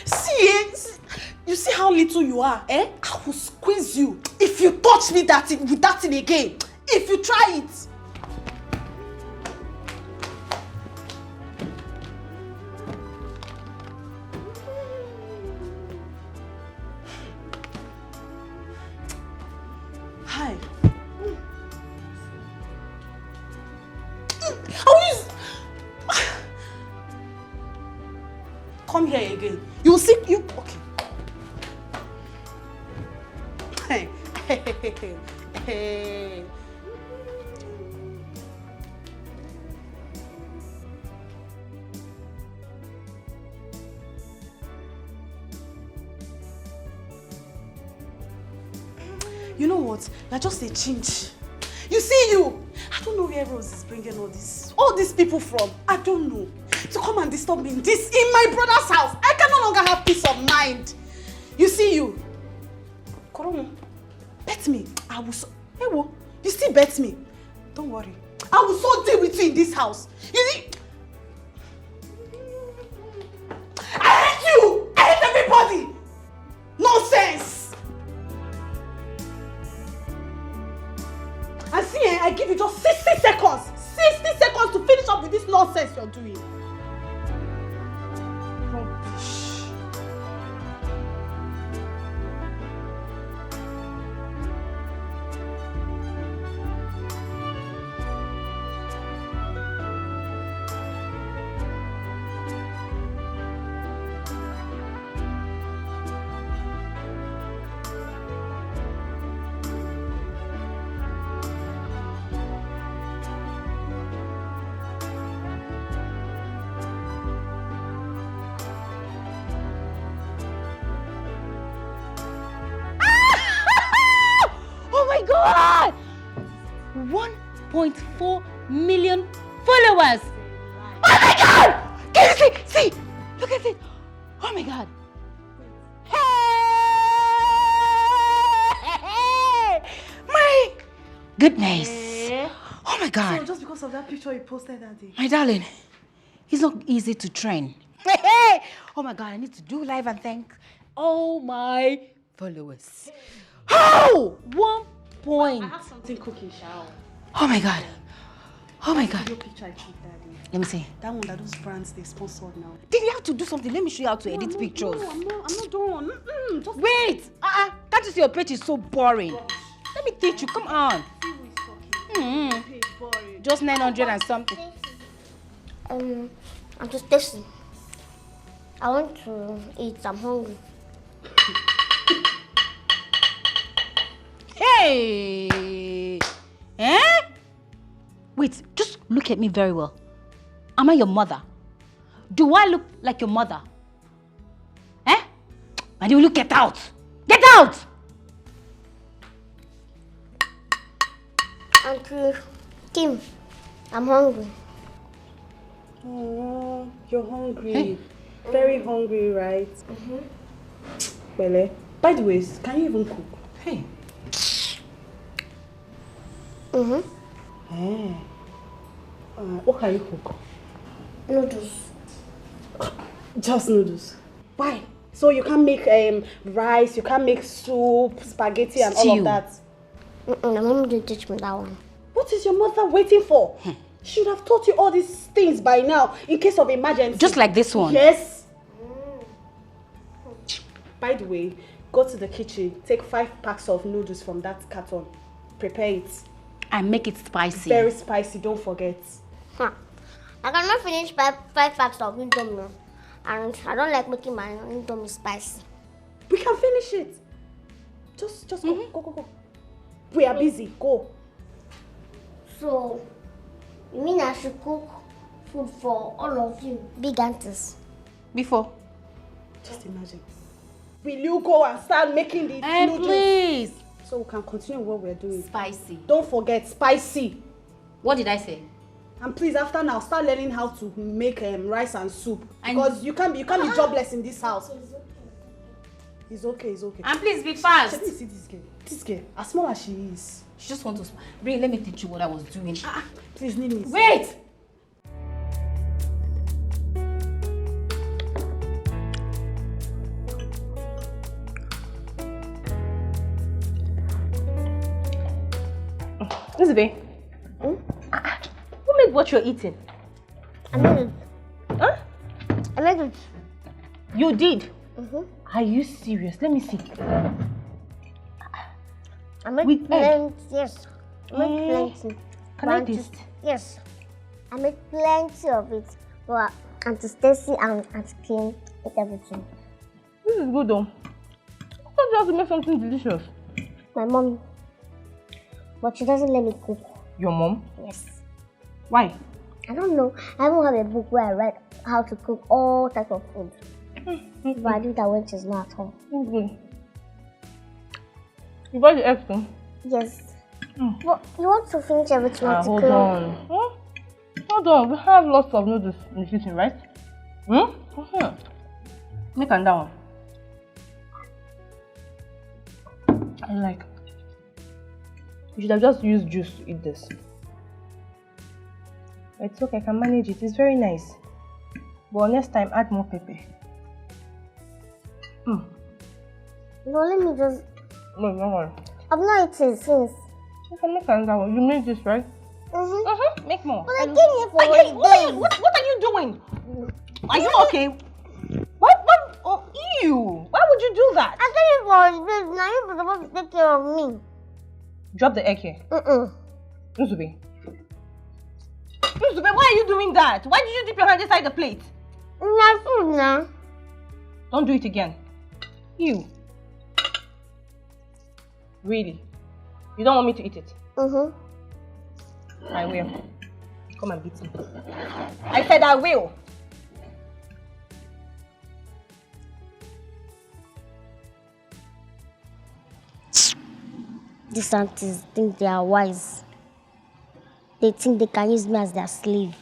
See, eh? See, you see how little you are, eh? I will squeeze you if you touch me that thing, with that thing again. If you try it. Hi. I will use. Come here again. You see, you okay? Hey, hey, hey, hey. You know what? You're just a change. You see you. I don't know where Rose is bringing all this, all these people from. I don't know. To come and disturb me in this, in my brother's house. I can no longer have peace of mind. You see you. Koromo, bet me. I will so, hey, wo, you still bet me. Don't worry. I will so deal with you in this house. You see, I hate you. I hate everybody. Nonsense. And see, eh, I give you just sixty seconds. Sixty seconds to finish up with this nonsense you're doing. Rubbish. Oh my God! One point four million followers. Oh my God! Can you see? See! Look at it! Oh my God! Hey! My goodness! Eh? Oh my God! So just because of that picture you posted that day? My darling, it's not easy to train. Oh my God, I need to do live and thank all my followers. Oh! One point. I have something cooking, Shao. Oh my God. Oh my God. Your picture I took that day. Let me see. That one that those brands they sponsored now. Did you have to do something? Let me show you how to edit pictures. No, I'm not, I'm not done. Mm-mm, just wait. Uh-uh. Can't you see your page is so boring? Let me teach you. Come on. See who is talking. Mm-hmm. Page boring. Just nine hundred and something. Um, I'm just testing. I want to eat. I'm hungry. Hey! Eh? Wait, just look at me very well. Am I your mother? Do I look like your mother? Eh? Why do you look? Get out! Get out! Auntie Kim, I'm hungry. Oh, you're hungry. Hey. Very hungry, right? Mm-hmm. Pẹ̀lẹ́. By the way, can you even cook? Hey. Mm-hmm. Eh. Uh, what can you cook? Noodles. Just noodles. Why? So you can't make um, rice, you can't make soup, spaghetti, and all Stew. Of that. Mm-mm, my mom didn't teach me that one. What is your mother waiting for? She should have taught you all these things by now in case of emergency. Just like this one. Yes. By the way, go to the kitchen, take five packs of noodles from that carton, prepare it. And make it spicy. Very spicy, don't forget. Huh. I cannot finish five, five packs of indomie, and I don't like making my indomie spicy. We can finish it. Just, just go, go, go, go. We are busy. Go. So, you mean I should cook food for all of you, big aunties? Before. Just imagine. Will you go and start making the Eh, noodles? Please. So we can continue what we're doing. Spicy. Don't forget, spicy. What did I say? And please, after now, start learning how to make um, rice and soup. And- Because you can't be, you can't be jobless in this house. It's okay, it's okay. And please be fast. Check, see this girl. This girl, as small as she is, She just wants to. Sp- Ray, let me teach you what I was doing. Ah, please, Nini. Wait! Nzube, hmm? Ah, who made what you're eating? I made it. Huh? I made it. You did? Mm-hmm. Are you serious? Let me see. I made With egg? Plenty. Yes. I made Eh, plenty. Can I But taste? Yes. I made plenty of it. But Auntie Stacy and Auntie Kim ate everything. This is good though. I thought you had to make something delicious. My mom. But she doesn't let me cook. Your mom? Yes. Why? I don't know. I even have a book where I read how to cook all types of food. But I do that when she's not at home. It's good. You bought the eggs too? Yes. Mm. But you want to finish everything Ah, at hold school? On. Hmm? Hold on. We have lots of noodles in the kitchen, right? Hmm? Mm-hmm. Make another one. I like. You should have just used juice to eat this. It's okay, I can manage it. It's very nice. But next time, add more pepper. Mm. No, let me just. No, no one. I've not eaten since. You can make another one. You made this, right? Mm-hmm. Uh-huh. Make more. But I came here for Are you, what, are you, holidays. what, what are you doing? Are you okay? What? What? Oh, ew. Why would you do that? I came here for holidays. Now you're supposed to take care of me. Drop the egg here. Mm-mm. Nzube. Nzube, why are you doing that? Why did you dip your hand inside the plate? My food now. Don't do it again. You. Really? You don't want me to eat it? Mm-hmm. I will. Come and beat me. I said I will. These aunties think they are wise. They think they can use me as their slave.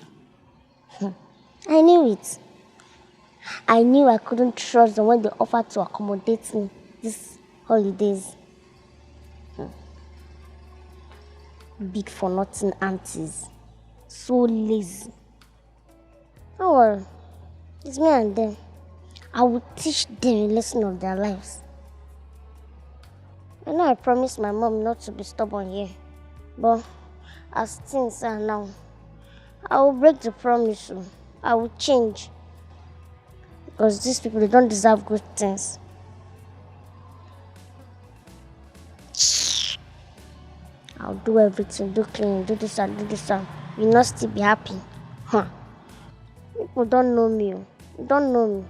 Hmm. I knew it. I knew I couldn't trust them when they offered to accommodate me these holidays. Hmm. Big for nothing aunties. So lazy. Oh well, it's me and them. I will teach them a lesson of their lives. I know I promised my mom not to be stubborn here, but as things are now, I will break the promise. Oh. I will change, because these people, they don't deserve good things. I'll do everything, do clean, do this and do this and you not still be happy. Huh. People don't know me. Oh. You don't know me.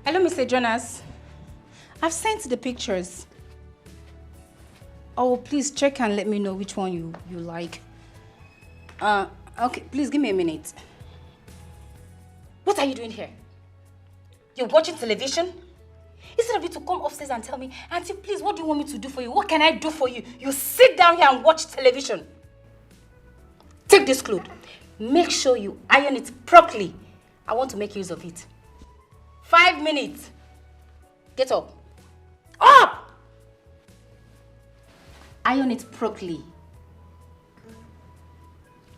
Hello, Mister Jonas. I've sent the pictures. Oh, please check and let me know which one you, you like. Uh, okay, please give me a minute. What are you doing here? You're watching television? Instead of you to come upstairs and tell me, "Auntie, please, what do you want me to do for you? What can I do for you?" You sit down here and watch television. Take this clothes. Make sure you iron it properly. I want to make use of it. Five minutes. Get up. Up! Iron it properly.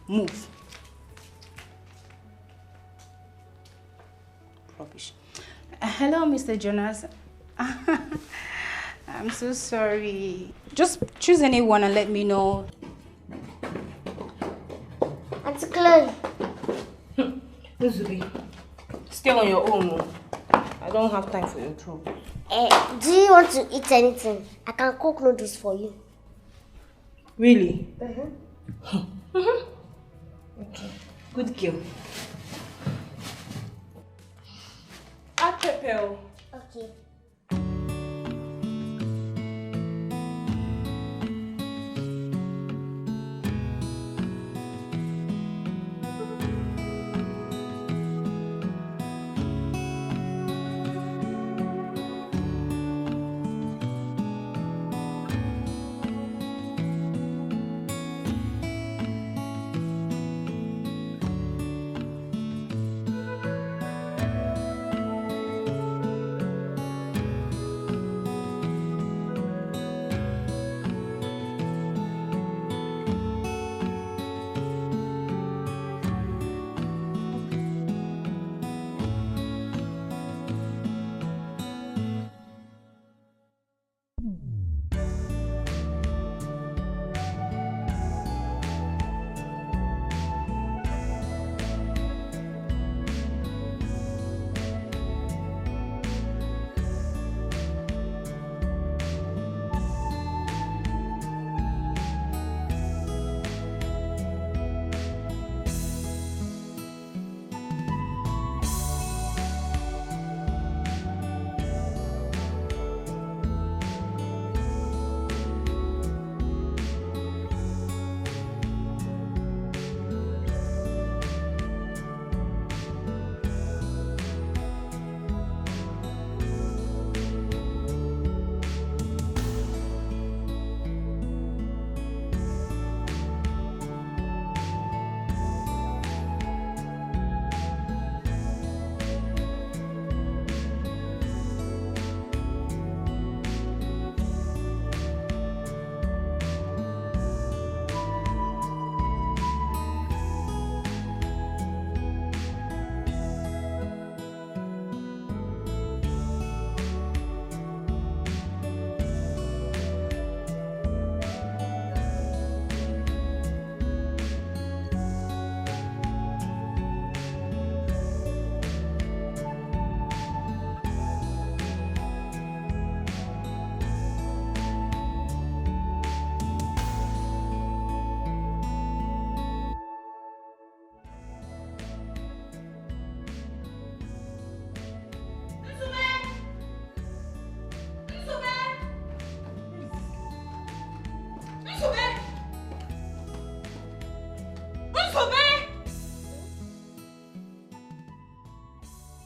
Move. Rubbish. Uh, hello, Mister Jonas. I'm so sorry. Just choose anyone and let me know. Auntie Chloe. Nzube, stay on your own. Oh. I don't have time for your trouble. Eh, do you want to eat anything? I can cook noodles for you. Really? Mm-hmm. Okay. Good girl. Add pepper. Okay.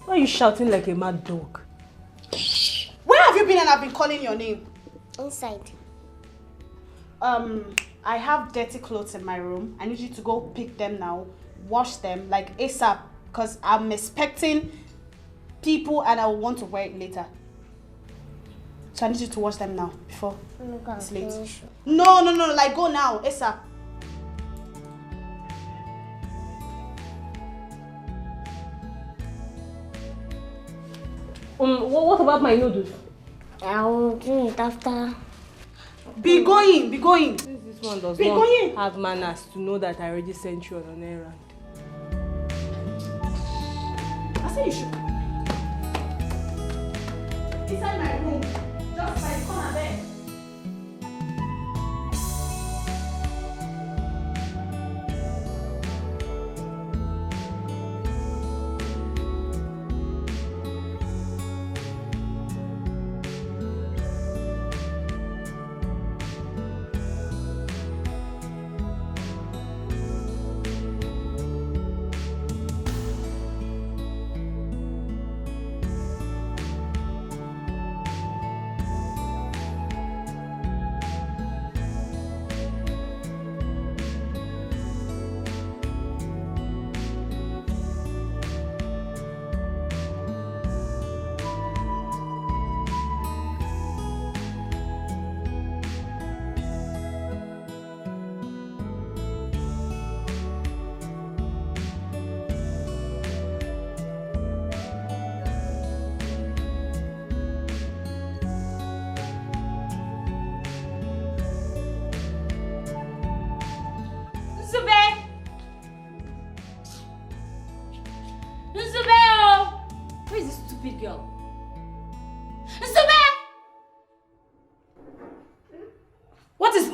Why are you shouting like a mad dog? Where have you been and I've been calling your name? Inside. Um, I have dirty clothes in my room. I need you to go pick them now, wash them like ASAP, because I'm expecting people and I want to wear it later. So I need you to wash them now before it's late. No, no, no, like, go now, ASAP. Um, what about my noodles? I will do it after. Be going, be going. Since this one does not have manners to know that I already sent you on an errand. I say you should. Inside my room, just by the corner there.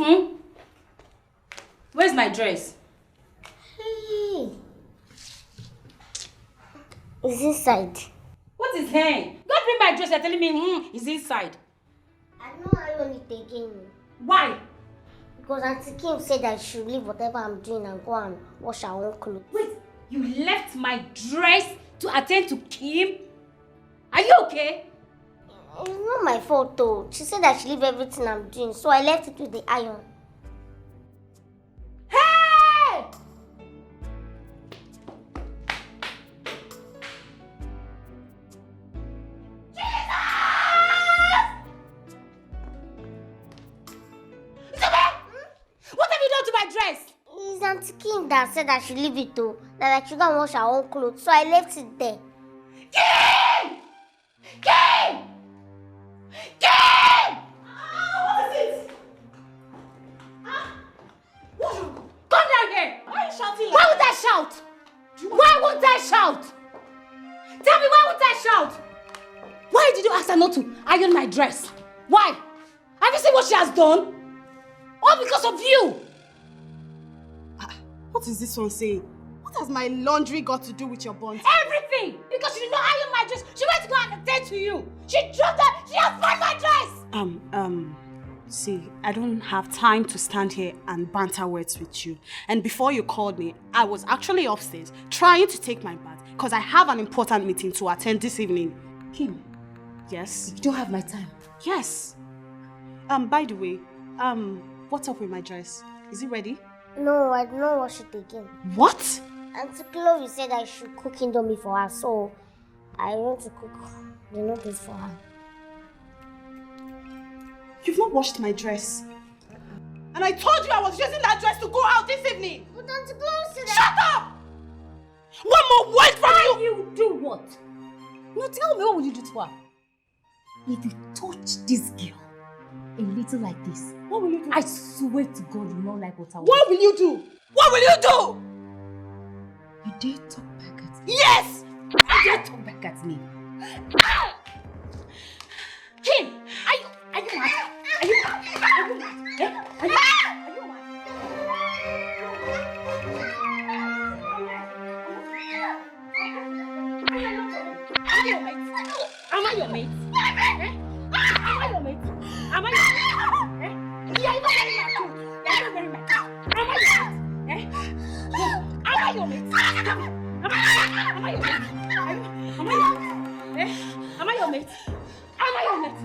Hmm? Where's my dress? Hey. It's inside. What is here? Don't bring my dress. You're telling me, hmm, it's inside. I no iron it again. Why? Because Auntie Kim said I should leave whatever I'm doing and go and wash her own clothes. Wait, you left my dress to attend to Kim? Are you okay? It's not my fault though. She said I should leave everything I'm doing, so I left it with the iron. Hey! Jesus! Zube! What have you done to my dress? It's Auntie Kim that said I should leave it though. That I should go and wash her own clothes, so I left it there. Kim! Kim! Ah, what is it? Ah, what's wrong? Come down here. Why are you shouting like Why would I shout? Why would I shout? Tell me, why would I shout? Why did you ask her not to iron my dress? Why? Have you seen what she has done? All because of you. Ah, what is this one saying? What has my laundry got to do with your bond? Everything! Because she did not iron my dress. She went to go and attend to you. She dropped her. She has burned my dress. Um, um, see, I don't have time to stand here and banter words with you. And before you called me, I was actually upstairs trying to take my bath because I have an important meeting to attend this evening. Kim, Yes? You don't have my time. Yes. Um, by the way, um, what's up with my dress? Is it ready? No, I did not wash it again. What? Auntie Chloe said I should cook Indomie for her, so I want to cook the noodles for her. You've not washed my dress. And I told you I was using that dress to go out this evening. But Auntie Chloe said Shut up! One more word from you! You do what? No, tell me, what will you do to her? If you touch this girl a little like this, what will you do? I swear to God, you will not like what I will What will you do? What will you do? You dare talk back at me? Yes! You dare talk back at me? Ah! Kim, are you, are you mad? Are you mad? Are you mad? Eh? Are you, are you mad? Am I your mate? Am I your mate? Eh? Am I your mate? Am I your mate? Eh? Yeah, you are very mad too. You are very mad. Am I your mate? Eh? Am I your mate? Am I, am I your mate? Are you, am I your mate? Eh? Am I your mate? Am I your mate?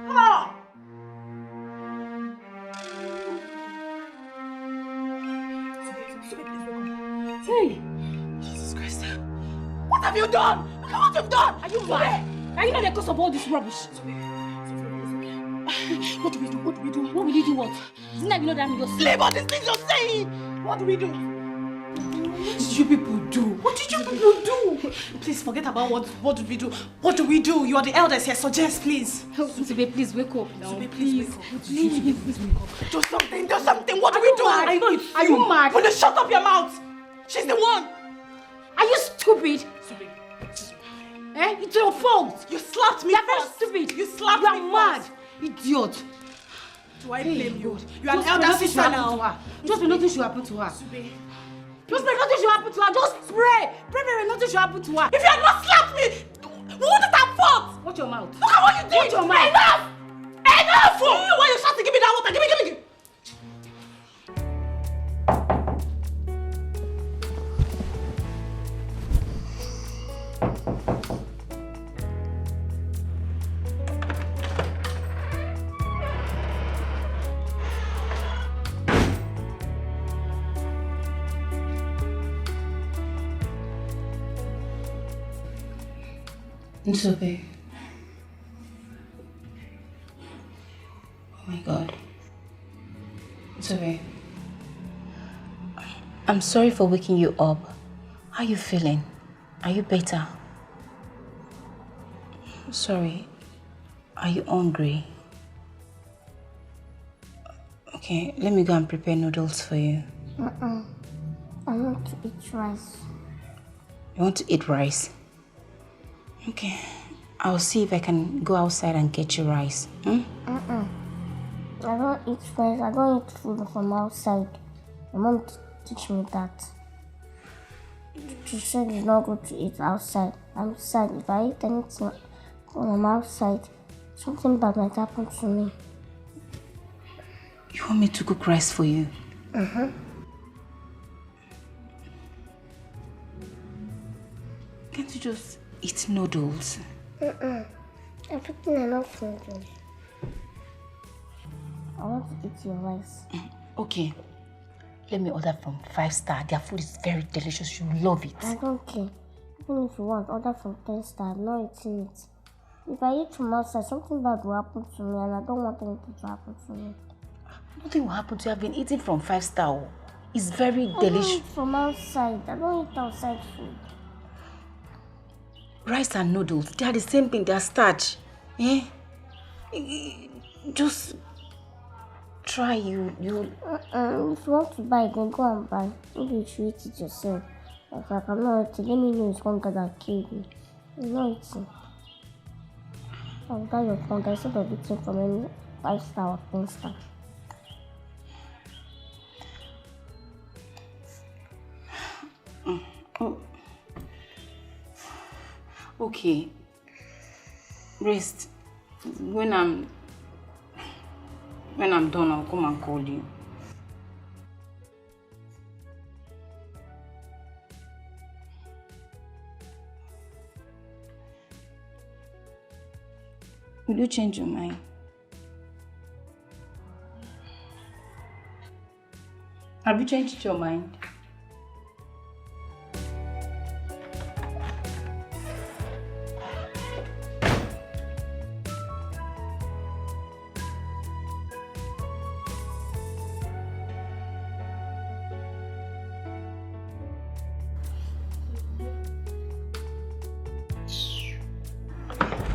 Ah! Hey! Jesus Christ. What have you done? Look at what you've done! Are you mad? Are you not the cause of all this rubbish? What do we do? What do we do? What will you do what? Isn't that you know that I'm your slave? Leave all these things you're saying! What do we do? What did you people do? What did you people do? Please forget about what, what did we do. What do we do? You are the elders here. Suggest, please. Zube, please wake up now. Zube, please wake up. Please. Zube, please wake up. Do something. Do something. What do we do? Are you mad? Are you mad? Will you shut up your mouth? She's the one. Are you stupid? Zube. Eh? It's your fault. You slapped me. You're very stupid. You slapped me. You're mad. Idiot. Do I blame you? You are an elder sister now. Just pray nothing should happen to her. Zube. Just pray nothing should happen to her. Just pray. Pray, pray, pray, nothing should happen to her. If you had not slapped me, we wouldn't have fought. Watch your mouth. Look at what you did. Watch your mouth. Enough! Enough! Why you shouting? Give me that water. Give me, give me, give me. It's okay. Oh my God. It's okay. I'm sorry for waking you up. How you feeling? Are you better? Sorry. Are you hungry? Okay, let me go and prepare noodles for you. Uh-uh. I want to eat rice. You want to eat rice? Okay. I'll see if I can go outside and get you rice. Hmm? Uh-uh. I don't eat rice. I don't eat food from outside. My mom t- teach me that. She said it's not good to eat outside. I'm sad. If I eat anything when I'm outside, something bad might happen to me. You want me to cook rice for you? Uh-huh. Can't you just eat noodles? Uh-uh. Everything I love noodles. I want to eat your rice. Okay. Let me order from five star. Their food is very delicious. You love it. I don't care. Even if you want, order from ten star. I'm not eating it. If I eat from outside, something bad will happen to me, and I don't want anything to happen to me. Nothing will happen to you. I've been eating from five star. Oh. It's very I don't delicious. Eat from outside. I don't eat outside food. Rice and noodles, they are the same thing. They are starch. Eh? Just try you you. Uh-uh. If you want to buy, then go and buy. Maybe you should eat it yourself. If I cannot eat it, let me know it's hunger that killed me. I'm not eating. I'll buy your hunger instead of eating from any five star or ten star. Oh. Okay. Rest. When I'm when I'm done, I'll come and call you. Will you change your mind? Have you changed your mind?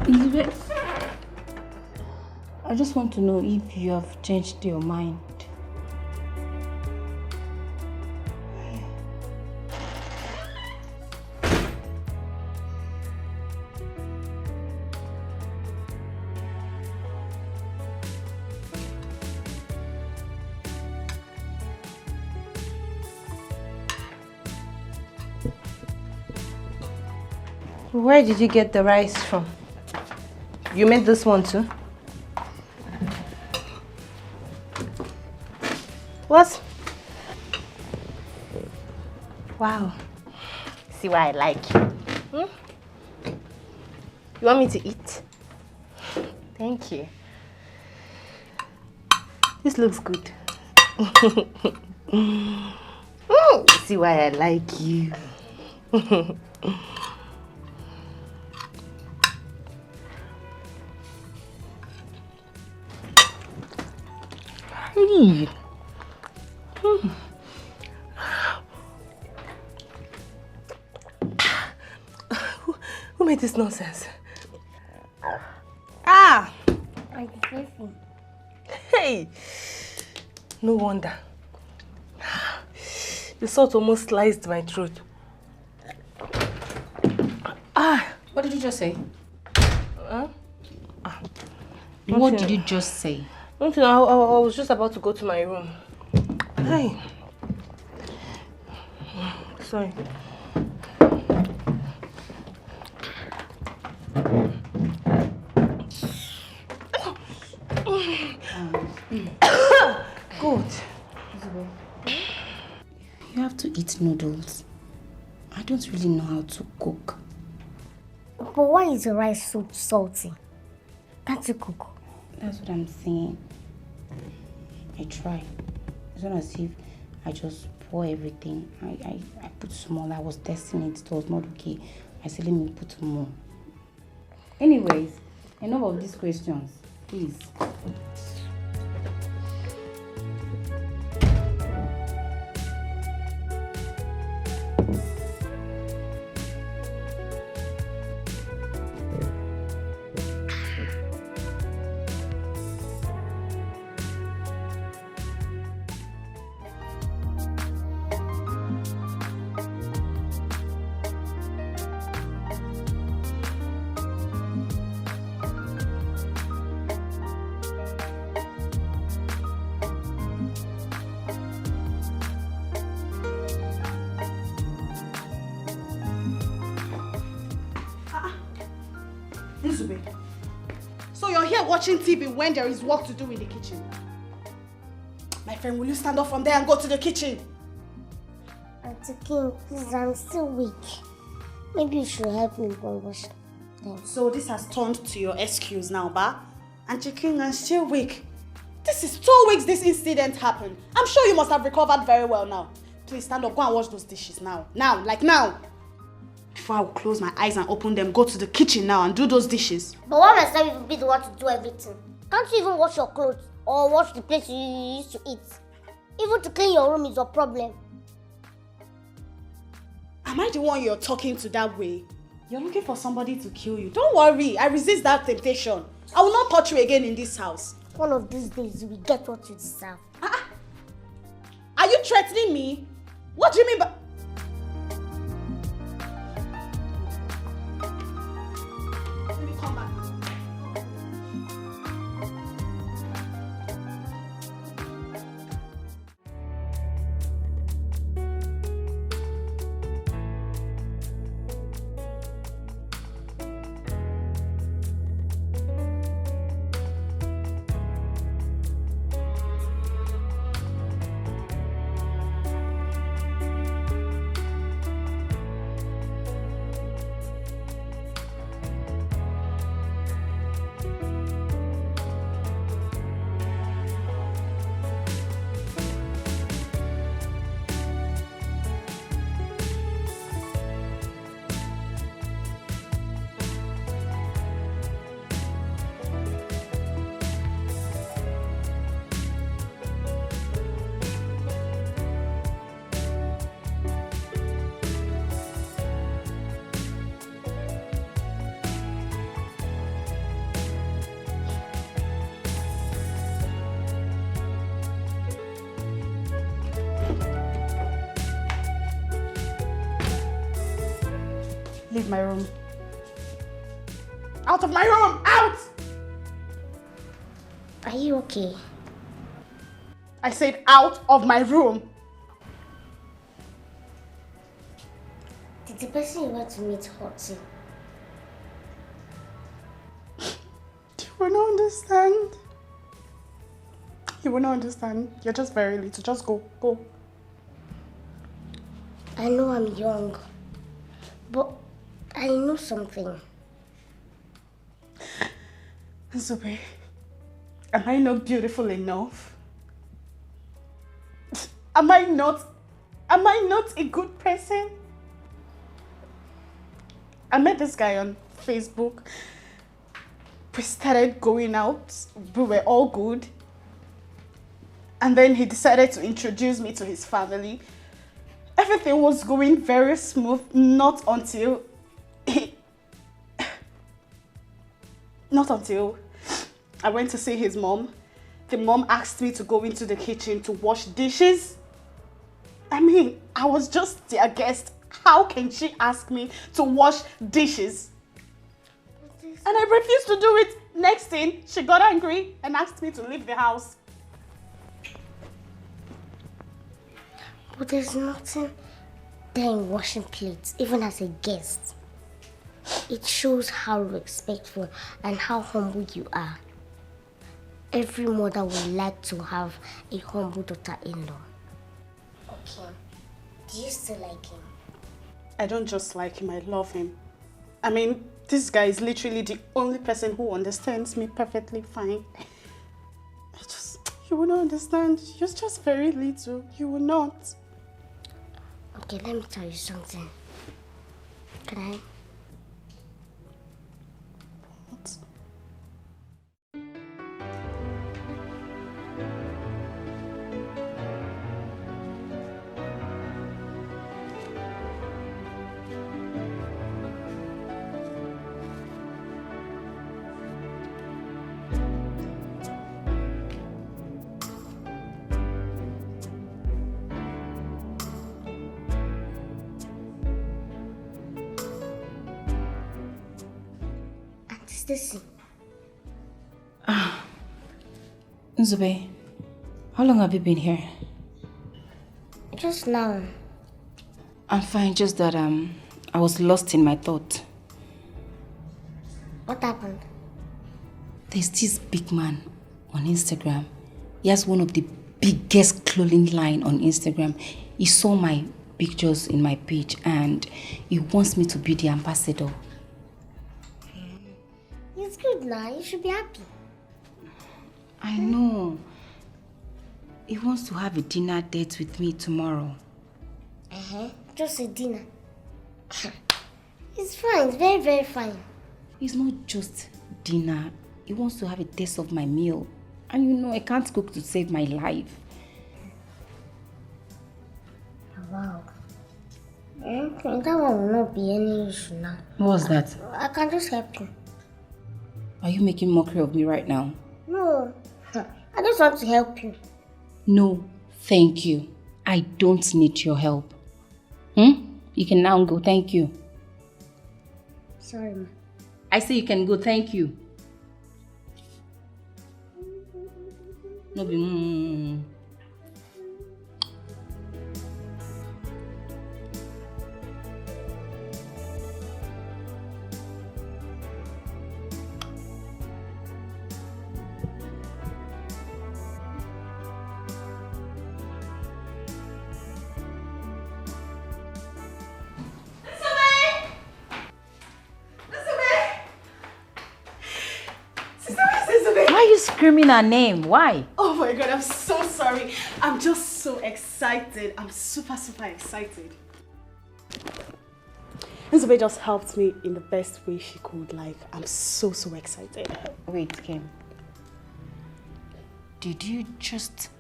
Elizabeth, I just want to know if you have changed your mind. Where did you get the rice from? You made this one too? What? Wow. See why I like you. Hmm? You want me to eat? Thank you. This looks good. Mm, see why I like you. Hey. Hmm. Who, who made this nonsense? Ah! I deserve him. Hey! No wonder. The salt almost sliced my throat. Ah! What did you just say? Huh? What did you just say? Nothing. I, I, I was just about to go to my room. Hey. Sorry. Good. You have to eat noodles. I don't really know how to cook. But why is the rice so salty? Can't you cook? That's what I'm saying. I try. It's not as if I just pour everything. I, I, I put small. I was testing it. It was not okay. I said, let me put more. Anyways, enough of these questions, please. So you're here watching T V when there is work to do in the kitchen. My friend, will you stand up from there and go to the kitchen? Auntie King, please, I'm still weak. Maybe you should help me go wash them. So this has turned to your excuse now, ba? Auntie King, I'm still weak. This is two weeks this incident happened. I'm sure you must have recovered very well now. Please stand up, go and wash those dishes now. Now, like now. Before I will close my eyes and open them, go to the kitchen now and do those dishes. But why must I even be the one to do everything? Can't you even wash your clothes or wash the plates you used to eat? Even to clean your room is a problem. Am I the one you're talking to that way? You're looking for somebody to kill you. Don't worry, I resist that temptation. I will not touch you again in this house. One of these days, you will get what you deserve. Ah, ah. Are you threatening me? What do you mean by... Let me come back. Leave my room. Out of my room! Out! Are you okay? I said out of my room. Did the person you went to meet hurt you? You will not understand. You will not understand. You're just very little. Just go. Go. I know I'm young, but I know something. Zube, am I not beautiful enough? Am I not, am I not a good person? I met this guy on Facebook. We started going out. We were all good. And then he decided to introduce me to his family. Everything was going very smooth, not until he, not until I went to see his mom. The mom asked me to go into the kitchen to wash dishes. I mean, I was just their guest. How can she ask me to wash dishes? And I refused to do it. Next thing, she got angry and asked me to leave the house. But there's nothing there in washing plates, even as a guest. It shows how respectful and how humble you are. Every mother would like to have a humble daughter-in-law. Okay, do you still like him? I don't just like him, I love him. I mean, this guy is literally the only person who understands me perfectly fine. I just, you will not understand. You're just very little. You will not. Okay, let me tell you something. Can I? What? Auntie Stacy. Ah, Nzube, how long have you been here? Just now. I'm fine, just that um, I was lost in my thought. What What happened? There's this big man on Instagram. He has one of the biggest clothing line on Instagram. He saw my pictures in my page and he wants me to be the ambassador. It's good now. You should be happy. I know. He wants to have a dinner date with me tomorrow. Uh-huh. Just a dinner. It's fine. It's very, very fine. It's not just dinner. He wants to have a taste of my meal. And you know, I can't cook to save my life. Wow. Mm, that one will not be any issue now. What's that? I can just help you. Are you making mockery of me right now? No. I just want to help you. No, thank you. I don't need your help. Hmm? You can now go. Thank you. Sorry, ma. I say you can go. Thank you. No be mm. Sister, where's Nzube? Why are you screaming her name? Why? Oh my God, I'm so sorry. I'm just so excited. I'm super, super excited. Nzube just helped me in the best way she could. Like, I'm so, so excited. Wait, Kim. Did you just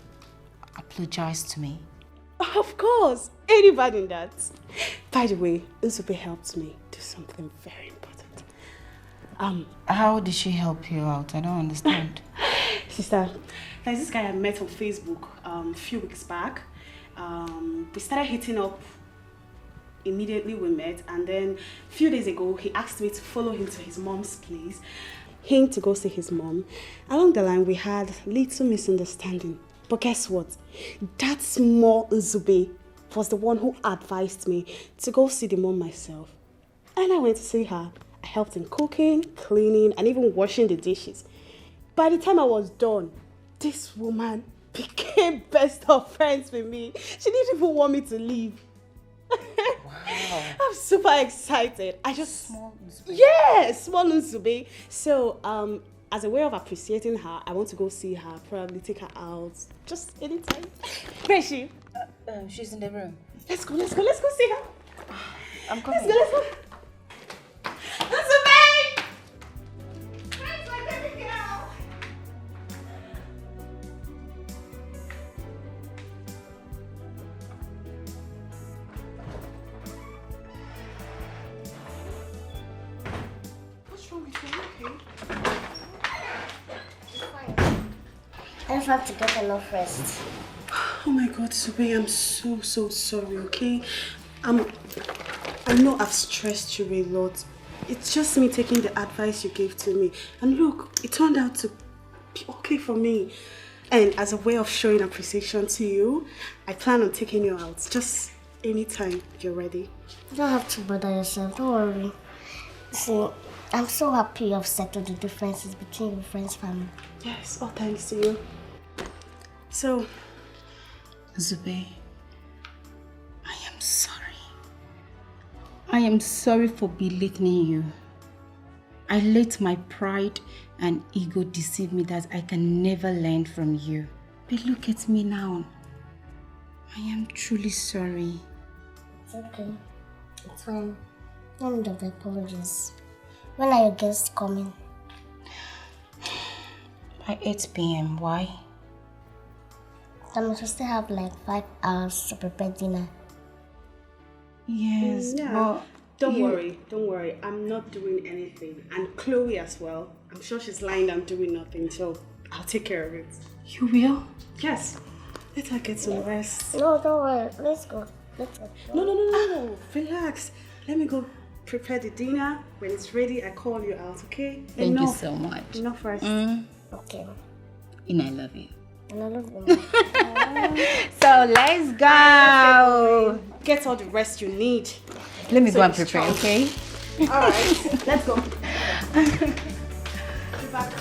apologize to me? Of course. Any bad in that? By the way, Nzube helped me do something very important. Um, how did she help you out? I don't understand. Sister, there's this guy I met on Facebook um, a few weeks back. Um, we started hitting up immediately we met, and then a few days ago he asked me to follow him to his mom's place, him to go see his mom. Along the line we had little misunderstanding, but guess what? That small Nzube was the one who advised me to go see the mom myself. And I went to see her. I helped in cooking, cleaning, and even washing the dishes. By the time I was done, this woman became best of friends with me. She didn't even want me to leave. Wow. I'm super excited. I just small Nzube. Yeah, small Nzube. So, um, as a way of appreciating her, I want to go see her, probably take her out, just anytime. Where is she? Uh, um, she's in the room. Let's go, let's go, let's go see her. I'm coming. Let's go, let's go. Nzube! Where's my baby girl? What's wrong with you? Are you okay? I just want to get enough rest. Oh my God, Nzube, I'm so, so sorry, okay? I'm, I know I've stressed you a lot. It's just me taking the advice you gave to me. And look, it turned out to be okay for me. And as a way of showing appreciation to you, I plan on taking you out. Just anytime you're ready. You don't have to bother yourself. Don't worry. See, I'm so happy you have settled the differences between your friend's family. Yes, all thanks to you. So, Nzube, I am sorry. I am sorry for belittling you. I let my pride and ego deceive me that I can never learn from you. But look at me now. I am truly sorry. It's okay. It's fine. No need of apologies. When are your guests coming? By eight p.m. Why? That means we still have like five hours to prepare dinner. Yes, yeah, but don't you... worry, don't worry. I'm not doing anything, and Chloe as well. I'm sure she's lying down doing nothing, so I'll take care of it. You will? Yes. Let her get some rest. No, don't worry. Let's go. Let's go. No, no, no, no, no. Relax. Let me go prepare the dinner. When it's ready, I call you out, okay? Thank Enough. you so much. Enough rest. Mm. Okay. And I love you. And I love you. So let's go. Get all the rest you need. Let me so go and prepare, strong. Okay? All right, let's go. Be back.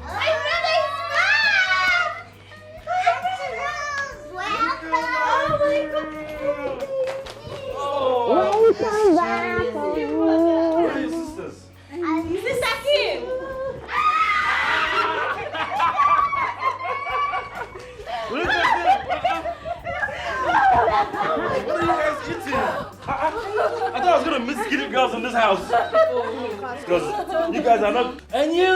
My brother is back! Welcome! Oh my God! Welcome back! Where are your sisters? Is this Akim? Look at them. What are you guys eating? I, I, I thought I was gonna miss skinny girls in this house. Because you guys are not. And you,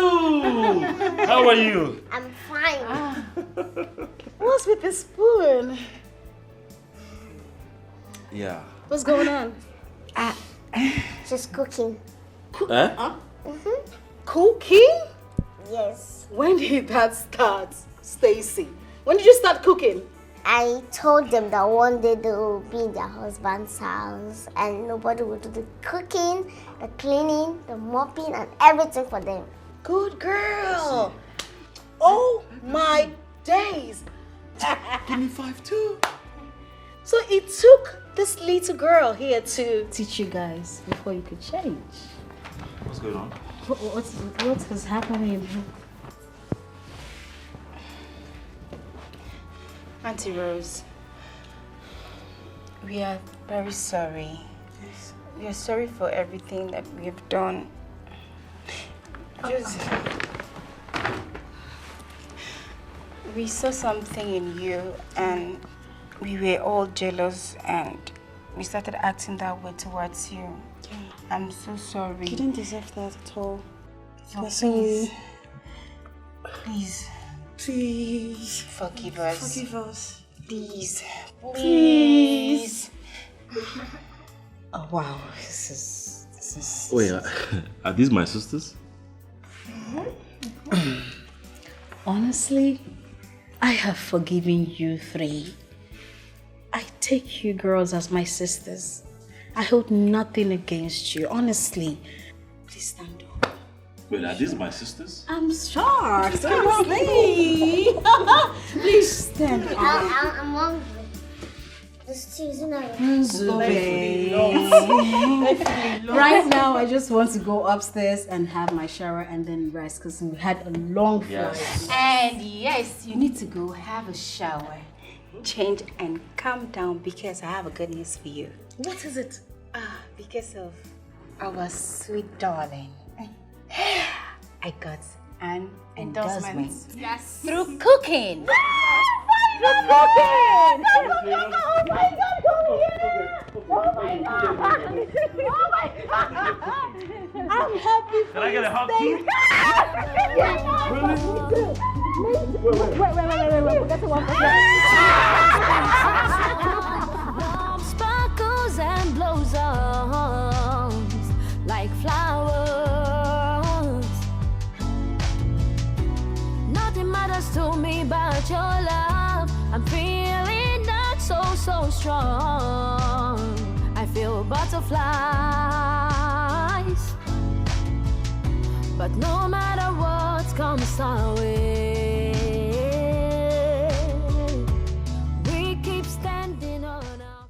how are you? I'm fine. What's with the spoon? Yeah. What's going on? Ah, she's cooking. Huh? Cooking? Yes. When did that start, Stacy? When did you start cooking? I told them that one day they will be in their husband's house and nobody will do the cooking, the cleaning, the mopping, and everything for them. Good girl. Oh my days. Give me five too. So it took this little girl here to teach you guys before you could change. What's going on? What, what, what is happening? Auntie Rose, we are very sorry. Yes. We are sorry for everything that we have done. Just, we saw something in you and we were all jealous and we started acting that way towards you. Yeah. I'm so sorry. You didn't deserve that at all. So please, please, please forgive us. Forgive us. Please. Please. Oh, wow. This is, this is. Wait, are, are these my sisters? Honestly, I have forgiven you three. I take you girls as my sisters. I hold nothing against you, honestly. Please stand up. Wait, are these my sisters? I'm shocked, honestly. Please stand up. I'm, I'm, I'm hungry. This season I Nzube. Right now, I just want to go upstairs and have my shower and then rest because we had a long flight. Yes. And yes, you need to go have a shower, change, and calm down because I have a good news for you. What is it? Ah, because of our sweet darling. I got an endorsement. Endorsement. Yes. Through cooking. Through cooking. Oh my God, come here. Oh my God. Oh my God. I'm happy for you. Can I get a hug too? Yes. Really? Me too. Me too. Wait, wait, wait, wait, wait, wait. That's the one. Love sparkles and blossoms like flowers. Nothing matters to me but your love. I'm so strong. I feel butterflies. But no matter what comes our way,